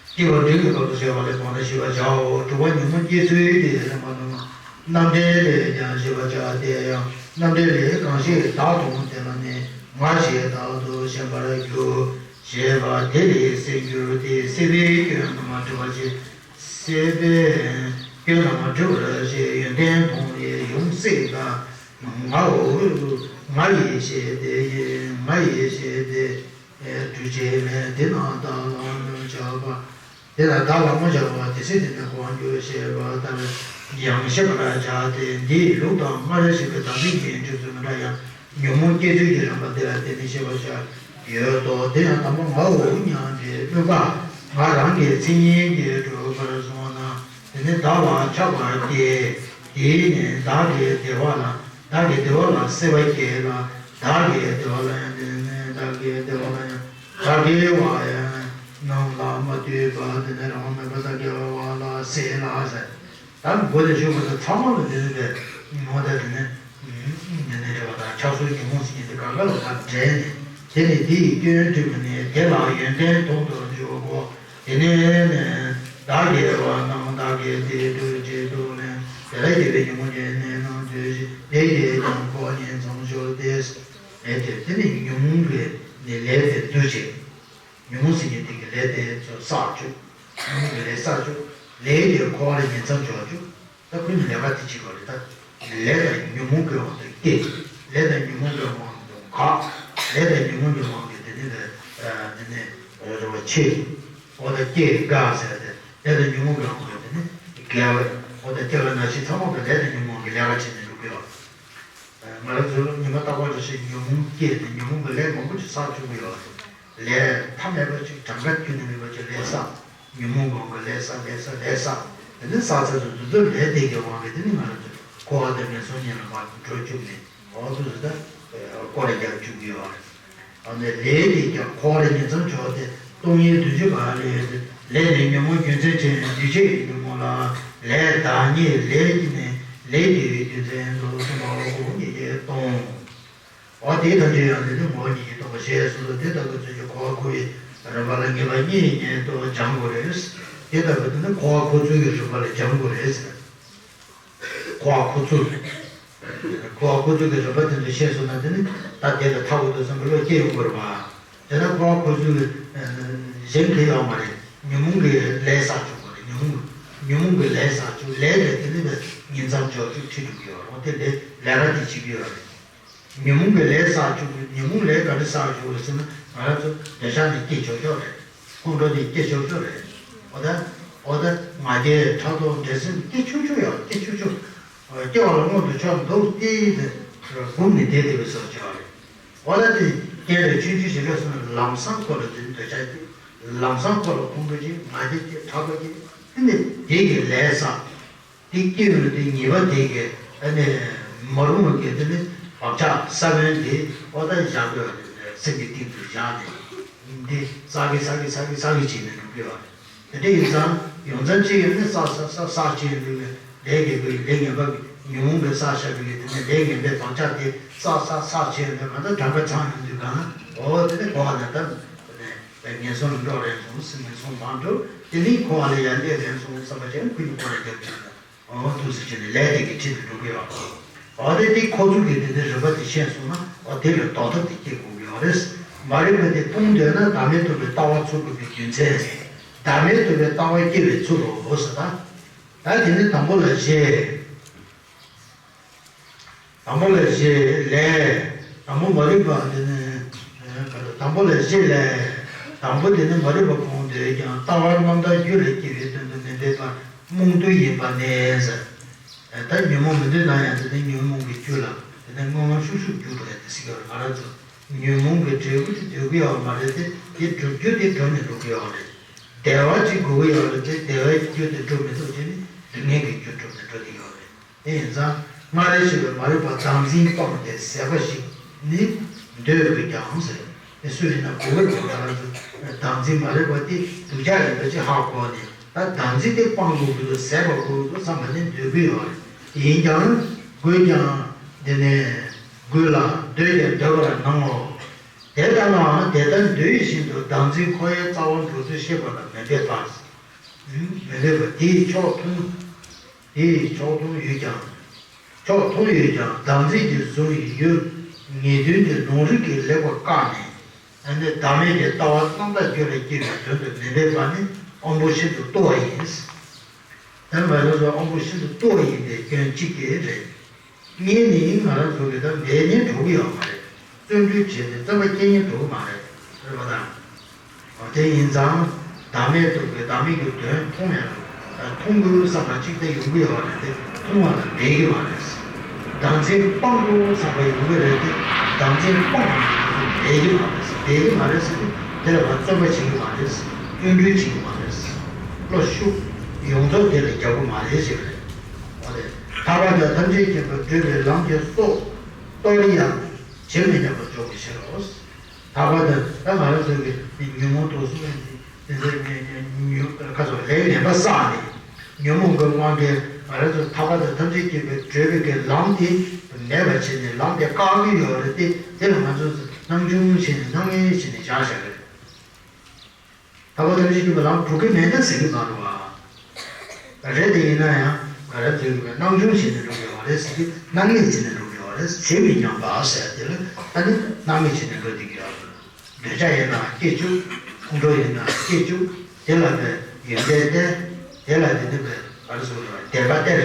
སྐྱེ་བ་སྦྲུལ་གྱི་བར་དུ་བཤད་པ་ལས་གོང་ནས་ཞུ་བར་བྱའོ། དྲུག་པ་ཉོན་མོངས་སྐྱེ་ཚུལ་གྱི་ལེན་པ་རྣམས་རྣམ་འགྲེལ་ལས་ཀྱང་ཞུ་བར་བྱ་སྟེ། ཡང་རྣམ་འགྲེལ་ལས་གང་ཞིག་བདག་མཐོང་དེ་ལ་ནི་ང་ཞེས་བདག་ཏུ་ཞེན་པར་འགྱུར། ཞེས་པ་དེ་ལས་སེལ་འགྱུར་ཏེ། སྲེད་པའི་སྐྱོན་རྣམས་སྒྲིབ་པར་བྱེད། སྲེད་པའི་སྐྱོན་རྣམས་སྒྲིབ་པར་བྱེད། ཡོན་ཏན་མཐོང་བས་ཡུམ་སྲེད་དང་ངའོ། ང་ཡིས་ཞེས་ཏེ་ང་ཡིས་ཞེས་ཏེ་སྦྲུལ་ཆེན་མེད། དེ་རྣམས་བདག་ལ་མངོན་བྱ་བ། དེ་ལ་བདག་ལ་མངོན་བྱ་བ་དེ་སྲིད་དེ་ནས་གོ་འགྱུར་ཞེས་པ་ལྟར་ཡང་ཤེས་པར་བྱ་སྟེ། འདིའི་ལུགས་དང་སྔར་བཤད་པའི་བདག་འཛིན་གྱི་འགྲོས་ཚུལ་མི་འདྲ་ཡང་ཉོན་མོངས་སྐྱེ་ཚུལ་གྱི་རིམ་པ་འདི་ལ་བརྟེན་ནས་ཤེས་པར་བྱ་ཡོད་དོ། དེ་ཡང་དང་པོ་ངའོ་སྙམ་པའི་སྨོན་པ། ང་རང་གི་མཚན་ཉིད་ཀྱིས་གྲུབ་པར་གཟུང་བ་ན་དེ་ནི་བདག་ལ་ཆགས་པ་སྐྱེ། དེས་ནི་བདག་གི་བདེ་བ་ལ་བདག་གི་བདེ་བ་ལ་སྲེད་པ་སྐྱེ་ལ། བདག་གི་བདེ་བ་ལ་ཡང་དེ་ནི་བདག་གི་བདེ་བ་ལ་ཡང་བདག་གི་བ་ཡང་རྣམས་ལ་མ་ལྟོས་པ་དེ་ནི་རང་དབང་མེད་པར་བདག་གི་བ་ལ་སྲེད་ལ་ཟེར། ད་མགོ་ནས་ཞུ་བ་དང་ཚང་མ་ལ་འདི་ནི་པས་ངོ་ད་དེ་ནི་འདི་ནི་རེ་བ་དང་ཆགས་སོགས་ཉོན་མོངས་ཟེར་མཁན་དེ་གང་ག་ལ་ད་འདྲེས་ནས་དེ་ནི་འདི་ཡི་སྐྱོན་བསྒྲིབས་ནས་དེ་ལ་ཡོན་ཏན་མཐོང་དུ་འཇུག་གོ། དེ་ནས་ནི་བདག་གི་བ་རྣམས་བདག་གི་བདེ་སྡུག་བྱེད་དུ་ལེན། དེ་ལ་སྐྱེས་པའི་ཉོན་མོངས་ཀྱི་གནས་རྣམས་འདུ་ཞིང་དེ་ཡིས་ཀྱང་འཁོར་བ་ཉིད་མཚམས་སྦྱོར་ཏེ། ཨེ་དེ་དེ་ནི་ཉོན་མོངས་ཀྱི་ནི་ལས་དེ་འདུ་བྱེད། ཉོན་མོངས་ཟེར་མཁན་དེ་གི་ལས་དེ་ཚོ་བསགས་བཅུག་ཉོན་མོངས་ཀྱི་ལས་བསགས་བཅུག་ལས་དེ་འཁོར་བ་ལ་ཉིང་མཚམས་སྦྱོར་བཅུག་ད་ཁོ་ནི་ལས་ཀ་དེ་བྱེད་དགོས་རེད་ད། ལས་དང་ཉོན་མོངས་ཀྱི་དབང་དུ་སྐྱེ། ལས་དང་ཉོན་མོངས་ཀྱི་དབང་དུ་འགག་ལས་དང་ཉོན་མོངས་ཀྱི་དབང་གིས་དེ་ནི་ལས་དེ་ནི་རེ་བ་ཆེ། འོ་ད་སྐྱེ་དགའ་ཟེར་ཏེ་ལས་དང་ཉོན་མོངས་ཀྱི་དབང་གིས་དེ་ནི་དགའ་བས། འོ་ད་སྐྱེ་བ་ན་ཤི་ཚང་མ་དང་ལས་དང་ཉོན་མོངས་ཀྱི་ལས་ཀ་བྱེད་ནས་འགྲོ་གི་ཡོད། ང་རང་ཚོ་ཉི་མ་རྟག་པར་རེ་ཞིག་ཉོན་མོངས་སྐྱེས་ནས་ཉོན་མོངས་ཀྱི་ལས་མང་པོ་ཞིག་བསགས་བཅུག་གི་ཡོད་རེད། ལས་མཐའ་མེད་པ་ཞིག་གྲངས་ཀ་ཁྱོན་ནས་མེད་པ་ཞིག་ལས་བསགས། ཉོན་མོངས་སྒང་གི་ལས་བསགས་ལས་བསགས་ལས་བསགས། དེ་ནས་བསགས་ཚར་དུས་དེ་ཚོ་ལས་དེ་གའི་དབང་གིས་དེ་ནི་ང་རང་ཚོ་འཁོར་བ་དང་ངན་སོང་གཉིས་ལ་མར་འགྲོ་བཅུག་ནས་འོ་དེ་ཚོ་ད་སྐོར་ར་རྒྱག་བཅུག་གི་ཡོད་རེད། ཨ་ནི་ལས་དེ་ཀྱང་འཁོར་བ་ལ་ཉིང་མཚམས་སྦྱོར་ཏེ་སྟོང་ཉིད་བདུན་ཅུ་པ་ལས། ལས་ནི་ཉོན་མོངས་རྒྱུ་མཚན་ཅན་འདུས་བྱས་ཀྱི་ཉོན་མོངས་ལ། ལས་བདག་ཉིད་ལས་ཀྱི་ནི་ལས་ཀྱི་རྒྱུ་མཚན་དུ་གསུངས་པའོ། ཉེས་བྱས་སྟོང་། འོ་དེའི་དོན་དེ་ཡང་དེ་ནི་ངོ་བོ་ཉིད་ཀྱིས་སྟོང་པ་ཞེས་གསུངས་སོ། དེ་ལྟ་བུའི་ཚུལ་གྱིས་འཁོར་བར་འཁོར་བའི་རིམ་པ་ལ་ངེས་པ་གཉིས་ཉིད་དུ་སྦྱང་དགོས་རེད། དེ་ལྟ་བུ་དེ་ནི་འཁོར་བར་འཁོར་ཚུལ་གྱི་རིམ་པ་ལ་སྦྱང་དགོས་རེད་ཟེར། འཁོར་བར་འཁོར་ཚུལ། འཁོར་བར་འཁོར་ཚུལ་གྱི་རིམ་པ་དེ་ཚོ་ཤེས་སོང་ན་དེ་ནི་ད་དེ་ལས་ཐར་དགོས་འདུག་བསམ་པའི་བློ་སྐྱེ་ཡོང་དགོས་རེད་པ། དེ་ན་འཁོར་བར་འཁོར་ཚུལ་གྱི་གཞན་གང་ཡང་མ་རེད། ཉོན་མོངས་ཀྱི་ལས་བསགས་བཅུག་པ་རེད། ཉོན་མོངས་ཉོན་མོངས་ཀྱི་ལས་བསགས་བཅུག་ལས་དེ་དེ་ནི་ཉིང་མཚམས་སྦྱོར་བཅུག་ཁྲིད་འགྲོ་གི་ཡོད་རེད། དེ་ལས་ལས་ཀ་དེ་བྱེད་ཀྱི་ཡོད་རེད། ཉོན་མོངས་ཀྱི་ལས་བསགས་བཅུག་ཉོན་མོངས་ལས་ག་རེ་བསགས་བཅུག་རེད་ཟེར་ན་ང་རང་ཚོ་འདོད་ཆགས་ནི་སྐྱེ་ཆོག་ཆོག་རེད། ཁོང་ཁྲོ་ནི་སྐྱེ་ཆོག་ཆོག་རེད། འོ་ད་འོ་ད་ང་རྒྱལ་ཕྲག་དོག་འགྲན་སེམས་སྐྱེ་ཆོག་ཆོག་ཡོད་སྐྱེ་ཆོག་ཆོག་སྐྱེ་བ་ལ་མངོན་དུ་ཕྱོགས་འདུག་སྟེ་དེ་སྒོམ་ནས་བསྡད་བསྡད་པའི་བཟོ་བྱ་བ་རེད། འོ་ད་དེ་སྐྱེ་རེ་ཆུང་ཆུང་ཞིག་རེད་སོང་ན་ལམ་སང་ཁོ་ལ་དེ་འདོད་ཆགས་སྐྱེ། ལམ་སང་ཁོ་ལ་ཁོང་ཁྲོ་སྐྱེ་ང་རྒྱལ་སྐྱེ་ཕྲག་དོག་སྐྱེ་དེ་ནི་དེ་གི་ལས་བསགས། དེ་སྐྱེ་བའི་དེ་ཉེས་པ་དེ་གས་ཨ་ནི་མ་རུངས་པ་གས་དེ་ནི་ བག་ཆགས་ས་བོན་དེ་ཨོ་ད་བཞག་དགོས་པ་རེད། སེམས་ཀྱི་གཏིང་དུ་བཞག་ནས་འདི་བསགས་གི་བསགས་གི་བསགས་གི་བསགས་གི་བྱས་ནས་འགྲོ་གི་ཡོད་རེད། དེ་འདྲ་ཡིན་ཙང་ཡོངས་ཚང་གཅིག་ཡོད་ན་བསགས་བསགས་བསགས་བསགས་བྱས་ཡོང་དུས་ལས་ཀྱི་དགོས་ལས་ངན་པ་ཉོན་མོངས་པའི་བསགས་བཞག་གི་ཡོད། དེ་ནས་ལས་ངན་པའི་བག་ཆགས་དེ་བསགས་བསགས་བསགས་བྱས་ཡོང་དུས་གང་ལྟར་གྲངས་ཀ་ཚང་ཡོང་དུས་གང་ཨོ་དེ་ནས་གོ་བ་ལ་ད་དེ་ནས་ངན་སོང་ལ་འགྲོ་རན་སོང་ཟེར། ངན་སོང་མ་འགྲོ་དེ་ནས་གོ་བ་ལ་ཡར་སླེབས་རན་སོང་བསམ་པ་བྱས་ན་ཁོ་གཉིས་སྐོར་ར་རྒྱབ་བྱས་ན། འོ་འདུག་སེ་བྱས་ནས་ལས་དེ་གི་ཁྲིད་དུ་འགྲོ་གི་ཡོད། འོ་དེ་དེ་ཁོ་ཚོ་གི་དེ་དེ་རིམ་པ་དེ་ཤེས་སོང་ན་འོ་དེ་ལ་ལྡོག་ཐབས་དེ་སྐྱེ་དགོས་ཀྱི་ཡོད་རེད། མ་རིག་པ་དེ་སྤོང་འདོད་ན་བདག་མེད་རྟོགས་པའི་ལྟ་བ་ཚུགས་དགོས་པའི་རྒྱུ་མཚན་རེད། བདག་མེད་རྟོགས་པའི་ལྟ་བ་སྐྱེ་བའི་ཚུལ་ལོ་ཟེར་ད། ད་དེ་ནི་དང་པོ་ལ་བཞེས། དང་པོ་ལ་བཞེས་ལས། དང་པོ་མ་རིག་པ་དེ་ནི་དང་པོ་ལ་བཞེས་ལས། དང་པོ་དེ་ནི་མ་རིག་པ་སྤོང་འདོད་ཀྱང་ལྟ་བ་རྣམ་དག་རྒྱུ་ལས་སྐྱེ་བའི་དོན་དུ་མི་འདོད་པ་རྨོངས་དུས་ཡིན་པ་ནས་ཟེར། ད་ཉོན་མོངས་མི་འདོད་ན་ཡང་དེ་ནི་ཉོན་མོངས་ཀྱི་རྒྱུ་ལ་དེ་ནི་སྔོན་ལ་ཤུགས་ཤུགས་རྒྱུ་འགྲོ་ཡ་དེ་སྲིད་ཀྱི་ང་རང་ཚོ་ཉོན་མོངས་ཀྱི་འབྲས་བུ་དེ་འདོད་ཀྱི་ཡོད་མ་རེད་དེ་དེ་འགྲུབ་རྒྱུ་དེ་འགྲོ་ནས་འགྲོ་གི་ཡོད་རེད། བདེ་བ་ཅིག་དགོས་ཀྱི་ཡོད་རེད་དེ་བདེ་བའི་རྒྱུ་དེ་འགྲུབ་མི་ཐུབ་ཅེས་ནི་སྡུག་བསྔལ་གྱི་རྒྱུ་འགྲུབ་ནས་འགྲོ་གི་ཡོད་རེད། དེ་ཡིན་ཙང་སྔར་ལས་ཆེ་བའི་མ་རིག་པ་བདག་འཛིན་སྤངས་ཏེ་ཟད་པ་ཞིག་ནི་འདོད་དགོས་ཀྱང་ཟེར། དེ་སུ་ཡིན་ན་གོ་བར་གྱུར་ང་རང་ཚོ་བདག་འཛིན་མ་རིག་པ་དེ་སྡུག་ཅག་ཡིན་པ་ཅིག་ཧ་གོ་ནས་ད་བདག་འཛིན་དེ་སྤང་དགོས་ཀྱི་འདུག་ཟད་པ་དགོས་ཀྱི་འདུག་བསམ་པ་ནི་འདོད་ཀྱི་ཡོད་རེད། ཡིན་ཀྱང་དགོས་ཀྱང་དེ་ནས་དགོས་ལ་འདོད་ཀྱང་འདོད་པར་སྣང་ངོ་། དེ་ལྟ་ནའང་དེ་ལྟར་འདོད་བཞིན་དུ་བདག་འཛིན་འཁོར་བའི་རྩ་བ་འགྲོ་ཚུལ་ཤེས་པ་ལ་མི་འདོད་པ། མི་འདོད་པ་དེའི་ཕྱོགས་མཐོང་། དེའི་ཕྱོགས་མཐོང་ཡོད་ཀྱང་། ཕྱོགས་མཐོང་ཡོད་ཀྱང་བདག་འཛིན་གྱིས་བཟུང་བའི་ཡུལ་ངེས་དོན་གྱི་ལུང་རིགས་ཀྱིས་ལེགས་པར་བཀག་ནས་ཨ་ནི་བདག་མེད་ཀྱི་ལྟ་བ་རྣམ་དག་རྒྱུད་ལ་སྐྱེ་བའི་དོན་དུ་མི་འདོད་པ་ནི་དབང་པོ་ཤིན་ཏུ་རྟུལ་བ་ཡིན། དེ་ནི་ང་རང་ཚོ་དབང་པོ་ཤིན་ཏུ་རྟུལ་བ་ཡིན་པའི་སྐྱོན་གཅིག་དེ་རེད། གཉིས་ནི་ང་རང་ཚོ་གི་ད་འབད་ཉན་འགྲོ་གི་ཡོད་མ་རེད། བརྩོན་འགྲུས་བྱས་ཏེ་བརྩོན་པ་སྐྱེ་ཉན་འགྲོ་གི་མ་རེད། རེད་པ་དང་། དེ་ཡིན་ཙང་བདག་མེད་རྟོགས་པའི་བདག་མེད་ཀྱི་དོན་མཐོང་ཡང་མཐོང་དགོས་བསམ་པ་གཅིག་དེ་ཡོང་གི་ཡོད་རེད་དེ་མཐོང་བ་ལ་འབད་ཀྱི་མ་རེད། བདག་འཛིན་སྤང་དགོས་བསམ་པ་ཡོང་གི་རེད་དེ་བདག་འཛིན་སྤང་བ་ལ་འབད་ཀྱི་མ་རེད། འབད་ཀྱི་མ་རེད་ཟེར་དུས་དེ་ལ་ང་བརྩོན་པ་བྱེད་ཀྱི་མ་རེད། བརྩོན་འགྲུས་བྱེད་ཀྱི་མ་རེད། བློ་ཤུགས་ཡོངས་རྫོགས་དེ་ལ་རྒྱག་གི་མ་རེད་ཞེས་པ་རེད། ཨོ་རེད། ཐར་པ་དང་ཐམས་ཅད་མཁྱེན་པར་བགྲོད་པའི་ལམ་གྱི་སྲོག་གཏོར་ཡང་བྱེད་མི་ཉན་པར་འཇོག་པའི་ཕྱིར་རོ། ཐར་པ་དང་ད་ང་རང་ཚོ་གི་ཉོན་མོངས་དུག་གསུམ་དེ་ཚོ་ཉོན་ཉོན་ཁ་སོགས་ལས་ངན་པ་བསགས་ནས་ཉོན་མོངས་ཀྱི་དབང་གིས་ང་རང་ཚོ་ཐར་པ་དང་ཐམས་ཅད་མཁྱེན་པར་བགྲོད་པའི་གི་ལམ་དེ་མེད་པར་བྱས་ནས་ལམ་དེ་བཀག་གི་ཡོད་རེད་དེ་དེ་ལ་ང་ཚོ་སྣང་ཆུང་བྱས་ནས་སྣང་ངེས་བྱས་ནས་བཞག་བཞག་གི་རེད། ཐར་པ་ཐམས་ཅད་མཁྱེན་པའི་ལམ་འགྲོ་གི་མེད་ན་ཟེར་གི་མ་རེད་བ། རེད་དེ་ཡིན་ན་ཡང་ང་རང་ཚོའི་གི་སྣང་ཆུང་བྱས་ནས་འགྲོ་གི་ཡོད་རེད་ཟེར་གི་སྣང་ངེས་བྱས་ནས་འགྲོ་གི་ཡོད་རེད། བྱེད་མི་ཉན་པ་ཟེར་དེ་ལ་ཨ་ནི་སྣང་ངེས་བྱས་ནས་འགྲོ་བསྡད་ཀྱི་ཡོད་རེད། འདོད་ཆགས་ཡིན་ན་སྐྱེ་བཅུག་ཁོང་ཁྲོ་ཡིན་ན་སྐྱེ་བཅུག་དེ་ལ་བས་ཡོན་ཏན་ཏེ། དེ་ལ་དེ་ནི་བས་ག་རེ་ཟེར་དགོས་རེད་བ་བདེན་པ་སྟེར།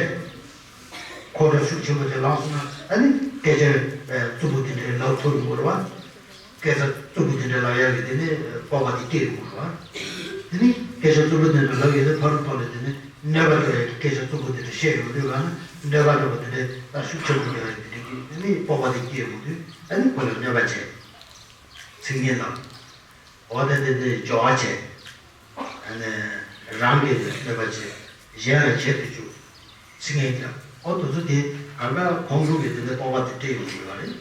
ཁོང་ཁྲོ་ཤུགས་ཆེན་པོ་དེ་ལངས་སོང་ན་ཨ་ནི་སྐད་ཆ་རྩུབ་པོ་དེ་འདྲའི་ལབ་ཐུབ་ཡོང་གི་རེད་བ། སྐད་ཆ་རྩུབ་པོ་དེ་འདྲ་ལབ་ཡག་གི་དེ་ནི་སྤོབས་པ་དེ་སྐྱེ་ཡོང་གི་རེད་བ། དེ་ནི་སྐད་ཆ་རྩུབ་པོ་དེ་འདྲ་ལབ་ཡོད་དུས་ཕ་རུ་ཐོག་ལ་དེ་ནི་གནོད་པ་སྤྲོད་ཡག་གི་སྐད་ཆ་རྩུབ་པོ་དེ་འདྲ་བཤད་ཡོང་དུས་ག་ན་གནོད་པ་སྤྲོད་པ་དེ་འདྲའི་ད་ཤུགས་ཆེན་པོ་འདྲ་ཡོད་དེ་འདྲ་གི་དེ་ནི་སྤོབས་པ་དེ་སྐྱེ་ཡོང་དུས་ཨ་ནི་ཁོ་ལ་གནོད་པ་བྱས། ཚིག་ངན་དང་། འོ་དེ་དེ་དེ་སྦྱོར་བ་བྱས། ཨ་ནི་རང་གི་གནོད་པ་བྱས། གཞན་ལ་བྱེད་དུ་བཅུག་ཚིག་ངན་ཀྱང་ཨོ་དེ་ཚོ་དེ་གང་ག་ཁོང་ཁྲོ་གི་དེ་ནི་སྤོབས་པ་དེ་སྤྲད་ཡོང་གི་ཡོད་རེད།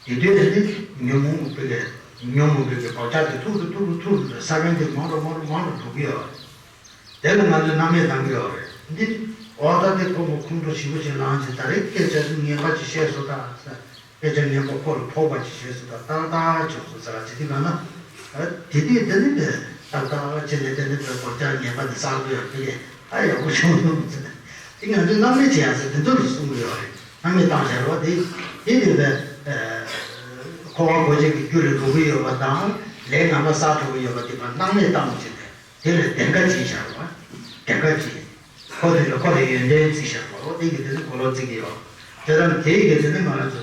དེ་དུས་ནི་ཉོན་མོངས་པའི་གི་ཉོན་མོངས་པའི་གི་བག་ཆགས་དེ་ཐུག་ཏུ་ཐུག་ཏུ་ཐུག་ཏུ་ས་བོན་དེ་མང་རུ་མང་རུ་མང་རུ་འགྲོ་གི་ཡོད་རེད། དེ་ལ་ང་ཚོས་སྣང་མེད་བཏང་གི་ཡོད་རེད། འདི་ཨོ་ད་དེ་ཁོང་གི་ཁོང་ཁྲོ་ཞེ་པོ་ཅིག་ལངས་ཅིག་ད་རེས་སྐད་ཆ་ངན་པ་ཅིག་བཤད་སོང་ད། སྐད་ཆ་ངན་པ་ཁོ་ལ་ཕོག་པ་ཅིག་བྱས་སོང་ད་ཏག་ཏག་བྱུང་སོང་ཟེར་བ་ཅིག་དེ་ག་ན། དེ་དུས་དེ་ནི་དེ་ཏག་ཏག་བྱས་ནས་དེ་ནི་དེ་བག་ཆགས་ངན་པ་དེ་བསགས་དགོས་ཡོད་དེ་ཨ་ཡག་པོ་བྱུང་སོང་ཟེར། དེ་ང་ཚོས་སྣང་མེད་བྱེད་ཡག་ཟེར་དེ་ཚོ་ལ་གསུང་གི་ཡོད་རེད། སྣང་མེད་བཏང་བཞག་རོགས་དེ། དེ་དེ་བས། འཁོར་བ་འཁོར་བྱེད་ཀྱི་རྒྱུ་ལ་འགྲོ་གི་ཡོད་པ་དང་ལས་ངན་པ་བསགས་འགྲོ་གི་ཡོད་པ་དེ་བ་སྣང་མེད་བཏང་བྱས་ཏེ། དེ་ལ་བདེན་ཁ་བྱིན་བཞག་པ། བདེན་ཁ་བྱིན། ཁོ་དེ་ལ་ཁོ་ལ་ཡོན་ཏན་བརྩི་བཞག་པ་རོ་དེ་གི་དེ་ནི་གོ་ལོག་བརྩི་གི་ཡོད། དེ་ཙམ་དེ་གི་དེ་ནི་ང་རང་ཚོ་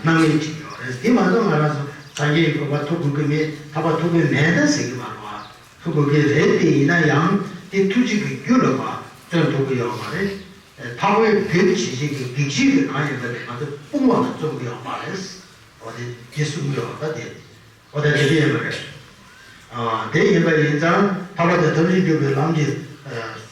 སྣང་མེད་ཅིག་ཡོད་རེད། དེ་མ་གཏོགས་ང་རང་ཚོ་སངས་རྒྱས་ཀྱི་གོ་འཕང་ཐོབ་དགོས་ཀྱི་མེད་ཐར་པ་ཐོབ་ཀྱི་མེད་ན་ཟེར་གི་མ་རེད་བ། ཐོབ་དགོས་ཀྱི་རེད་དེ་ཡིན་ན་ཡང་དེ་ཐུགས་རྗེ་གི་རྒྱུ་ལ་བ་བརྩོན་ཐུབ་ཀྱི་ཡོད་མ་རེད། ཐར་པའི་བེད་སྤྱོད་བྱེད་ཀྱི་གེགས་བྱེད་ཀྱི་གང་ཡིན་པ་དེ་ང་ཚོ་སྤོང་བ་ལ་བརྩོན་གི་ཡོད་མ་རེད། འོ་དེ་དེ་གསུང་གི་ཡོད་ད་དེ། འོ་ད་དེ་དེ་ཡིན་པ་རེད། ཨ་དེ་ཡིན་པ་ཡིན་ཙང་ཐར་པ་དང་ཐམས་ཅད་འགྲུབ་པའི་ལམ་གྱི་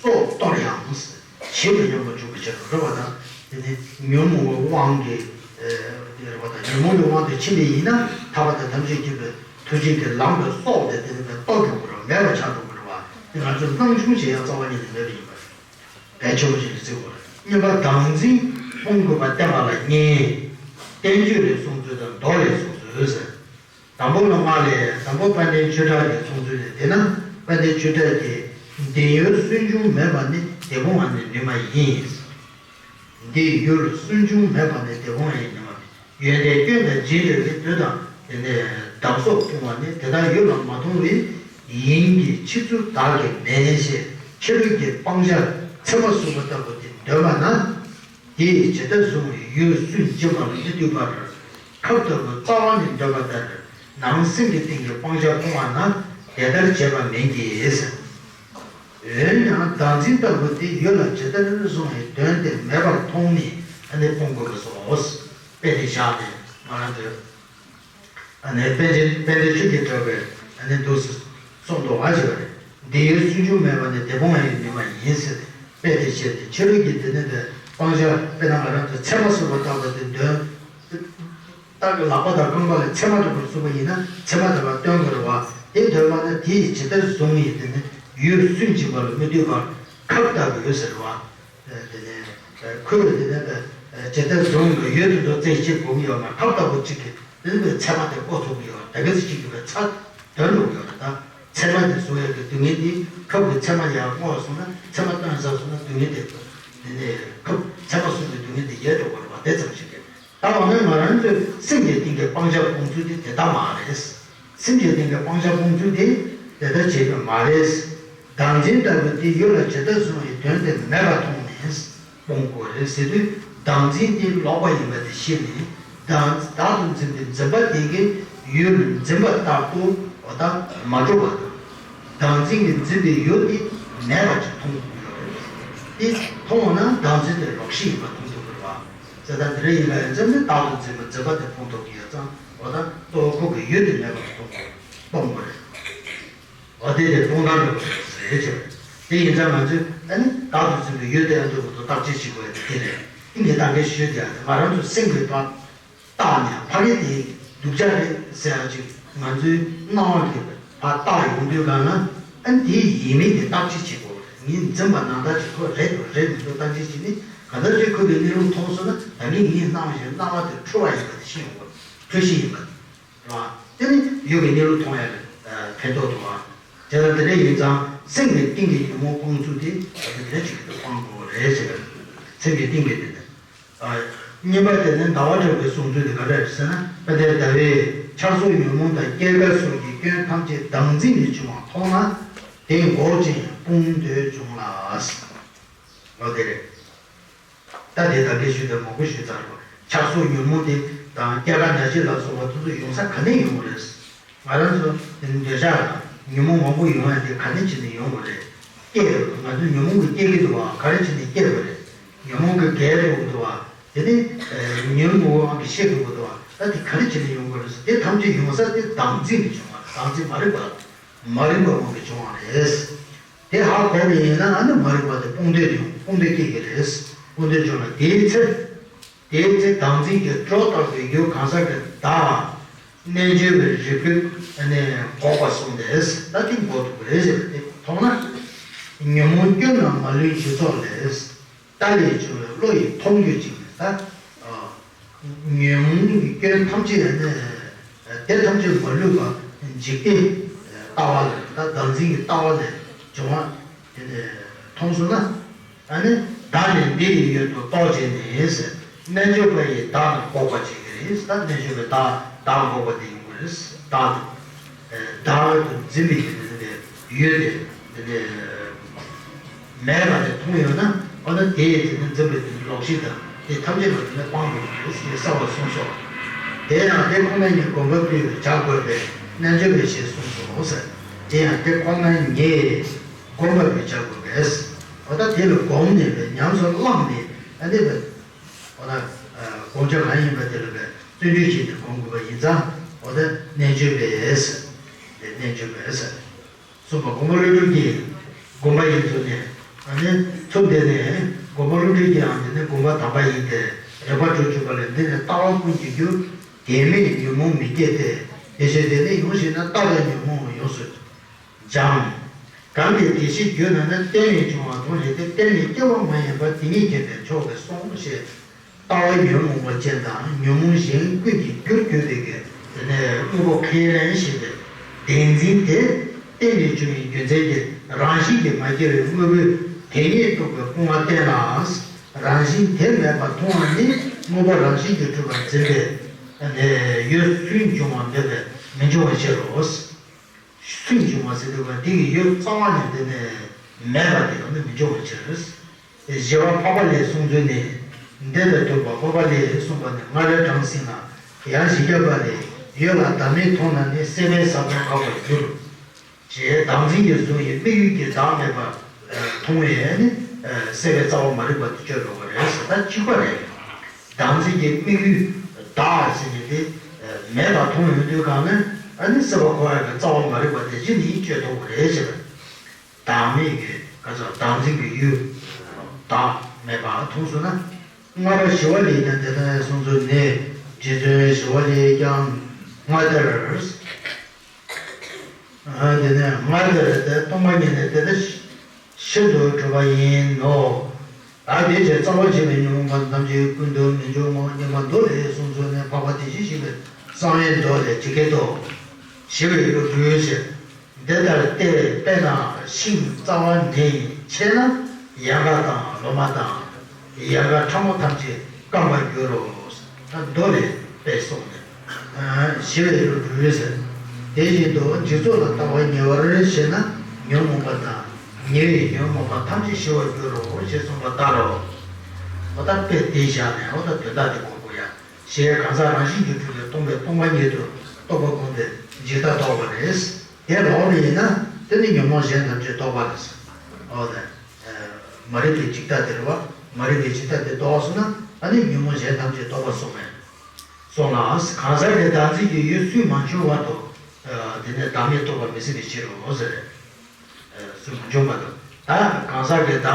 སྲོག་གཏོར་ཡང་བྱེད་དུ་ཉམས་པ་འཇུག་པའི་ཕྱིར་རོ་རེད་བ་དང་དེ་ནི་ཉོན་མོངས་པའི་དབང་གིས་ རེ་བ་དང་ཉོན་མོངས་ཀྱི་དབང་དུ་ཕྱིན་པ་ཡིན་ན་ཐར་པ་དང་ཐམས་ཅད་མཁྱེན་པའི་མཐར་ཕྱིན་གྱི་ལམ་ལ་སོགས་པའི་དེ་ནི་ལྟོགས་འགྲོ་གི་རེད་བ། མེད་པ་ཆགས་འགྲོ་གི་རེད་བ། དེ་ང་ཚོས་སྣང་ཆུང་བྱེད་ཡ་རྩ་བ་ཉིད་ནས་མེད་པ་ཡིན་པ་རེད། བས་ཆེན་པོ་ཞིག་ལ་བརྩི་དགོས་རེད། གཉིས་པ་བདག་འཛིན་སྤོང་དགོས་པ་བསྟན་པ་ལ་གཉིས། བསྟན་བཅོས་ལས་གསུངས་ཚུལ་དང་མདོ་ལས་གསུངས་ཚུལ་ཟེར། དང་པོ་ལ་མ་ལས། དང་པོ་དཔལ་ལྡན་ཆོས་གྲགས་ཀྱིས་གསུངས་ཚུལ་ལས། དེས་ན་དཔལ་ལྡན་ཆོས་གྲགས་ཀྱིས། འདི་ཡུལ་སུན་ཕྱུང་མེད་པ་ནི། འདི་ཕུང་བ་ནི་ནུས་མ་ཡིན། འདི་ཡུལ་སུན་ཕྱུང་མེད་པ་ནི། འདི་ཕུང་བ་ཡི་ནུས་མ་མེད། ཡོན་ཏན་སྐྱོན་དང་འཇིགས་བྲལ་བའི། བདུད་དང་དེ་ནས་བདག་སོགས་ཕུང་བ་ནི། དེ་དག་ཡུལ་ལ་མ་མཐོང་བའི། ཡིན་གྱི་ཕྱི་ཚུལ་བདག་གིས་མེད་ཞེས། ཕྱི་རོལ་གྱི་སྤང་བྱ་ཚེར་མ་ཟུག་པ་ལྟ་བུ་དེ་འདོད་པ་ན། དེས་ཇི་ལྟར་བཟུང་བའི་ཡུལ་སུན་འབྱིན་པ་ལ་མི་ལྟོས་པར། ཁབ་ལྟ་བུ་རྩ་བ་ནས་འདོད་པ་ལྟར། ནང་སེམས་ཀྱི་སྟེང་གི་སྤང་བྱ་ཕུང་བ་ན་དེ་ལྟར་བྱེད་པ་མིན་གྱི། འོན་ཀྱང་བདག་འཛིན་ལྟ་བུ་དེ་ཡུལ་ལ་ཇི་ལྟར་བཟུང་བའི་དོན་དེ་མེད་པར་མཐོང་ནས་ཨ་ནི་སྤོང་དགོས་པ་སོ། དཔེ་དེ་བཞག་ནས་ང་རང་ཚོས། ཨ་ནི་དཔལ་ཆེན་དཔལ་ལྡན་ཆོས་ཀྱི་གྲགས་པས་ཨ་ནི་འདུག་སེ་གསུངས་འདུག་བ་ཞེས་པ་རེད། འདི་ཡུལ་སུན་ཕྱུང་མེད་པ་ནི། འདི་ཕུང་བ་ཡི་ནུས་མ་ཡིན་ཟེར་ཏེ། དཔེ་དེ་བཤད་དེ། ཕྱི་རོལ་གྱི་དེ་ནི་དེ་སྤང་བྱ། དཔེར་ན་ང་རང་ཚོ་ཚེར་མ་ཟུག་པ་ལྟ་བུ་དེ་འདོད། ད་ལག་པ་དང་རྐང་པ་ལ་ཚེར་མ་འདྲ་པོ་ཟུག་པ་ཡིན་ན་ཚེར་མ་འདྲ་པོ་སྟོན་དགོས་རེད་བ། དེ་འདོད་པ་ན་དེས་ཇི་ལྟར་བཟུང་བའི་དེ་ནི་ཡུལ་སུན་འབྱིན་པ་ལ་མི་ལྟོས་པར་ཁབ་ལྟ་བུ་ཟེར་བ། དེ་ནས་ཁོས་དེ་ནས་ཇི་ལྟར་བཟུང་བའི་ཡུལ་དེ་ཚོ་རྩད་གཅོད་དགོས་ཀྱི་ཡོད་མ་རེད། ཁབ་ལྟ་བུ་གཅིག་གིས་དེ་ནས་ཚེར་མ་དེ་བཀོག་ཐུབ་ཀྱི་ཡོད་རེད། ད་ག་ཚོད་གཅིག་གིས་བས་ཚ་དོན་འགྲོ་གི་ཡོད་རེད། ད་ཚེར་མ་དེ་བཟུང་ཡག་གི་སྡུག་བསྔལ་དེ་ཁབ་ཀྱི་ཚེར་མ་ཡར་བཀོག་སོང་ན་ཚེར་མ་བཏོན་ཚར་སོང་ན་སྡུག་བསྔལ་དེ་དེ་ནས་ཁབ་ཚེར་མ་བཟུང་བའི་སྡུག་བསྔལ་དེ་ཡལ་འགྲོ་གི་རེད་བ། དེ་ཙམ་ཞིག་གིས། ད་འོ་ན་ང་རང་ཚོའི་སེམས་ཀྱི་སྟེང་གི་སྤང་བྱ་སྤོང་ཚུལ་དེ་དེ་ལྟ་མ་རེད། སེམས་ཀྱི་སྟེང་གི་སྤང་བྱ་སྤོང་ཚུལ་དེ་དེ་ལྟར་བྱེད་པ་མ་རེད། བདག་འཛིན་ལྟ་བུ་དེ་ཡུལ་ལ་ཇི་ལྟར་བཟུང་བའི་དོན་དེ་མེད་པར་མཐོང་ནས་སྤོང་དགོས་རེད་ཟེར་དུས། བདག་འཛིན་དེ་ལོག་པ་ཡིན་པ་དེ་ཤེས་ནས། བདག་བདག་ཏུ་འཛིན་པའི་འཛིན་པ་དེ་གིས་ཡུལ་འཛིན་པ་ལྟར་དུ་འོ་ད་མ་གྲུབ་པ་དང་། བདག་འཛིན་གྱིས་འཛིན་པའི་ཡུལ་དེ་མེད་པ་ཅིག་མཐོང་དགོས་རེད། དེ་མཐོང་བ་ན་བདག་འཛིན་དེ་ལོག་ཤེས་ཡིན་པ་མཐོང་ཐུབ་དགོས་རེད་བ། ཙེ་ད་འདི་རེ་ཡིན་ལ་ཡང་འཛམ་གླིང་རྟག་ཏུ་འཛིན་པ་འཛིན་པ་དེ་ཕུང་ཐུབ་ཀྱི་ཡོད་ཙང་། འོ་ད་གཙོ་བོ་ཁོ་གི་ཡུལ་དེ་མེད་པར་མཐོང་དགོས། སྤོང་དགོས་རེད། འོ་དེ་དེ་སྤོང་ཐབས་འགྲོ་དགོས་རེད་ཟེར་བྱས། དེ་ཡིན་ཙང་ང་ཚོས་ཨ་ནི་རྟག་ཏུ་འཛིན་པའི་ཡུལ་དེ་ཨ་འདུ་བ་དང་བརྟག་དཔྱད་བྱེད་དགོས་ཡ་དེ་དེ་རེད། ཏིང་ངེ་འདང་གི་ཞུ་དེ་ཨ་ནི་ང་རང་ཚོ་སེམས་ཀྱི་བར་བརྟགས་ནས་ཕ་གི་དེ་སྡུག་ཅག་རེད་ཟེར་ཡ་ཅིག་ང་ཚོའི་སྣང་བ་གི་བར་བརྟགས་ཡོང་དུས་གང་ན་ཨ་ནི་དེ་ཡིན་མིན་དེ་བརྟག་དཔྱད་བྱེད་དགོས་རེད། ངས་འཛིན་པ་ནང་ལྟར་གྱི་ཁོ་རེད་འདུག་རེད་མི་འདུག་བརྟག་དཔྱད་བྱས་ནས། ག་ད་ཅིག་ཁོ་གི་གནས་ལུགས་མཐོང་སོང་ན་ད་གིན་ངའི་སྣང་བ་བཞིན་སྣང་བ་དེ་འཁྲུལ་བ་ཡིན་པ་དེ་ཤེས་ཡོང་དགོས། འཁྲུལ་གཞི་ཡིན་པ་དེ། རེད་བ། དེ་ནི་ཡུལ་གྱི་གནས་ལུགས་མཐོང་ཡ་ལ་ཕན་ཐོགས་འདུག་བ། དེ་ལ་དེ་འདྲ་ཡིན་ཙང་སེམས་ཀྱི་གཏིང་གི་ཉོན་མོངས་སྤོང་ཚུལ་དེ་དེ་འདྲ་ཅིག་གིས་སྤང་དགོས་རེད་ཟེར། སེམས་ཀྱི་གཏིང་གི་དེ་ནི། གཉིས་པ་དེ་ནི་ཟླ་བ་གྲགས་པའི་གསུང་ཚུལ་དེ་ག་འདྲ་རེད་ཟེར་ན། དཔལ་ལྡན་ཟླ་བས་ཆགས་སོགས་ཉོན་མོངས་དང་སྐྱེ་རྒ་སོགས་ཀྱི་སྐྱོན་ཐམས་ཅད་བདག་འཛིན་ལས་བྱུང་བ་མཐོང་ན་དེ་འགོག་ཅིང་སྤོང་འདོད་འབྱུང་ལ། ལོ་དེ་རེད། ད་དེ་ད་གིན་ཞུས་དང་མང་པོ་ཞུས་ཚར་བ། ཆགས་སོགས་ཉོན་མོངས་དེ་དང་སྐྱེ་རྒ་ན་འཆི་ལ་སོགས་པ་དེ་ཚོ་ཡོང་ས་ག་ནས་ཡོང་གི་རེད། ང་རང་ཚོ་འདོད་ཆགས་དང་ཉོན་མོངས་མང་པོ་ཡོང་ཡ་དེ་ག་ནས་བྱས་ནས་ཡོང་གི་རེད། སྐྱེ་ཡོད། ང་ཚོ་ཉོན་མོངས་ཀྱིས་སྐྱེ་གི་འདུག་བ། ག་རེ་བྱས་ནས་སྐྱེ་དགོས་རེད། ཉོན་མོངས་ཀྱིས་རྒས་འགྲོ་གི་འདུག་བ། དེ་ནས་ཉོན་མོངས་དབང་གིས་ཤི་འགྲོ་གི་འདུག་བ། ད་དེ་ག་རེ་བྱས་ནས་ཡོང་གི་རེད་ཟེར། དེ་ཐམས་ཅད་ཡོང་ས་དེ་བདག་འཛིན་གྱིས་བྱུང་བ་རེད། བདག་འཛིན་མ་རིག་པ། མ་རིག་པའི་དབང་གིས་བྱུང་བ་རེད། དེ་ཧ་གོ་བ་ཡིན་ན་ཨ་ནི་མ་རིག་པ་དེ་སྤོང་འདོད་ཡོང་། སྤོང་འདོད་སྐྱེ་གི་རེད། སྤོང་འདོད་བྱུང་ན་དེའི་ཚེ། དེའི་ཚེ་བདག་འཛིན་གྱི་སྒྲོ་བཏགས་པའི་རྒྱུ་གང་ཟག་གི་བདག་རྣལ་འབྱོར་པའི་རིགས་པས་ཨ་ནི་འགོག་པ་གསུངས་ཏེ། ད་དེ་འགོག་ཐུབ་ཀྱི་རེད་ཟེར་བ་དེ་མཐོང་ན། ཉོན་མོངས་སྐྱོན་རྣམས་མ་ལུས་སྦྱིན་སོགས་ལས། ལྟ་ལས་བྱུང་བའི་བློ་ཡིས་མཐོང་གྱུར་ཅིང་། ད་ཉོན་མོངས་ཀྱི་སྐྱོན་ཐམས་ཅད་ནི་དེ་ཐམས་ཅད་མ་ལུས་པ་འཇིག་རྟེན་ལྟ་བ་ལས། ད་བདག་འཛིན་གྱི་ལྟ་བ་ལས་བྱུང་བ་དེ་ནི་མཐོང་སོང་ན། ཨ་ནི་བདག་ནི་འདི་ཡི་ཡུལ་དུ་རྟོག་བྱས་ནས་ཟེར། རྣལ་འབྱོར་པ་ཡིས་བདག་ལ་འགོག་པར་བྱེད་ཀྱི་རེད། ད་རྣལ་འབྱོར་པས་བདག་བདག་འགོག་པ་དེ་ཡོང་གི་རེད། བདག་དང་། བདག་ཏུ་འཛིན་པའི་ཡུལ་དེ་ཡུལ་དེ་དེ་ནི་མེད་པ་དེ་མཐོང་ཡོང་ན། འོ་ན་དེ་ཡི་དེ་ནི་འཛིན་པའི་དེ་ནི་ལོག་ཤེས་དང་དེ་ཐམས་ཅད་ལ་དེ་ནི་སྤང་དགོས་ཀྱི་རེད་ཅེས་གསལ་བར་གསུངས་སོ། དེ་ཡང་དེ་ཁོ་ན་ཉིད་བསྒོམ་པ་པོས་བྱ་དགོས་པས་རྣལ་འབྱོར་པས་ཞེས་གསུངས་སོ་ཟེར། དེ་ཡང་དེ་ཁོ་ན་ཉིད་བསྒོམ་པ་པོས་བྱ་དགོས་པས། འོ་ད་དེ་ལ་བསྒོམས་ནས་པའི་ཉམས་སུ་བླངས་ནས་ཨ་ནི་པའི། འོ་ན། བསྒོམ་བྱ་གང་ཡིན་པ་དེ་ལ་བརྩོན་འགྲུས་བྱས་ཏེ་བསྒོམ་དགོས་པ་ཡིན་ཙང་། འོ་ད་རྣལ་འབྱོར་པས། དེ་རྣལ་འབྱོར་པས། གསུངས་པ་མགོན་པོ་ཀླུ་སྒྲུབ་ཀྱི་དགོངས་པ་ཡིན་ཚུལ་ནས། ཨ་ནི་ཚུལ་འདི་ནི་མགོན་པོ་ཀླུ་སྒྲུབ་ཀྱི་ཨ་ནི་དགོངས་པ་དམ་པ་ཡིན་ཏེ། རེག་པ་དྲུག་བཅུ་པ་ལས། འདི་ནི་ལྟ་བ་ཀུན་གྱི་རྒྱུ། དེ་མེད་ཉོན་མོངས་མི་སྐྱེ་སྟེ། དེ་ཕྱིར་དེ་ནི་ཡོངས་ཤེས་ན། ལྟ་བས་ཉོན་མོངས་ཡོངས་སུ་སྦྱང་། གང་གིས་དེ་བཞིན་བརྗོད་ན་ནི། རྟེན་ལས་བྱུང་བ་དང་ལས་ཏེ། རྟེན་ལས་སྐྱེ་བ་མ་ཡིན་པ། དེ་ཉིད་བརྗོད་པས་ཆོག་གི་གསུངས་ཞེས། ལྟ་བ་ཉོན་མོངས་པ་ཅན་དང་ཉོན་མོངས་གཞན་ཀུན་གྱི་རྒྱུར་གྱུར་པའི་གི་དེ་ནས་དངོས་པོ་ཁས་ལེན་བྱེད་པའི་བདེན་འཛིན་དེ། རྟེན་ལས་བྱུང་བའི་རྒྱུ་མཚན་གྱིས་རང་བཞིན་གྱིས་མ་སྐྱེ་བའི་དངོས་པོའི་དེ་ཉིད་རྟོགས་པའི་སྤོང་བ་བསྟན་ལ། རང་བཞིན་དེ་མེད་པར་མཐོང་བ་ནི། དངོས་པོ་རང་བཞིན་གྱིས་གྲུབ་པར་འཛིན་པའི་ཡུལ་སུན་འབྱུང་བ་མེད་པས་མི་འབྱུང་བའི་ཕྱིར་རོ། སུན་འབྱུང་བ་ཟེར་དུས་ཀ་འདི་གི་ཡུལ་རྩ་བ་ནས་དེ་ནས་མེད་པ་དེ་ཡང་ནི་མི་འབྱུང་བའི་ཕྱིར། ཞི་བ་འཕགས་པ་ལས་གསུངས་ཚུལ་ནི། འདི་ལྟར་ཐུབ་པ་འཕགས་པ་ལས་གསུངས་པ་ནི། སྔར་དྲངས་ཟིན་ལ་ཡང་ཞིག་བརྒྱབ་པ་ལས། ཡུལ་ལ་བདག་མེད་མཐོང་ན་ནི། སྲེད་པའི་ས་བོན་འགག་པར་འགྱུར། ཞེས་བདག་འཛིན་གྱིས་བཟུང་བའི་དམིགས་ཡུལ་གྱི་བདག་མེད་པ་མཐོང་བས་ནི། སྲེད་པའི་རྩ་བ་མ་རིག་པ་དེ་གཅོད་འགྲོ་བ་རེད་ཟེར། ད་གཅིག་པ་རེད། བདག་འཛིན་གྱི་དམིགས་ཡུལ་བདག་ཟེར་ནས་དེ་མེད་པ་མཐོང་ཡོང་དུས་གང་ནས། ཨ་ནི་སྲེད་པ་འཁོར་བའི་རྩ་བ་མ་རིག་པ་དེ་གཞི་ནས་གཅོད་ཐུབ་པ་རེད་ཟེར། བདག་མེད་ཀྱི་ག་ཚོད་བདག་འཛིན་གྱི་ཡུལ་བདག་མེད་པ་མཐོང་སོང་ན། ལྔ་པ་ཞི་བ་ལྷས་ཀྱང་དེ་ལྟར་གསུངས་ཚུལ་ནི། རྗེ་བཙུན་ཞི་བ་ལྷས་ཀྱང་སྔར་ལྟར། དེ་ནས་སྔར་ལྟར་དེ་སྟོང་པ་ཉིད་ནི་དེ་ལྟར་ཤིན་ཏུ་གྲུབ་པ་ཡིན་ནོ། ད་དེ་ཕྱིར་རྩ་བ་འཇིག་པའི་ཉོན་མོངས་པ་ཐམས་ཅད་ཀུན་ཏུ་མི་འབྱུང་ངོ་། སྙེ་མ་མདོ་ལས་གསུངས་ཚུལ་ནི། འཕགས་པ་དེ་བཞིན་གཤེགས་པའི་གསང་བའི་མདོ་ལས་ཇི་སྐད་དུ། ཞི་བའི་ཡུལ་དྲུག་ཟེར། འདི་ལྟར་སྟེ། དཔེར་ན་ཤིང་རྩ་བ་ནས་ཆད་ན། ཡལ་ག་དང་ལོ་མ་དང་ཡལ་ག་ཕྲ་མོ་ཐམས་ཅད་སྐམ་པར་འགྱུར་རོ། ད་མདོ་ལས་དཔེ་གསུངས་ནས། ཞི་བའི་ཡུལ་དྲུག་ཟེར། དེ་བཞིན་དུ་འཇིག་ཚོགས་ལ་ལྟ་བ་ཉེ་བར་ཞེན་ན། ཉོན་མོངས་པ་དང་ཉེ་བའི་ཉོན་མོངས་པ་ཐམས་ཅད་ཞི་བར་འགྱུར་རོ་ཞེས་གསུངས་པ་ལྟར་རོ། འོ་ད་དཔེ་དེ་བཞག་ནས། འོ་ད་དོན་དག་དེ་གོ་དགོས་ཡ། ཞེས་གང་ཟག་རང་བཞིན་གྱིས་གྲུབ་པའི་སྟོང་པའི་སྟོང་པ་ཉིད་དུ་རྟོགས་པ་བསྒོམས་པས་འཇིག་ལྟ་རྟོགས་པ་རེད། དེ་ལོག་པ་ཡིན་ན་དེ་ནི་ཉོན་མོངས་གཞན་ཐམས་ཅད་རྟོགས་པ་རེད། འོ་ད། མ་རིག་པའི་འཇིག་ལྟ་དེ་རེད་བ། མ་རིག་པའི་འཇིག་ལྟ་དེ་རྟོགས་སོང་ན། ཨ་ནི་ཉོན་མོངས་གཞན་ཐམས་ཅད་རྟོགས་པ་སོང་བས། སོང་ལ། གང་ཟག་གི་བདག་འཛིན་གྱི་ཡུལ་སུན་མ་འབྱུང་བར་དུ། དེ་ནས་བདག་མེད་རྟོགས་པ་མི་སྲིད་པའི་ཕྱིར་རོ་ཟེར། སུན་མ་འབྱུང་བར་དུ། ད་གང་ཟག་གི་བདག་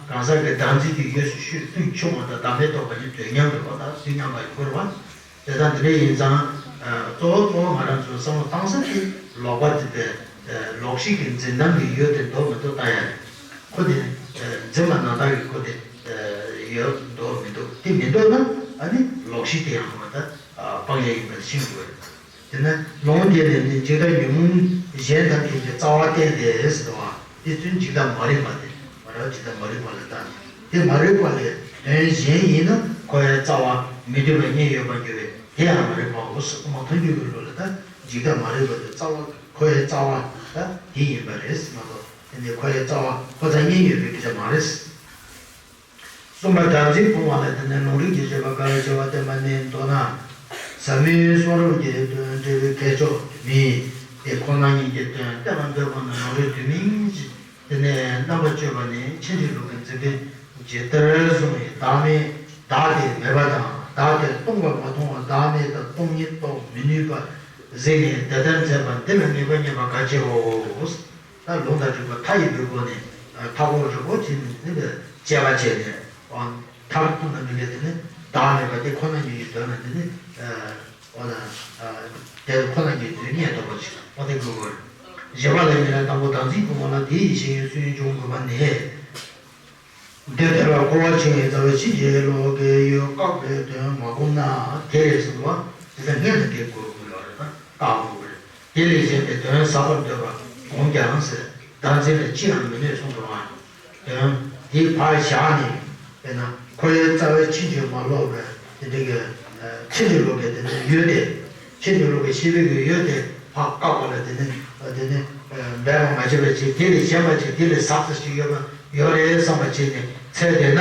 གང་ཟག་གི་བདག་འཛིན་གྱི་ཡུལ་སུན་འབྱུང་བར་དུ་བདག་མེད་རྟོགས་པ་ནི་དུས་མཉམ་རེད་བ། ད་དུས་མཉམ་པ་ཡིན་དགོས་རེད་བ། དེ་ལྟར་འདི་འདྲ་ཡིན་ཙང་། གཙོ་བོ་གཙོ་བོ་ང་རང་ཚོའི་བསམ་བློ་བཏང་ས་དེ་ལོག་པ་འཛིན་པའི་ལོག་ཤེས་ཀྱི་འཛིན་སྟངས་ཀྱི་ཡུལ་དེ་འདུག་མི་འདུག་ལྟ་ཡ་རེད། ཁོ་དེ་འཛིན་པ་ནང་ལྟར་གྱི་ཁོ་དེ་ཡོད་འདུག་མི་འདུག་དེ་མི་འདུག་ན་ཨ་ནི་ལོག་ཤེས་དེ་ཡང་ཁོ་ད་སྤང་ཡ་ཡིན་པ་ཤེས་དགོས་རེད། དེ་ན་ལུང་དེ་ནས་ནི་འཇིག་ལྟ་ཉོན་མོངས་གཞན་ཐམས་ཅད་ཀྱི་རྩ་བ་བསྟན་ཏེ་ཟེར་བ། དེ་ཚུན་འཇིག་ལྟ་མ་རིག་པ་དེ་མ་རེད། འཇིག་ལྟ་མ་རིག་པ་ལ་ལྟ་ན་དེ་མ་རིག་པ་ལས་དོན་གཞན་ཡིན་ན་འཁོར་བའི་རྩ་བ་མི་མཐུན་པ་གཉིས་ཡོད་པར་འགྱུར་བས་དེ་ཡང་མ་རིག་པའོ་ཟེར། དབུ་མ་ཐལ་འགྱུར་གྱི་ལུགས་ལ་ད་འཇིག་ལྟ་མ་རིག་པ་དེ་རྩ་བ་འཁོར་བའི་རྩ་བ་ད་དེ་ཡིན་པ་རེད་ཟེར་མ་གཏོགས། དེ་ནས་འཁོར་བའི་རྩ་བ་ཁོ་ཚ་གཉིས་ཡོད་པའི་སྐད་ཆ་མ་རེད། གསུམ་པ་བདག་འཛིན་སྤོང་བ་ལ་དེ་ནས་ལུང་རིགས་ཀྱི་བཞེད་པ་ག་རེ་བྱེད་པ་བསྟན་པ་ནི་མདོར་ན། ཟབ་མོའི་གསུང་རབ་ཀྱི་དོན་འགྲེལ་བའི་མཁས་མཆོག་མི་དེ་ཁོ་ན་ཉིད་ཀྱི་དོན་བསྟན་པ་འདོད་པ་ནི་ལུང་རིགས་དུ་མིན་གྱི་དེ་ནས་རྣམ་པ་བཅད་པ་ནི་ཕྱིན་ཅི་ལོག་གི་འཛིན་པའི་ཇི་ལྟར་གསུངས་པའི་བདག་མེད་བདག་དེ་མེད་པ་དང་བདག་དེ་སྟོང་པར་མ་མཐོང་བ་བདག་མེད་དང་སྟོང་ཉིད་རྟོགས་མི་ནུས་པ་གཟིགས་ནས་དེ་ལྟར་མཛད་པ་འདི་ལ་ངེས་པ་རྙེད་པ་ག་བྱེད་འོ། ད་ལུང་དང་འགྲིག་པ་མཐའ་ཡས་པའི་སྒོ་ནས་མཐའ་འཁོར་རིག་པ་བྱས་ནས་ནི་དཔྱད་པ་བྱས་ནས་མཐར་ཐུག་ན་མི་ལས་དེ་ནི་བདག་མེད་པ་དེ་ཁོ་ན་ཉིད་ཀྱི་དོན་ལ་འདི་ནི་འོ་ན་དེ་ཁོ་ན་ཉིད་དོན་རྙེད་ཐུབ་པ་ཞིག་འོ་དེ་དགོས་པར། བཞི་པ་ལ་ཡིན་ན་དང་པོ་བདག་འཛིན་སྤོང་བ་ལ་དེ་ཡི་ཞེན་ཡུལ་སུན་འབྱུང་དགོས་པ་ནི། འདི་ལྟར་འཁོར་བ་འཆིང་བའི་རྩ་བའི་ཕྱིན་ཅི་ལོག་གི་ཡུལ་བཀག་པའི་དོན་མ་བསྒོམས་ན་དེ་ལས་གསུངས་པ་དེ་ལྟར་སྔོན་ལ་དེ་དགོས་དགོས་ལ་རེ་ད་བཀག་དགོས་རེད། དེ་ལས་གཞན་པའི་དོན་ཟབ་པར་འདོད་པ་བསྒོམས་ཀྱང་ཟེར། བདག་འཛིན་ལ་ཅི་ཡང་མི་གནོད་གསུངས་འདུག་ཨང་། དོན་དེ་ཕར་བཞག་ནས་དཔེར་ན་འཁོར་བའི་རྩ་བའི་ཕྱིན་ཅི་མ་ལོག་པའི་དེ་འདྲ་གི་ཕྱིན་ཅི་ལོག་གི་དེ་འདྲ་ཡུལ་དེ། ཕྱིན་ཅི་ལོག་གི་ཤེས་པའི་གི་ཡུལ་དེ་ཕར་བཀག་པ་ལ་དེ་ནི་དེ་ནི་འབད་པ་མ་བྱས་པ་ཅིག་དེ་ལས་གཞན་པ་ཅིག་དེ་ལས་ཟབ་ས་ཞིག་ཡོད་པ་ཡོད་རེད་བསམ་པ་བྱས་ནས་ཚེ་འདས་ན།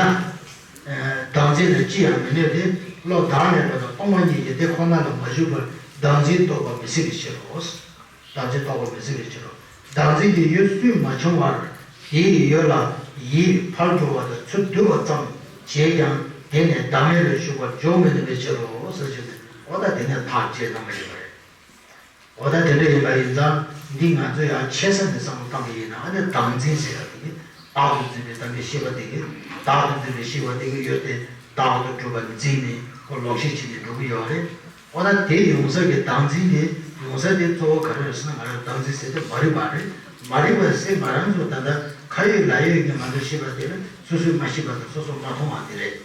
བདག་འཛིན་ལ་ཅི་ཡང་མི་གནོད་དེ། བློ་བདག་མེད་པ་དང་སྟོང་པ་ཉིད་ཀྱི་དེ་ཁོ་ན་ལ་མ་ཞུགས་པར་བདག་འཛིན་རྟོགས་པ་མི་སྲིད་པའི་ཕྱིར་རོ། བདག་འཛིན་རྟོགས་པ་མི་སྲིད་པའི་ཕྱིར་རོ། བདག་འཛིན་གྱི་ཡུལ་སུན་མ་བྱུང་བར་དེའི་ཡུལ་ལ་ཡིད་ཕར་འགྲོ་བ་དང་ཚུར་འདུ་བ་ཙམ་བྱས་ཀྱང་དེ་ནས་བདག་མེད་ལ་ཞུགས་པར་འཇུག་མི་ནུས་པའི་ཕྱིར་རོ་ཟེར་བྱས་ནས་འོ་ད་དེ་ནས་ཐག་བཅད་གནང་བ་ཡིན་པ་རེད། འོ་ད་དེ་འདྲ་ཡིན་པ་ཡིན་ཙང་འདི་ང་ཚོས་ཡང་ཆེ་ས་ནས་བསམ་བློ་བཏང་པ་ཡིན་ན་ཨ་ནི་བདག་འཛིན་ཟེར་ཡ་དེ་གི་བདག་ཏུ་འཛིན་པའི་བདག་གི་ཤེས་པ་དེ་གི་བདག་ཏུ་འཛིན་པའི་ཤེས་པ་དེ་གི་ཡོད་དེ། བདག་ཏུ་གྲུབ་པ་འཛིན་ནས་ཁོ་ལོག་ཤེས་བྱས་ནས་འགྲོ་གི་ཡོད་རེད། འོ་ན་དེ་ཡོང་ས་གི་བདག་འཛིན་དེ་ཡོང་ས་དེ་གཙོ་བོ་ག་རེ་རེད་ཟེར་ན། ང་རང་བདག་འཛིན་ཟེར་དེ་མ་རིག་པ་རེད། མ་རིག་པ་ཟེར་ང་རང་ཚོ་ད་ལྟ་ཁ་ཡོད་ལག་ཡོད་ཀྱི་ང་ཚོ་ཤེས་པ་དེ་ལ་སོ་སོས་མ་ཤེས་པ་དང་སོ་སོ་མ་མཐོང་བ་དེ་རེད།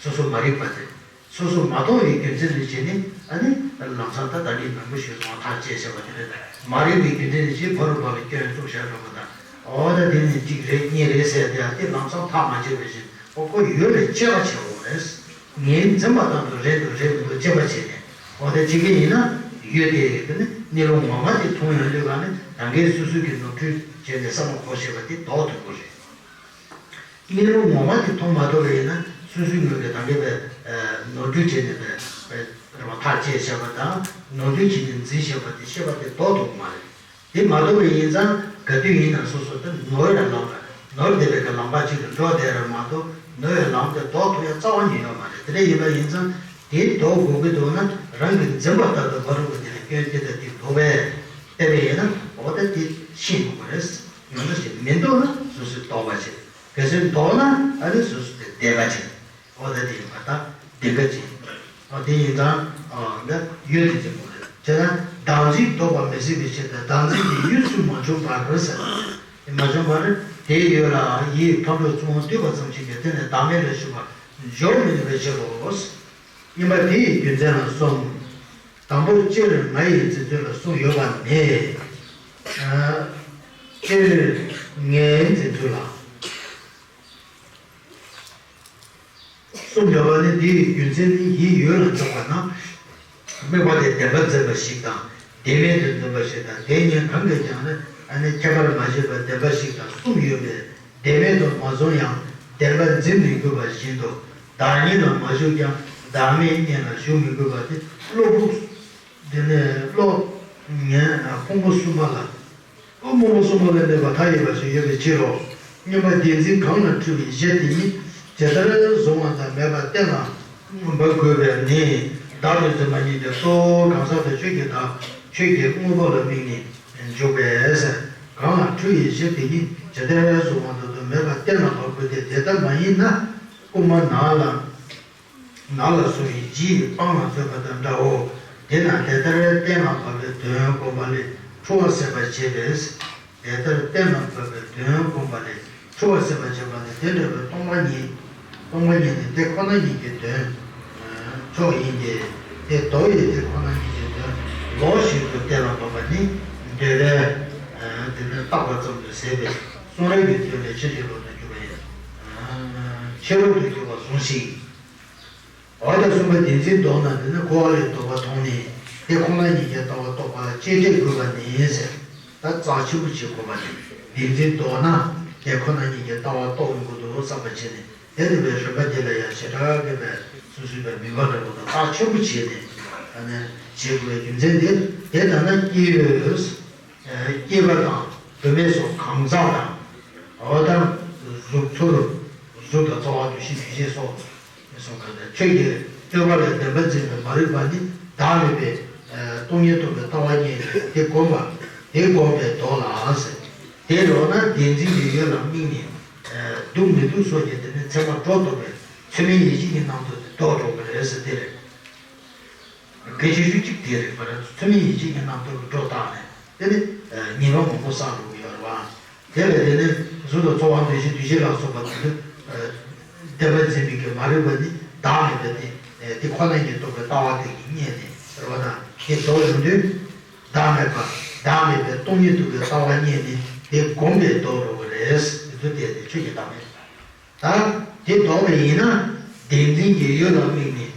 སོ་སོ་མ་རིག་པ་དེ། སོ་སོ་མ་མཐོང་བའི་རྒྱུ་མཚན་ལ་བྱས་ནས་ཨ་ནི་ལམ་སང་ད་ལྟ་ནི་མང་པོ་ཞིག་ལ་ཐག་བཅད་བྱས་པ་དེ་རེད། མ་རིག་པའི་རྒྱུ་མཚན་ལ་བྱས་ཕ་རོལ་པོ་ལ་སྐྱོན་བཙུགས་བཞག་འགྲོ་བ་དང་། འོ་ད་དེ་ནི་གཅིག་རེད་གཉིས་རེད་ཟེར་དེ་ཨ་དེ་ལམ་སང་ཐག་མ་བཅད་པ་བཞིན། ཨོ་ཁོ་ཡོད་ལ་དཔྱད་པ་བྱེད་དགོས་རེད། ངས་འཛིན་པ་ལྟར་དུ་རེད་འདུག་རེད་མི་འདུག་དཔྱད་པ་བྱས་ནས། ཨོ་དེ་བྱེད་ཀྱི་ཡིན་ན་ཡོད་དེ་ཡོད་དེ་ནི་གནས་ལུགས་ངོ་མ་དེ་མཐོང་ཡང་ལུས་པ་ནི་ད་གའི་སོ་སོ་གི་ནོར་འཁྲུལ་བྱས་ནས་བསམ་བློ་འཁོར་བྱས་པ་དེ་ལྡོག་ཐུབ་དགོས་རེད། གནས་ལུགས་ངོ་མ་དེ་མཐོང་མ་ཐུབ་པ་ཡིན་ན་སོ་སོའི་ངོས་ཀྱི་ད་གའི་པའི་ནོར་འཁྲུལ་བྱས་ནས་པའི་པའི་རེ་བ་ཐག་བཅད་བྱས་པ་དང་ནོར་འཁྲུལ་བྱས་ནས་འཛིན་བྱས་པ་དེ་ཤེས་པ་དེ་ལྡོག་ཐུབ་ཀྱི་མ་རེད། དེ་མ་ཐུབ་པ་ཡིན་ཙང་ག་དུས་ཡིན་ན་སོ་སོ་དེ་ནོར་བའི་ལམ་ལ་ནོར་བསྡད་པའི་གི་ལམ་པ་གཅིག་ཏུ་འགྲོ་བསྡད་ར་མ་གཏོགས་ནོར་བའི་ལམ་དེ་ལྡོག་ཐུབ་ཡ་རྩ་བ་ཉིད་ཡོད་མ་རེད། དེ་འདྲ་ཡིན་པ་ཡིན་ཙང་དེ་ལྡོག་དགོས་ཀྱི་འདུག་ན་རང་གི་འཛིན་པ་ལྟར་དུ་ཕ་རོལ་པོ་དེ་ལ་སྐྱོན་དེ་ལྟ་དེ་འདུག་པས་བལྟས་པ་ཡིན་ན་འོ་ད་དེ་ཤེས་དགོས་པ་རེད། ཡང་ན་ཞིག་མི་འདུག་ན་སོ་སོས་ལྡོག་པ་བྱེད། གལ་སྲིད་ལྡོག་ན་ཨ་ནི་སོ་སོ་དེ་བདེན་པ་བྱེད། འོ་ད་དེ་ཡིན་པ་ད་བདེན་པ་ཅིག་འོ་དེ་ཡིན་ཙང་འདི་ཡོད་དེ་ཅིག་མོ་རེད། བྱས་ན་བདག་འཛིན་ལྡོག་པ་མི་སྲིད་པའི་ཕྱིར་དང་བདག་འཛིན་གྱི་ཡུལ་སུ་མ་བྱུང་བར་ཟེར། དེ་མ་བྱུང་བར་དེའི་ཡུལ་ལ་ཡིད་ཕམ་འགྲོ་ཚུལ་བསྡུས་པ་ཙམ་ཞིག་གིས་དེ་ནས་བདག་མེད་ལ་ཞུགས་པར་འཇོག་མི་ནུས་པའི་ཕྱིར་རོ། ཡིན་པ་དེ་ཡི་རྒྱུ་མཚན་ལ་གསུམ། དང་པོ་སྤྱིར་ང་ཡི་འཛིན་ཚུལ་ལ་གསུམ་ཡོད་པ་ནི། སྤྱིར་ངའི་འཛིན་ཚུལ་ལ། གསུམ་ཡོད་པ་ནི་དེའི་རྒྱུ་མཚན་ནི་ཡིད་ཡུལ་ལ་འཇོག་པ་ན། དམིགས་པ་དེ་བདེན་པར་འཛིན་པ་ཞིག་དང་བདེན་མེད་དུ་འཛིན་པ་ཞིག་དང་དེ་གཉིས་གང་གིས་ཀྱང་ནི་ཨ་ནི་ཁྱད་པར་མ་ཕྱེད་པར་བདེན་པ་ཞིག་དང་གསུམ་ཡོད་པས་བདེན་མེད་དུ་མ་བཟུང་ཡང་བདེན་པར་འཛིན་མི་དགོས་པ་བཞིན་དུ་བདག་ཉིད་ལ་མ་ཞུགས་ཀྱང་བདག་མེད་གཉིས་ལ་ཞུགས་མི་དགོས་པ་དེ་གློ་བུར། དེ་ནས་གློ་ངན་ཕུང་པོ་གསུམ་པ་ལ། ཨོ་སྨོན་ལམ་གསུམ་པ་ལས་འདས་པ་མཐའ་ཡས་པ་ཞིག་ཡོད་པའི་ཕྱིར་རོ། སྙོམས་པར་བདེན་འཛིན་གང་ལ་འཁྲུལ་བའི་གཞི་དེ་ཉིད་ཇི་ལྟར་བཟུང་བ་དང་མེད་པར་གཏན་ལ་དབབ་དགོས་པས་ནི། བདག་ཏུ་འཛིན་པ་ཉིད་ཀྱི་གཙོ་བོ་གང་ཟག་དང་ཆོས་ཀྱི་བདག་ཆོས་ཀྱི་དངོས་པོ་ལ་དམིགས་ནས་འཇུག་པས། གང་ལ་འཁྲུལ་བའི་གཞི་དེ་ཉིད་ཇི་ལྟར་བཟུང་བ་དང་མེད་པར་གཏན་ལ་དབབ་དགོས་ཏེ་དེ་ལྟ་མ་ཡིན་ན་དབུ་མ་ནག་ལ། ནག་ལ་སོགས་པའི་ལྗིད་སྤང་ལ་འཛོད་པ་དང་འདྲའོ། དེས་ན་དེ་ལྟར་གཏན་ལ་དབབ་པའི་དོན་བསྒོམ་པ་ལས་འཁྲུལ་བ་སེལ་བར་བྱེད་པས། དེ་ལྟར་གཏན་ལ་དབབ་པའི་དོན་བསྒོམ་པ་ལས་འཁྲུལ་བ་སེལ་བར་བྱེད་པ་ནི་དེ་འདྲ་བའི་སྟོང་པ་ཉིད། སྟོང་པ་ཉིད་ནི་དེ་ཁོ་ན་ཉིད་ཀྱི་དོན་མཆོག་ཡིན་ཏེ། དེ་ལྡོག་པའི་དེ་ཁོ་ན་ཉིད་ཀྱི་དོན་ལོག་ཞིག་ཏུ་གཏན་ལ་དབབ་པ་ནི་འདོད་པས་དེ་ནི་བཏགས་པ་ཙམ་དུ་ཟད་པས་གསུང་རབ་ཀྱི་དོན་ལས་ཕྱིན་ཅི་ལོག་ཏུ་གྱུར་པ་ཡིན། ཕྱི་ལོག་ཏུ་གྱུར་པ་ཟུང་ཞིག་འོ་ད་གསུམ་པ་བདེན་འཛིན་ལྡོག་ན་འདི་ནི་འཁོར་བ་ལས་ལྡོག་པ་མཐོང་ནས་དེ་ཁོ་ན་ཉིད་ཀྱི་ལྟ་བ་རྟོགས་པ་ལ་གཅེས་སྤྲས་དགོས་པ་ནི་ཟེར། ད་རྩ་ཆེན་པོ་བྱེད་དགོས་པ་ནི་བདེན་འཛིན་ལྡོག་ན་དེ་ཁོ་ན་ཉིད་ཀྱི་ལྟ་བ་རྟོགས་ཡོང་གི་འདུག་བསམ་པ་བྱས་ནས་དེ་ནི་བའི་རིམ་པ་འདི་ལ་ཡང་བྱེ་བྲག་གི་བའི་སོ་སོའི་བའི་མོས་པ་འདྲ་པོ་དང་རྩ་ཆེན་པོ་བྱས་ནས་ཨ་ནི་བྱེད་དགོས་པའི་རྒྱུ་མཚན་དེ་དེ་ལྟ་ན་སྐྱེས་ཡོད། སྐྱེས་པ་དང་སྒྲོན་མེ་སོགས་གང་ཟག་དང་། འོ་ད་གཟུགས་ཚོར་གཟུགས་དང་ཚོར་བ་འདུ་ཤེས་འདུ་བྱེད་སོགས་གསུངས་པ་ལྟར་ཆོས་ཀྱི་སྤྲོས་པ་ལས་བདེན་པར་འཛིན་པའི་མ་རིག་པ་ནི་བདག་མེད་པའི་སྟོང་ཉིད་རྟོགས་པའི་ལྟ་བ་རྙེད་ནས་དེ་བསྒོམ་པ་དེ་བསྒོམས་པས་ལྡོག་ལ་ཟེར། དེ་ལྡོག་ན་བདེན་འཛིན་གྱི་ཡུལ་ལ་དམིགས་ནས་འདུག་མི་འདུག་སོགས་ཀྱི་དེ་ནི་མཚན་མ་སྒྲོ་འདོགས་པའི་ཚད་མའི་ཡིད་བྱེད་ཀྱི་རྣམ་རྟོག་དེ་ལྡོག་འགྲོ་གི་རེད་ཟེར་དེ་རེད། གལ་ཆེ་ཤོས་གཅིག་དེ་རེད་པ། ཚད་མའི་ཡིད་བྱེད་ཀྱི་རྣམ་རྟོག་གི་སྒྲོ་བཏགས་ནས་དེ་ནི་ཉེས་པ་མང་པོ་བསགས་འགྲོ་གི་ཡོད་རེད་པ། དེ་ལས་དེ་ནི་གཟུགས་དང་ཚོར་བ་འདུ་ཤེས་འདུ་བྱེད་ལ་སོགས་པ་དེ་ནི་བདེན་པར་འཛིན་པའི་གི་མ་རིག་པ་ནི་བདག་མེད་པ་དེ་དེ་ཁོ་ན་ཉིད་རྟོགས་པའི་ལྟ་བ་དེ་གིས་རྙེད་ནས་རེད་པ། ད་དེ་ལྡོག་ཡོང་དུས་བདག་མེད་པ་བདག་མེད་པའི་སྟོང་ཉིད་རྟོགས་པའི་ལྟ་བ་རྙེད་ནས་དེ་བསྒོམས་པས་ལྡོག་འགྲོ་གི་རེད། དེ་ཚོ་དེ་དེ་ཆོས་ཀྱི་བདག་མེད། ད་དེ་ལྡོག་པ་ཡིན་ན་བདེན་འཛིན་གྱི་ཡུལ་ལ་དམིགས་ནས་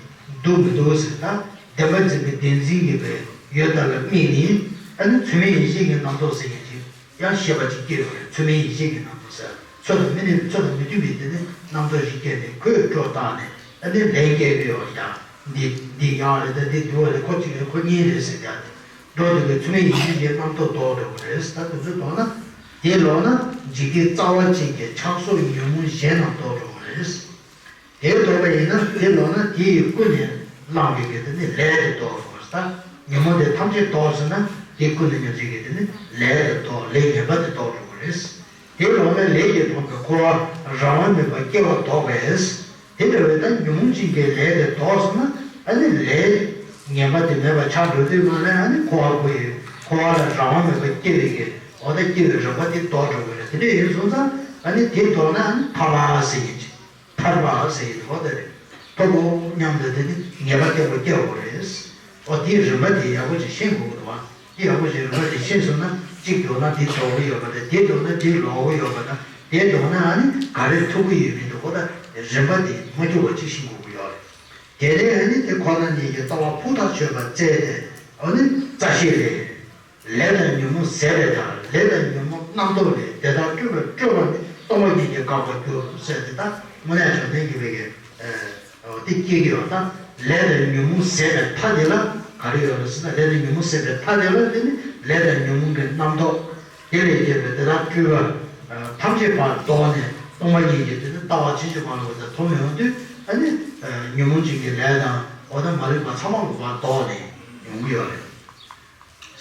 འདུག་མི་འདུག་ཟེར་ན་བདེན་པར་འཛིན་པའི་བདེན་འཛིན་གྱི་བའི་ཡུལ་དག་ལ་དམིགས་ནས་ཨ་ནི་ཚད་མའི་ཡིད་བྱེད་ཀྱི་རྣམ་རྟོག་ཟེར་མཁན་ཅིག་ཡང་ཤེས་པ་ཅིག་སྐྱེ་ཡོང་རེད། ཚད་མའི་ཡིད་བྱེད་ཀྱི་རྣམ་རྟོག་ཟེར་ཚོད་དང་མི་མཐུན་ཚོད་དང་མི་མཐུན་པའི་དེ་ནི་རྣམ་རྟོག་ཞིག་སྐྱེས་ནས་ཁོས་སྒྲོ་བཏགས་ནས་ཨ་ནི་ལན་སྐྱེལ་གི་ཡོད་རེད། ཡང་འདི་འདི་ཡང་རེད། ད་འདི་འདུག་པ་རེད། ཁོ་གཅིག་རེད། ཁོ་གཉིས་རེད་ཟེར་ཡང་འདི། འགྲོ་འདུག་པའི་ཚུལ་མིན་ཡིད་བྱེད་ཀྱི་རྣམ་རྟོག་ལྡོག་འགྲོ་གི་རེད། ད་དེ་ཚོ་ལྡོག་ན་དེ་ལོག་ན་འཇིག་རྟེན་རྩ་བ་ཅན་གྱི་ཆགས་སོགས་ཉོན་མོངས་གཞན་རྣམས་ལྡོག་འགྲོ་གི་རེད། དེ་ལྡོག་པ་ཡིན་ན་དེ་ལོག་ན་དེ་ཡི་ཀུན་ནས་བསླངས་པའི་གི་དེ་ནི་ལས་དེ་ལྡོག་འགྲོ་གི་རེད། ད་ཉོན་མོངས་དེ་ཐམས་ཅད་ལྡོག་ཟེར་ན་དེ་ཀུན་ནས་ཉོན་ཅིག་གི་དེ་ནི་ལས་དེ་ལྡོག་ལས་ངན་པ་དེ་ལྡོག་འགྲོ་གི་རེད། དེ་ལོག་ན་ལས་ཀྱིས་ཕོངས་པའི་འཁོར་བ་རང་དབང་མེད་པར་སྐྱེ་བ་ལྡོག་པས། དེ་འདྲ་བའི་ད་ཉོན་མོངས་ཅན་གྱི་ལས་དེ་ལྡོག་སོང་ན། ཨ་ནི་ལས་ངན་པ་དེ་མེད་པ་ཆགས་འགྲོ་དུས་ཙམ་ལ། ཨ་ནི་འཁོར་བ་ཁོ་ཡི་འཁོར་བ་ལ་རང་དབང་མེད་པར་སྐྱེ་བའི་གི། འོ་ད་སྐྱེ་བའི་རིམ་པ་དེ་ལྡོག་འགྲོ་གི་རེད། དེ་འདྲ་ཡིན་སོང་ཙང་། ཨ་ནི་དེ་ལྡོག་ན་ཨ་ནི་ཐར་པ་ཟེར་གྱི་ཡིན། ཐར་པ་ཟེར་གྱི་འདུག་པ། དེ་རེད། ཐོབ་བོ་སྙམ་དུ་དེ་ནི་ངེས་པ་བརྟན་པོ་སྐྱེ་བ་རེད། འོ་དེའི་རིམ་པ་དེ་ཡག་པོ་ཅིག་ཤེས་དགོས་ཀྱི་འདུག་པ། དེ་ཡག་པོ་ཞིག་རིམ་པ་དེ་ཤེས་སོང་ན། གཅིག་ལྡོག་ན་དེ་ལྡོག་གི་ཡོད་པ་དང་། དེ་ལྡོག་ན་དེ་ལོག་གི་ཡོད་པ་དང་། དེ་ལྡོག་ན་ཨ་ནི་ག་རེ་ཐུག་གི་ཡོད་མིན་འདུག་པ། ད་རིམ་པ་དེ་མ་འཁྱུག་པ་གཅིག་ཤེས་དགོས་ཀྱི་ཡོད་རེད། དེ་ནས་ཨ་ནི་དེ་ཁོ་ན་ཉིད་ཀྱི་ལྟ་བ་ཕུ་ཐག་ཆོད་པ་བཙལ་ཏེ། ཨ་ནི་རྩ་ཤེས་ལས། ལས་དང་ཉོན་མོངས་ཟད་པའི་མཐར། ལས་དང་ཉོན་མོངས་རྣམ་རྟོག་ལས། དེ་དག་སྤྲོས་པས་སྤྲོས་པ་ནི། སྟོང་པ་ཉིད་ཀྱིས་དགག་པར་འགྱུར་ཟེར་ཏེ། ད་དངོས་གནས་དྲང་བདེན་གྱི་བའི་གི། ཨ། འོ་དེ་སྐྱེ་གི་ཡོད། ད་ལས་དང་ཉོན་མོངས་ཟད་པའི་མཐའ་དེ་ལ་ག་རེ་ཡོད་རེད་ཟེར་ན། ལས་དང་ཉོན་མོངས་ཟད་པའི་མཐའ་དེ་ལ་དེ་ནི་ལས་དང་ཉོན་མོངས་ཀྱི་རྣམ་རྟོག་དེ་ལས་སྐྱེས་པའི་དེ་དག་སྤྲོས་པ་ཐམས་ཅད་ཕར་ལྡོག་ནས། སྟོང་པ་ཉིད་ཀྱི་དེ་ནི་ལྟ་བ་ཕྱིན་ཅི་མ་ལོག་པ་དེ་མཐོང་ཡོང་དུས། ཨ་ནི་ཉོན་མོངས་ཅན་གྱི་ལས་དང་། འོ་ད་མ་རིག་པ་ཚང་མ་ལོག་པར་ལྡོག་ནས་ཡོང་གི་ཡོད་རེད།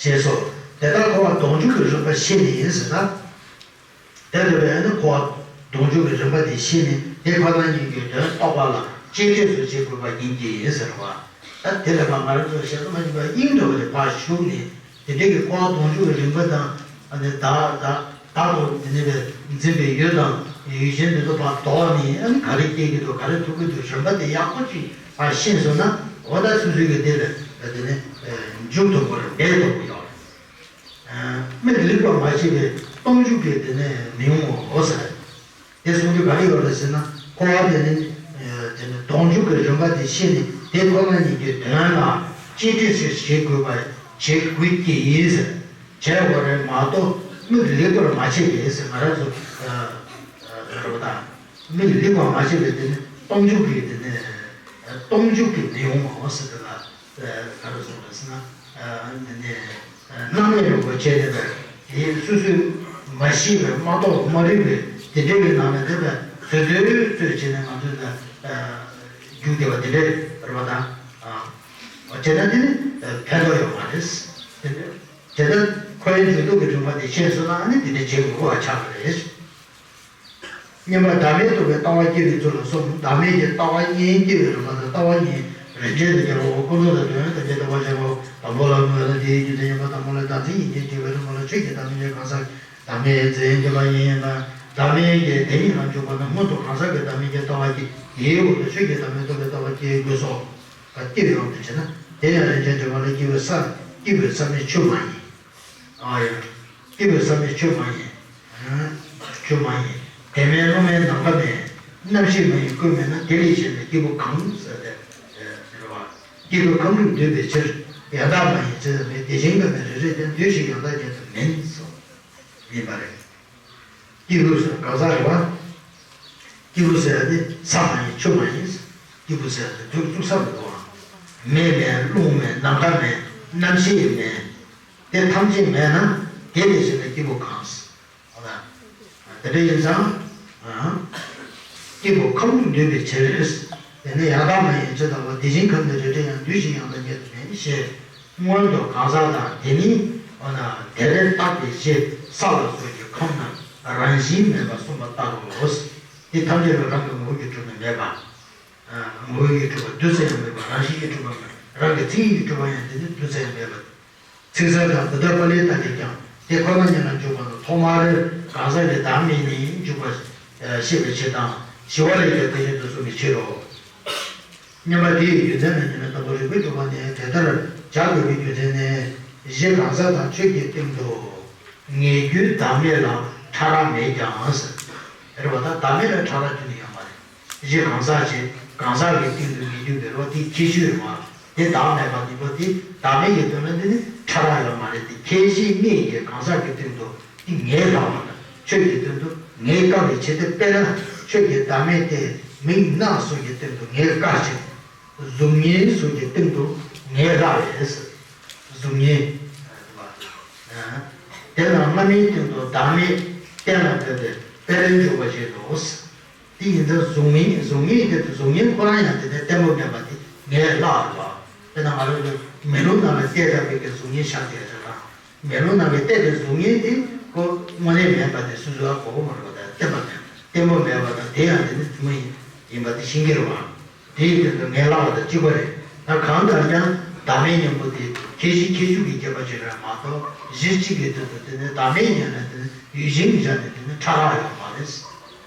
ཞེས་སོ། དེ་ལྟར་འཁོར་བ་སྡོང་འཇུག་གི་རིམ་པ་ཤེས་ནས་ཟེར་ན། དེ་ལྟ་བུའི་ཨ་ནི་འཁོར་བ་སྡོང་འཇུག་གི་རིམ་པ་དེ་ཤེས་ནས། དེ་ཁོ་ན་ཉིད་ཀྱི་དོན་རྟོགས་པ་ལ་གཅེས་སྤྲས་སུ་བྱེད་དགོས་པ་ཡིན་གྱི་ཟེར་བ། ད་དེ་ལས་མ་ང་རང་ཚོ་ཞེ་ས་མ་ཡིན་པ་དབྱིངས་འདྲ་བ་ལ་ཕར་ཞུགས་ནས། དེ་འདྲའི་གི་འཁོར་བ་སྡོང་འཇུག་གི་རིམ་པ་དང་། ཨ་ནི་བདག་བདག་བདག་ཏུ་དེ་ནས་པའི་འཛིན་པའི་ཡུལ་དང་ཡུལ་ཅན་དེ་ཚོ་ཕར་ལྡོག་ནས། ཨ་ནི་ག་རེ་སྐྱེ་གི་འདུག་ག་རེ་ཐུག་གི་འདུག་རིམ་པ་དེ་ཡག་པོ་ཅིག་ཕར་ཤེས་སོང་ན། འོ་ད་སོ་སོའི་གི་དེ་ལ་དེ་ནས་འཇུག་ཐུབ་པ་རེད། འབད་ཐུབ་པ་ཡོད་རེད། མིག་ལེགས་པར་མ་ཕྱེ་བའི་སྟོང་འཇུག་གི་དེ་ནས་མི་འོང་ངོ་ཟེར། དེ་གསུང་རྒྱུ་ག་རེ་ཡོད་རེད་ཟེར་ན། འཁོར་བ་དེ་ནི་དེ་ནི་སྡོང་འཇུག་གི་རིམ་པ་དེ་ཤེས་ནས། དེ་ཁོ་ན་ཉིད་ཀྱི་དོན་ལ་གཅེས་སྤྲས་སུ་བྱེད་དགོས་པ། བྱེད་དགོས་ཀྱི་ཡིན་ཟེར། བྱས་པ་རེད་མ་གཏོགས། མིག་ལེགས་པར་མ་ཕྱེ་བས་ཟེར། ང་རང་ཚོ་རེད་པ། ད་མིག་ལེགས་པར་མ་ཕྱེ་བས་དེ་ནི་སྟོང་འཇུག་གི་དེ་ནི་སྟོང་འཇུག་གི་མི་འོང་ངོ་ཟེར་དེ་ལ། ག་རེ་གསུངས་རེད་ཟེར་ན། ནི་སྣང་མེད་རུ་བ་བྱས་ནས། དེ་སོ་སོས་མ་ཤེས་པའི་མ་རྟོགས་མ་རིག་པའི་དེ་འདྲའི་གི་ནང་ནས། དེ་བས་བཟོད་བཟོད་བཟོད་བྱས་ནས་ང་ཚོས་ད་རྒྱུགས་བསྡད་པ་དེ་འདྲའི་རེད་པ། ད་བྱས་ན་དེ་ནི་ཕན་ཐོགས་ཡོད་མ་རེད། དེ་འདྲ་བྱས་ན་འཁོར་བའི་འཇུག་ལྡོག་གི་རིམ་པ་དེ་ཤེས་སོང་ན། ཨ་ནི་དེ་འདྲ་བྱེད་དགོས་པ་ཆགས་པ་རེད། སྙམ་པ་བདག་མེད་རྟོགས་པའི་ལྟ་བ་སྐྱེ་བའི་ཚུལ་ལ་གསུམ། བདག་མེད་ཀྱི་ལྟ་བ་གཉིས་སྐྱེ་བའི་རིམ་པ་དང་། ལྟ་བ་གཉིས་རིམ་བྱོན་དུ་སྐྱེ་བའོ། ཀུན་རྫོབ་དང་དོན་ཡོད་དང་བཅས་པ་བྱེད་པའོ། དང་པོ་ལ་དངོས་དང་དེའི་རྒྱུ་མཚན་ཡོད་པ། དང་པོ་ལ་བདག་འཛིན་གྱི་རྐྱེན་སྐྱེ་བའི་རིམ་པ་ལ། ཆོས་ཀྱི་བདག་མེད་ཀྱི་གང་ཟག་བདག་མེད་རྫས་ཡིན་གྱི་བ་ཡིན་ཡང་། བདག་མེད་ཀྱི་དེ་ཉིད་ལ་འཇུག་པ་ན། སྔོན་དུ་གང་ཟག་གི་བདག་མེད་ཀྱི་ལྟ་བ་སྐྱེ། དེའི་འོག་ཏུ་ཆོས་ཀྱི་བདག་མེད་རྟོགས་པའི་ལྟ་བ་སྐྱེ་དགོས་སོ། སྐྱེ་བའི་དབང་དུ་བྱས་ན། དེ་ཡང་རིམ་བྱོན་འབྲེལ་བ་ལ་སྐྱེ་བའི་ས། སྐྱེ་བའི་ས་མེད་ཆོས་མ་ཡིན། ཨ་ཡ། སྐྱེ་བའི་ས་མེད་ཆོས་མ་ཡིན། ཆོས་མ་ཡིན། དེ་མེད་བློ་མེད་ནམ་མཁའ་མེད། རྣམ་ཤེས་མ་ཡིན་ཀུན་མེད་ན། དེ་ལས་གཞན་ལ་སྐྱེས་བུ་གང་ཟེར་ཏེ། ཟེར་བ། སྐྱེས་བུ་ཁམས་ལུགས་འདོད་པའི་ཕྱིར། ཡང་དག་མ་ཡིན་ཇི་ལྟར་མེད། དེ་བཞིན་ཀུན་མེད་རེ་རེ་བཞིན། འདུས་ཤིང་ཡང་དག་ཉིད་དུ་མིན་སོ། ཡིན་པ་རེད། སྐྱེས་བུ་ཟེར་གང་ཟག་རེད་བ། སྐྱེས་བུ་ཟེར་ཡ་དེ་ས་མ་ཡིན་ཆུ་མ་ཡིན། སྐྱེས་བུ་ཟེར་ཡ་དེ་དུག་བཙུགས་ས་མི་འདུག་བ། མེ་མེད་རླུང་མེད་ནམ་མཁའ་མེད་རྣམ་ཤེས་མེད། དེ་ཐམས་ཅད་མེད་ན་དེ་ལས་གཞན་ལ་སྐྱེས་བུ་གང་། ཨོ་ད། དེ་འདྲ་ཡིན་ཙང་། སྐྱེས་བུ་ཁམས་ལུགས་འདོད་པའི་ཕྱིར། དེ་ནི་ཡང་དག་མ་ཡིན་ཇི་ལྟ་བ། དེ་བཞིན་ཁམས་ནི་རེ་རེ་ཡང་། འདུས་ཤིང་ཡང་དག་ཉིད་དུ་མིན་ཞེས། སྔོན་དུ་གང་ཟག་དང་། དེ་ནི་འོ་ན་དེ་ལས་བཏགས་པའི་གཞི་ས་ལ་སོགས་ཀྱི་ཁམས་རྣམས་རང་བཞིན་མེད་པར་གསུངས་པ་ལྟར་རོ། དེ་ཐམས་ཅད་ལ་རང་གི་ངོ་བོ་ཉིད་གྲུབ་ནས་མེད་པ། ངོ་བོ་ཉིད་གྲུབ་པ་རྡུལ་ཙམ་ཡང་མེད་པ། རང་བཞིན་གྱིས་གྲུབ་པ་མེད། རང་གི་མཚན་ཉིད་ཀྱིས་གྲུབ་པ་ཡང་དེ་ནི་རྡུལ་ཙམ་ཡང་མེད་པ། ཚིག་གསལ་དང་བུདྡྷ་པཱ་ལིའི་ལྟར་གྱིས་ཀྱང་དེ་ཁོ་ན་ཉིད་ལ་འཇུག་པ་ན། ཐོག་མར་གང་ཟག་གི་བདག་མེད་ནས་འཇུག་པ་ཤེས་པའི་ཕྱིར་དང་། ཞི་བ་ལྷས་ཀྱང་དེ་བཞིན་དུ་གསུངས་པའི་ཕྱིར་རོ། སྙམ་པ་དེའི་རྒྱུ་མཚན་ལ་ཉེ་བའི་དང་པོ་རིགས་པས་གྲུབ་པ་ནི་དེ་ལྟར་བྱ་དགོས་པའི་རྒྱུ་མཚན་ནི། གཞི་གང་ཟག་དང་ཆོས་ཀྱི་སྟེང་དུ་ངེས་རྒྱུའི་བདག་མེད་ལ་ཕྲ་རགས་མེད་ཀྱང་ཟེར། རེད་བ། ད་བདག་མེད་ལ་ཕྲ་རགས་ཁྱོན་ནས་ཡོད་མ་རེད། གཞི་གང་ཟག་ཅེས་གང་ཟག་གི་སྟེང་དུ་ངེས་རྒྱུ་འབད་རུང་དེ་ཁྱད་ཆོས་རེད་བ། དེ་བདག་མེད་པ་ཡིན་པ་དེ། བདག་མེད་ཀྱི་དོན་ལ་འདི་ནི་ཕྲ་རགས་ཡོད་མ་རེད་དེ། ཁྱད་གཞི་གཉིས་ཀྱིས་གང་ཟག་གི་སྟེང་དུ་དེ་ངེས་སླ་བ་དང་། ཆོས་ཀྱི་སྟེང་དུ་ངེས་དཀའ་བའི་ཕྱིར་ཏེ། དཔེར་ན་ཆོས་ཀྱི་བདག་མེད་དེ་མིག་རྣ་སོགས་ཀྱི་སྟེང་དུ་ངེས་དཀའ་ཞིང་། གཟུགས་བརྙན་སོགས་ཀྱི་སྟེང་དུ་ངེས་སླ་བས། གཟུགས་བརྙན། དེ་རྣམས་སྔ་མའི་སྟེང་དུ་བདག་མེད་གཏན་ལ་འབེབས་པའི་དཔེར་འཇོག་པ་བཞིན་དུ། དེ་ཡིན་ཙང་གཟུགས་བརྙན། གཟུགས་བརྙན་དེ། གཟུགས་བརྙན་ཁོ་རང་ཡང་དེ་ནས་བརྟན་པོ་མེད་པ་དེ་ངེས་སླ་བ་རེད་བ། དཔེར་ན་ང་རང་ཚོ་མེ་ལོང་ནང་ལ་བལྟས་བསྡད་པའི་གི་གཟུགས་བརྙན་ཤར་བསྡད་ཡ་ཅིག་དང་། མེ་ལོང་ནང་ལ་བལྟས་པའི་གཟུགས་བརྙན་དེ་ཁོ་དངོས་གནས་མེད་པ་དེ་སོ་སོའི་གོ་གི་མ་རེད་བ། ད་བརྟན་པ་མེད། བརྟན་པོ་མེད་པ་དང་། དེ་ཡང་དེ་ནི་སྒྱུ་མ་ཡིན། ཡིན་པ་དེ་ཤེས་ཀྱི་རེད་བ། དེའི་དོན་དུ་ངན་ལྷག་པ་དང་གཅིག་པ་རེད། ད་གང་ལྟར་ཀྱང་བདག་མེད་སྙིང་པོ་དེ་ཁྱད་གཞི་ཁྱད་ཆོས་ཀྱི་ཁྱད་པར་ཅིག་རེད་མ་གཏོགས། གཞི་གཅིག་གི་དོན་དུ་དེ་ནི་བདག་མེད་ཉིད་ལ་དེ་ནི་ཡུལ་ཅན་གྱི་ཆ་ནས་དེ་ནི་ཕྲ་རགས་ཡོད་མ་རེད།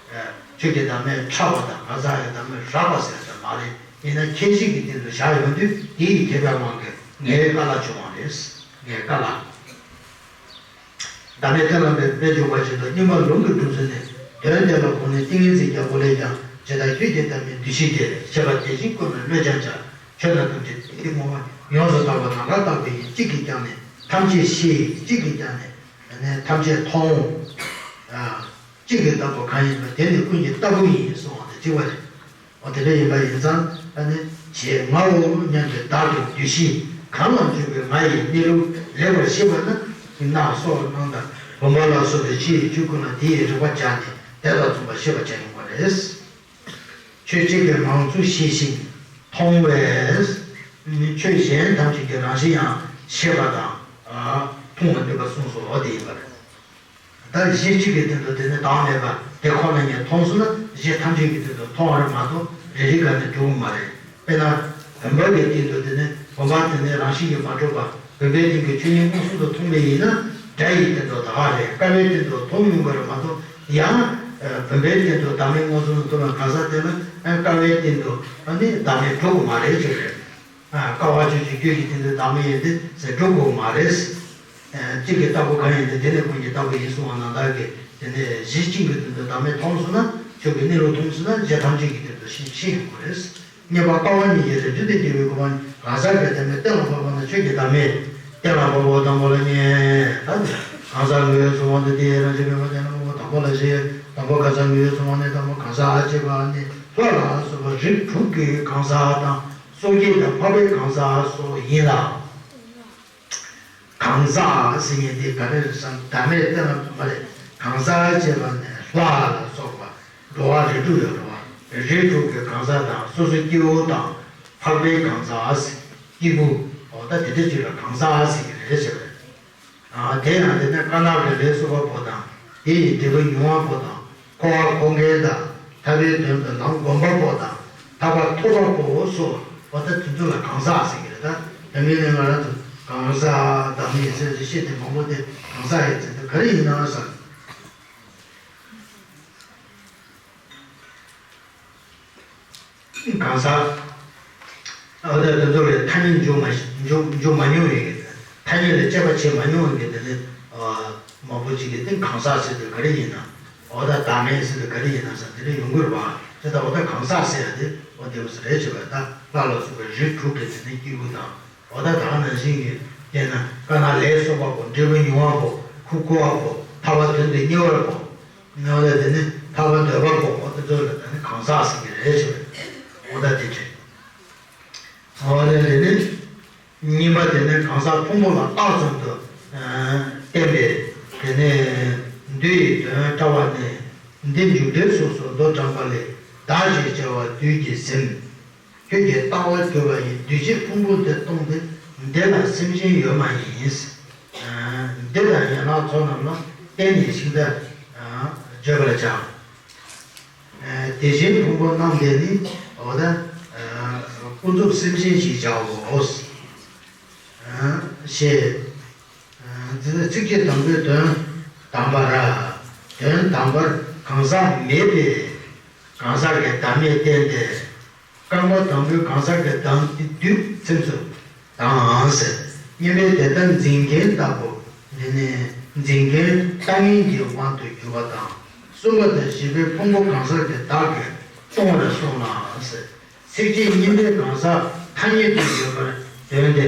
ཆོས་ཀྱི་བདག་མེད་ཕྲ་བ་དང་། གང་ཟག་གི་བདག་མེད་རགས་པ་ཟེར་ཡ་མ་རེད། ཡིན་ན་ཁྱད་གཞི་གི་སྟེང་དུ་བཞག་ཡོང་དུས། དེ་ཡི་ཁྱད་པར་དབང་གིས་ངེས་པའི་རྐང་ལག་བྱུང་བ་རེད། ངེས་པའི་རྐང་ལག་བདག་མེད་གཏན་ལ་འབེབས་པའི་འཇུག་པ་བཞིན་དུ། རྙིང་མ་ལུང་གིས་སྒྲུབ་ཚུལ་ནི། དོན་དེ་ལ་གོང་ནས་ཏིང་ངེ་འཛིན་རྒྱལ་པོ་ལས་ཀྱང་། ཇི་ལྟར་ཁྱོད་ཀྱི་བདག་མེད་འདུ་ཤེས་ཀྱིས། ཞེས་པ་དེ་བཞིན་བཀོད་པའི་བློས་ཀྱང་བྱ། ཆོས་རྣམས་ཐམས་ཅད་དེ་ཡི་ངོ་བོ། ཡོངས་སུ་དག་པ་ནམ་མཁའ་ལྟ་བུ་ཡིན། གཅིག་གིས་ཀྱང་ནི་ཐམས་ཅད་ཤེས། གཅིག་གིས་ཀྱང་ནི་ཐམས་ཅད་མཐོང་། གཅིག་གིས་ལྟ་བུ་གང་ཡིན་པ། དེ་ནི་ཀུན་གྱི་ལྟ་བུ་ཡིན། གསུངས་པ་དང་གཅིག་པ་རེད། འོ་དེ་འདྲ་ཡིན་པ་ཡིན་ཙང་། ཨ་ནི་ཞེས་ངའོ་སྙམ་པའི་བདག་གི་འདུ་ཤེས་གང་ལ་འཇུག་པའི་ང་ཡི་གནས་ལུགས་ལེགས་པར་ཤེས་པ་ན། རྣག་སོགས་རྣམས་དང་བུམ་པ་ལ་སོགས་པའི་ཕྱི་ཡི་ཆོས་ཀུན་ལ་དེ་ཡི་རིག་པ་སྦྱར་ནས་དེ་དང་མཚུངས་པར་ཤེས་པར་བྱ་ཡོང་བ་རེད། ཆོས་གཅིག་གི་ངང་ཚུལ་ཤེས་ཤིང་མཐོང་བས། ཆོས་གཞན་ཐམས་ཅད་ཀྱི་རང་བཞིན་ཡང་ཤེས་པ་དང་མཐོང་བར་ནུས་པ་གསུངས་སོ། འོ་དེ་ཡིན་པ་རེད། ད་གཞི་གཅིག་གི་སྟེང་དུ་དེ་ནི་བདག་མེད་པ་དེ་ཁོ་ན་ཉིད་མཐོང་སོང་ན། གཞི་ཐམས་ཅད་ཀྱི་སྟེང་དུ་མཐོང་བ་རེད་མ་གཏོགས། རེ་རེ་ག་ནས་འགྲོ་གི་མ་རེད། དཔེར་ན། བུམ་པ་གི་སྟེང་དུ་དེ་ནི་བུམ་པ་དེ་ནི་རང་བཞིན་གྱིས་མ་གྲུབ་པ། བུམ་པའི་སྟེང་གི་ཆོས་ཉིད་མངོན་སུམ་དུ་མཐོང་བ་ཡིན་ན། སྒྲ་ཡི་སྟེང་དུ་བདག་རེད། ཀ་བའི་སྟེང་དུ་དོན་ཡོང་གི་རེད་མ་གཏོགས། ཡང་བུམ་པའི་སྟེང་དུ་བདག་མེད་མངོན་སུམ་དུ་མཐོང་བའི་གང་ཟག་དེ་ལ་ཀ་བའི་སྟེང་དུ་ནི་བདག་མེད་འགྲོ་གི་མ་རེད་ཅེས་རེད། ཀ་བ་ཆོས་ཅན། ཁྱོད་ཀྱི་སྟེང་དུ་བདག་མེད་ཡིན་ཏེ་ཟེར་འགྲོ་དགོས་མ་རེད། གཅིག་གི་ལྟ་བུ་གང་ཡིན་ཏེ། དེ་ནི་ཀུན་གྱི་ལྟ་བུ་ཡིན་གསུངས་པ་ནང་ལྟར་གྱི། དེ་ནས་གཞི་གཅིག་གི་སྟེང་དུ་བདག་མེད་མཐོང་སོང་ན། ཆོས་ཀྱི་གནས་ལུགས་མཐོང་སོང་ན། གཞི་ཐམས་ཅད་ཀྱི་སྟེང་དུ་ཤེས་ཤེས་ཡོང་གི་རེད། རྙེད་པ་ལྟ་བ་གཉིས་ཀྱི་རིགས་མཐུན་དུ་སྐྱེ་བའི་གོ་འཕང་། གང་ཟག་གི་བདག་མེད་གཏན་ལ་ཕབ་པ་ན། ཆོས་ཀྱི་བདག་མེད་གཏན་ལ་ཕབ་པ་དང་པོ་ལ་ངེས། ད་ནི་གང་ཟག་ངོས་བཟུང་བ་ནི་དེའི་རང་བཞིན་མེད་པ་གཏན་ལ་ཕབ་པ་དང་པོ་ལ་ཞེས། དང་པོ་གང་ཟག་ངོས་བཟུང་བ་ནི། དང་པོ་གང་ཟག་ཅེས་པ་ནི་ལྷ་ལ་སོགས་པ་རིགས་དྲུག་གི་གང་ཟག་དང་། སོ་སྐྱེ་དང་འཕགས་པའི་གང་ཟག་སོགས་ཡིན་ལ། གང་ཟག་ཟེར་མཁན་དེ་ག་རེ་རེད་ཟེར་ན། བདག་མེད་གཏན་ལ་ཕབ་པ་རེད། གང་ཟག་ཅེས་པ་ནི་ལྷ་ལ་སོགས་པ་འགྲོ་བ་རིགས་དྲུག་ཡོད་རེད་བ། རིགས་དྲུག་གི་གང་ཟག་དང་། སོ་སོ་སྐྱེ་བོ་དང་། འཕགས་པའི་གང་ཟག་སྐྱེས་བུ། འོ་ད་དེ་འདྲ་ཅིག་ལ་གང་ཟག་ཟེར་གྱི་རེད་ཟེར་བ་རེད། དེ་ཡང་དེ་ནི་དཀར་ནག་གི་ལས་བསགས་པ་པོ་དང་། དེ་ཡི་འབྲས་བུ་མྱོང་བ་པོ་དང་། འཁོར་བར་འཁོར་མཁན་དང་། ཐར་པའི་དོན་དུ་ལམ་བསྒོམ་པ་པོ་དང་། ཐར་པ་ཐོབ་པ་པོ་སོགས། འོ་ད་དེ་ཚོ་ལ་གང་ཟག་ཟེར་གྱི་རེད། ད་དེ་མིན་ནི་ང་རང་ཚོ་གང་ཟག་བདག་མེད་ཟེར་ཏེ་བཤད་དེ་མང་པོ་དེ་གང་ཟག་ཡིན་ཟེར་དེ་ག་རེ་ཡིན་ན་ཟེར། གང་ཟག་འོ་ད་དེ་ཚོ་ལ་ཐ་སྙད་འཇུག་མ་འཇུག་འཇུག་མ་མྱོང་བའི་གི། ཐ་སྙད་ལ་དཔྱད་པ་བྱེད་མ་མྱོང་བའི་གི། དེ་ནི་མང་པོ་ཅིག་གིས་དེ་གང་ཟག་ཟེར་དུས་ག་རེ་ཡིན་ན། འོ་ད་བདག་མེད་ཟེར་དུས་ག་རེ་ཡིན་ན་ཟེར། དེ་འདྲ་ཡོང་གི་རེད་བ། དེ་ལྟ་བུ་ད་གང་ཟག་ཟེར་ཡ་དེ་འོ་དེ་འོ་ཟེར་རེད་བྱས་པ། ད་ལྷ་ལ་སོགས་པའི་རིགས་དྲུག་གི་དེ་ནི་སྐྱེས་བུ་དང་། འོ་ད་ད་ག་ནང་བཞིན་གྱི་དེ་ན་དཀར་ནག་ལས་བསགས་པ་པོ། འབྲས་བུ་མྱོང་བ་པོ། ཁུར་འཁོར་བ་པོ། ཐར་པ་དོན་དུ་གཉེར་བ་པོ། ནང་ལ་དེ་ནི་ཐར་པ་འདོད་པ་པོ། འོ་དེ་ཚོ་ལ་དེ་ནི་གང་ཟག་ཟེར་གྱི་རེད་ཟེར་བས། འོ་ད་དེ་བྱས། འོ་ད་དེ་ནི་གཉིས་པ་དེ་ནི་གང་ཟག་ཕུང་པོ་ལ་རྟགས་ཙམ་དུ་བསྟན་པའི་དེ་ནི་མདོ་ཡི་དོན་བཀྲལ་བ་ནི། འདི་མཇུག་འབྲས་སོ་སོར་མདོར་བགྲངས་པ་ལས། བདག་ཅེས་བྱ་བ་བདུད་ཀྱིས་ཟིན། ཁྱོད་ཀྱིས་ལྟ་བར་གྱུར་པ་ཡི། འདུས་བྱས་ཕུང་པོ་འདི་སྟོང་སྟེ། འདི་ལ་སེམས་ཅན་ཡོད་མ་ཡིན། འདི་དང་ཡན་ལག་ཚོགས་རྣམས་ལ། བརྟེན་ནས་ཤིང་རྟ་བརྗོད་པར་བྱ། དེ་བཞིན་ཕུང་པོ་རྣམས་དེ་ནི། འོ་ད་ཀུན་རྫོབ་སེམས་ཅན་ཞེས་བྱའོ། ཞེས། འདི་ནི་ཚིགས་བཅད་དང་པོའི་དོན་དམ་པར། དོན་དམ་པར་གང་ཟག་མེད་པའི་གང་ཟག་གི་བདག་མེད་བསྟན་ཏེ། རྐང་པ་དང་པོའི་གང་ཟག་གི་བདག་དེ་བདུད་ཚིམས་སུ་དང་ཟེར། གཉིས་པའི་དེ་ལྟར་འཛིན་མཁན་ལྟ་བུ། འདི་ནི་འཛིན་མཁན་ལྟ་ངན་གྱི་དབང་དུ་གྱུར་པ་དང་། གསུམ་པ་དང་བཞི་པའི་ཕུང་པོ་གང་ཟག་གི་བདག་གིས་སྟོང་བར་གསུངས་ལ་ཟེར། ཚིགས་བཅད་གཉིས་པའི་གང་ཟག་ཐ་སྙད་དུ་ཡོད་པར་འདོན་ཏེ། དེ་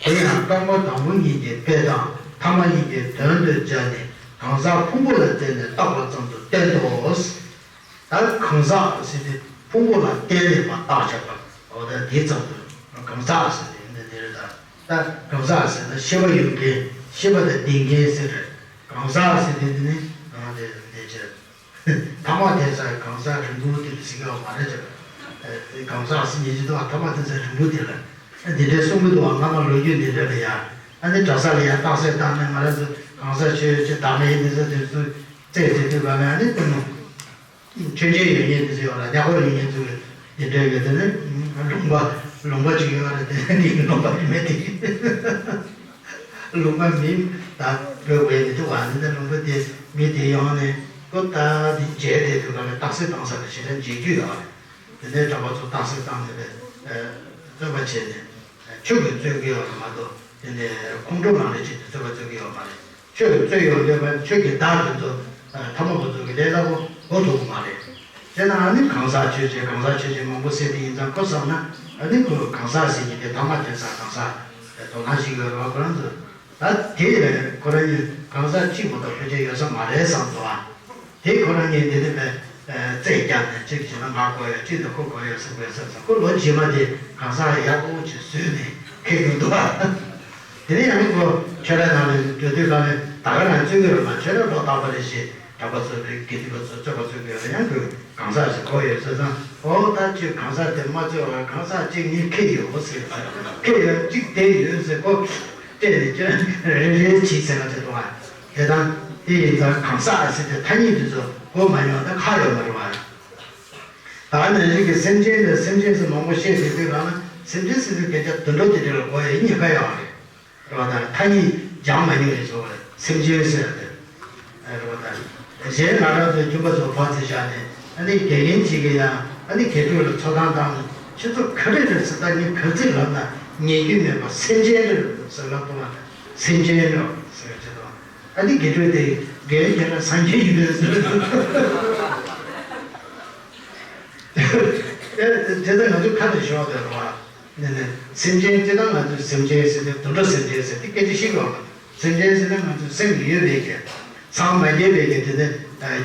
ཡང་རྐང་པ་དང་པོ་གཉིས་ཀྱི་དཔེ་དང་ཐ་མ་གཉིས་ཀྱི་དོན་དུ་སྦྱར་ནས་གང་ཟག་ཕུང་པོ་ལ་བརྟེན་ནས་བཏགས་པ་ཙམ་དུ་བསྟན་ཏོ། ད་གང་ཟག་ཟེར་དུས་ཕུང་པོ་ལ་བརྟེན་ནས་མ་བཏགས་བཞག་པ། འོ་ད་དེ་ཙམ་དུ་གང་ཟག་ཟེར་དེ་འདི་འདི་རེད། ད་ད་གང་ཟག་ཟེར་ན་ཤེས་པ་ཡོད་མཁན། ཤེས་པ་དང་ལྡན་མཁན་ཟེར་རེད། གང་ཟག་ཟེར་དེ་འདི་ནི་ཨ་དེ་འདི་ཅེ། ཐ་མ་དེ་ཚ་གང་ཟག་རིང་པོ་དེ་ལ་ཟེར་གི་ཡོད་མ་རེད་ཅེ། གང་ཟག་ཟེར་ཉན་གྱི་འདུག་ཐ་མ་དེ་ཚ་རིང་པོ་དེ་ལ་འདི་འདྲའི་གསུང་གི་འདུག་སྔ་མ་ལོ་རྒྱུས་འདི་འདྲ་ལ་ཡ། ཨ་ནི་གྲྭ་ས་ལ་ཡ་རྟགས་གསལ་བཏང་ནས། ང་རང་ཚོ་གང་ཟག་ཆོས་ཅན་བདག་མེད་ཡིན་ཟེར་དུས་སུ་རྩད་དེ་དུས་ག་ནས་ཨ་ནི་དེ་མོ། མཆོད་མཇལ་ཡོད་མཁན་དེ་ཚོ་ཡོད་ལ། ཉ་གོར་ཡོད་མཁན་ཚོ་གིས་ དེ་འདྲའི་གི་དེ་ནི་ལུང་པ་ལུང་པ་ཅིག་ཡོད་རེད། དེ་ནི་ལུང་པ་མི་དེ་ལུང་པ་མི་ད་བོད་པའི་མི་འདུག་བ། དེ་ནི་ལུང་པ་དེ་མི་དེ་ཡོང་ནས་ཀོ་ད་དེ་མཇལ་དེ་དུས་ག་ལ་རྟགས་གསལ་བཏང་ས་ལ་ཞེ་དྲག་མཇལ་རྒྱུ་ཡོད་རེད། དེ་ནས་གྲྭ་པ་ཚོ་རྟགས་གསལ་བཏང་ནས་རྩོད་པ་བྱས་ནས་ཆོས་ཀྱི་རྩོད་ཀྱི་ཡོད་རེད་མ་གཏོགས། དེ་ནས་ཁོང་ཁྲོ་ལངས་ནས་ཅིག་ཏུ་རྩོད་པ་རྩོད་ཀྱི་ཡོད་མ་རེད། ཆོས་རྩོད་ཡོང་དུས་ཕར་ཆོས་ཀྱི་བདག་དེ་ཚོ་ཐ་མ་ཁོ་ཚོ་གི་ལས་སླ་པོ་གོ་ཐུབ་ཀྱི་མ་རེད། དེ་ན་ཨ་ནི་གང་ཟག་ཆོས་ཅན་གང་ཟག་ཆོས་ཅན་མང་པོ་ཟེར་དེ་ཡིན་ཙང་ཁོ་བསམ་ན་ཨ་ནི་ཁོ་གང་ཟག་ཟེར་གྱི་དེ་ཐ་མ་དེ་ས་གང་ཟག་དེ་དོ་སྣང་ཞིག་ཡོད་རེད་བ། ཁོ་རང་ཚོ་ད་དེ་ཁོ་རང་གཉིས་གང་ཟག་གཅིག་མ་གཏོགས་ཕལ་ཆེར་ཡོད་ས་མ་རེད་བསམ་འདུག་ཨ། དེ་ཁོ་རང་གཉིས་དེ་ནི་བས་རྩད་བརྒྱབ་ནས་གཅིག་བྱས་ན་ང་དགོས་ཡོད། གཅིག་ནི་ཁོ་དགོས་ཡོད་ཟེར་དགོས་ས་ཟེར། ཁོ་ལོ་རྗེས་མ་དེ་གང་ཟག་ཡག་པོ་ཅིག་བཟོས་ནས་ཁེལ་གྱི་འདུག་ཨ། དེ་ནས་ཡང་ཁོ་ཁྱོད་ར་ནང་ལ་འགྲོ་དུས་ག་ལ་ད་ག་རང་བཙུན་གྱི་རེད་མ། ཁྱོད་ར་ལོ་རྟག་པ་རེ་བཞིན་གྲྭ་པ་ཚོ་རེ་དགེ་འདུན་པ་ཚོ་རྩོད་པ་རྩོད་དགོས་ལ་ཡང་ཁོས་གང་ཟག་ཞིག་གོ་ཡོད་ཟེར་ཙང་། ཨོ་ད་ཁྱོད་གང་ཟག་དེ་མ་རྩོད་པར་གང་ཟག་གཅིག་གཉིས་ཁེལ་ཡོད་ཟེར། ཁེལ་ཡོད་གཅིག་བསྡད་ཡོད་ཟེར། ཁོ་སྤྲད་ནས་ཁྱོད་རེ་རེ་བྱིས་ཟེར་ལ་དེ་འདུག་ཨ། དེ་དང་དེ་ཡིན་ཙང་གང་ཟག་ཟེར་ཏེ་ཐ་སྙད་དེ་ཚོ་གོ་མ་མྱོང་ན་ཁག་ཡོད་མ་རེད་བ། ད་ནང་བཞིན་གྱི་སེམས་ཅན་དེ་སེམས་ཅན་ཟེར་མང་པོ་བཤད་བསྡད་དུས་གང་ན་སེམས་ཅན་ཟེར་དུས་སྐད་ཆ་དུད་འགྲོ་དེ་འདྲ་ལ་གོ་ཡ་ཡིན་ཉེན་ཁ་ཡོད་རེད། རེད་བ། ད་ཐ་སྙད་སྦྱང་མ་མྱོང་ཡིན་ཟེར་བ་རེད། སེམས་ཅན་ཟེར་ཏེ། རེད་བ། ད་གཞན་ང་རང་ཚོའི་སྐྱོན་པ་ཚོ་ཕར་ཚུར་བཞག་ནས་ཨ་ནི་དགེ་རྒན་གཅིག་གིས་ཡང་ཨ་ནི་དགེ་ཕྲུག་ལ་འཚོ་སྟངས་བཏང་ནས་ཁྱེད་ཚོ་ག་རེ་རེད་ཟེར། ད་ངས་ག་ཚོད་ལབ་ན་ཉན་རྒྱུ་མེད་པ་སེམས་ཅན་རེད་ཟེར་ལབ་དུས་སེམས་ཅན་རེད་ཟེར་བྱེད་དོ། ཨ་ནི་དགེ་ཕྲུག་དེ་དགེ་རྒན་ཁྱེད་རང་སངས་རྒྱས་ཡིན་པས་ཟེར། ཨེ་དེ་ལྟར་ང་ཚོའི་ཁ་ནས་ཞོག་དེ་རེད་བ། ནས་ནས་སེམས་ཅན་སྤྱིར་བཏང་ང་ཚོས་སེམས་ཅན་ཟེར་དུས་དུད་འགྲོ་སེམས་ཅན་ཟེར་དེ་སྐད་ཆ་ཤེས་དགོས་པ། སེམས་ཅན་ཟེར་ན་ང་ཚོའི་སེམས་ཡོད་པའི་གི་སངས་མ་རྒྱས་པའི་གི་དེ་ནི་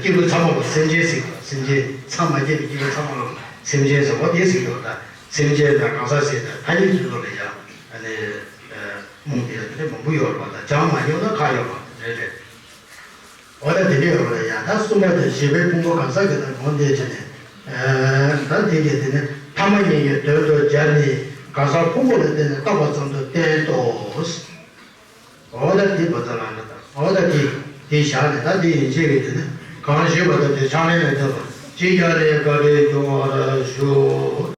སྐྱེས་བུ་ཚང་མ་ལ་སེམས་ཅན་ཟེར་གི། སེམས་ཅན་སངས་མ་རྒྱས་པའི་སྐྱེས་བུ་ཚང་མ་ལ་སེམས་ཅན་ཟེར་བ་དེ་ཟེར་གི་ཡོད། ད་སེམས་ཅན་དང་གང་ཟག་ཟེར་ད་ཐ་སྙད་ཚོ་ལ་ཡང་ཨ་ནི་རྨོངས་དེ་དེ་འདྲ་མང་པོ་ཡོད་རེད་བ། ད་སྦྱང་མ་ཡོང་ན་ཁག་ཡོད་པ་རེད་རེད། འོ་ན་དེ་འདྲའི་འོ་ལ་ཡང་ད་གསུམ་པ་དེ་བཞི་པའི་ཕུང་པོ་གང་ཟག་གི་དང་གོང་དེ་བྱས་ནས། ཨ་ད་དེ་གི་དེ་ནི་ཐ་མ་གཉིས་ཀྱི་དོན་དུ་སྦྱར་ནས་གང་ཟག་ཕུང་པོ་ལ་བརྟེན་ནས་བཏགས་པ་ཙམ་དུ་བསྟན་ཏོ། འོ་ད་དེ་བ་ཙ་ལ་ན་ད་འོ་ད་དེ་དེ་བཞག་ནས་ད་དེ་ཡན་ཆད་ཀྱི་དེ་ནི་གང་ཞུས་པ་དང་དེ་ཕྱག་ལེན་ལ་འདོད་པ་ཅི་བྱ་ལས་བཀའ་དྲིན་སྐྱོང་བར་ཞུ།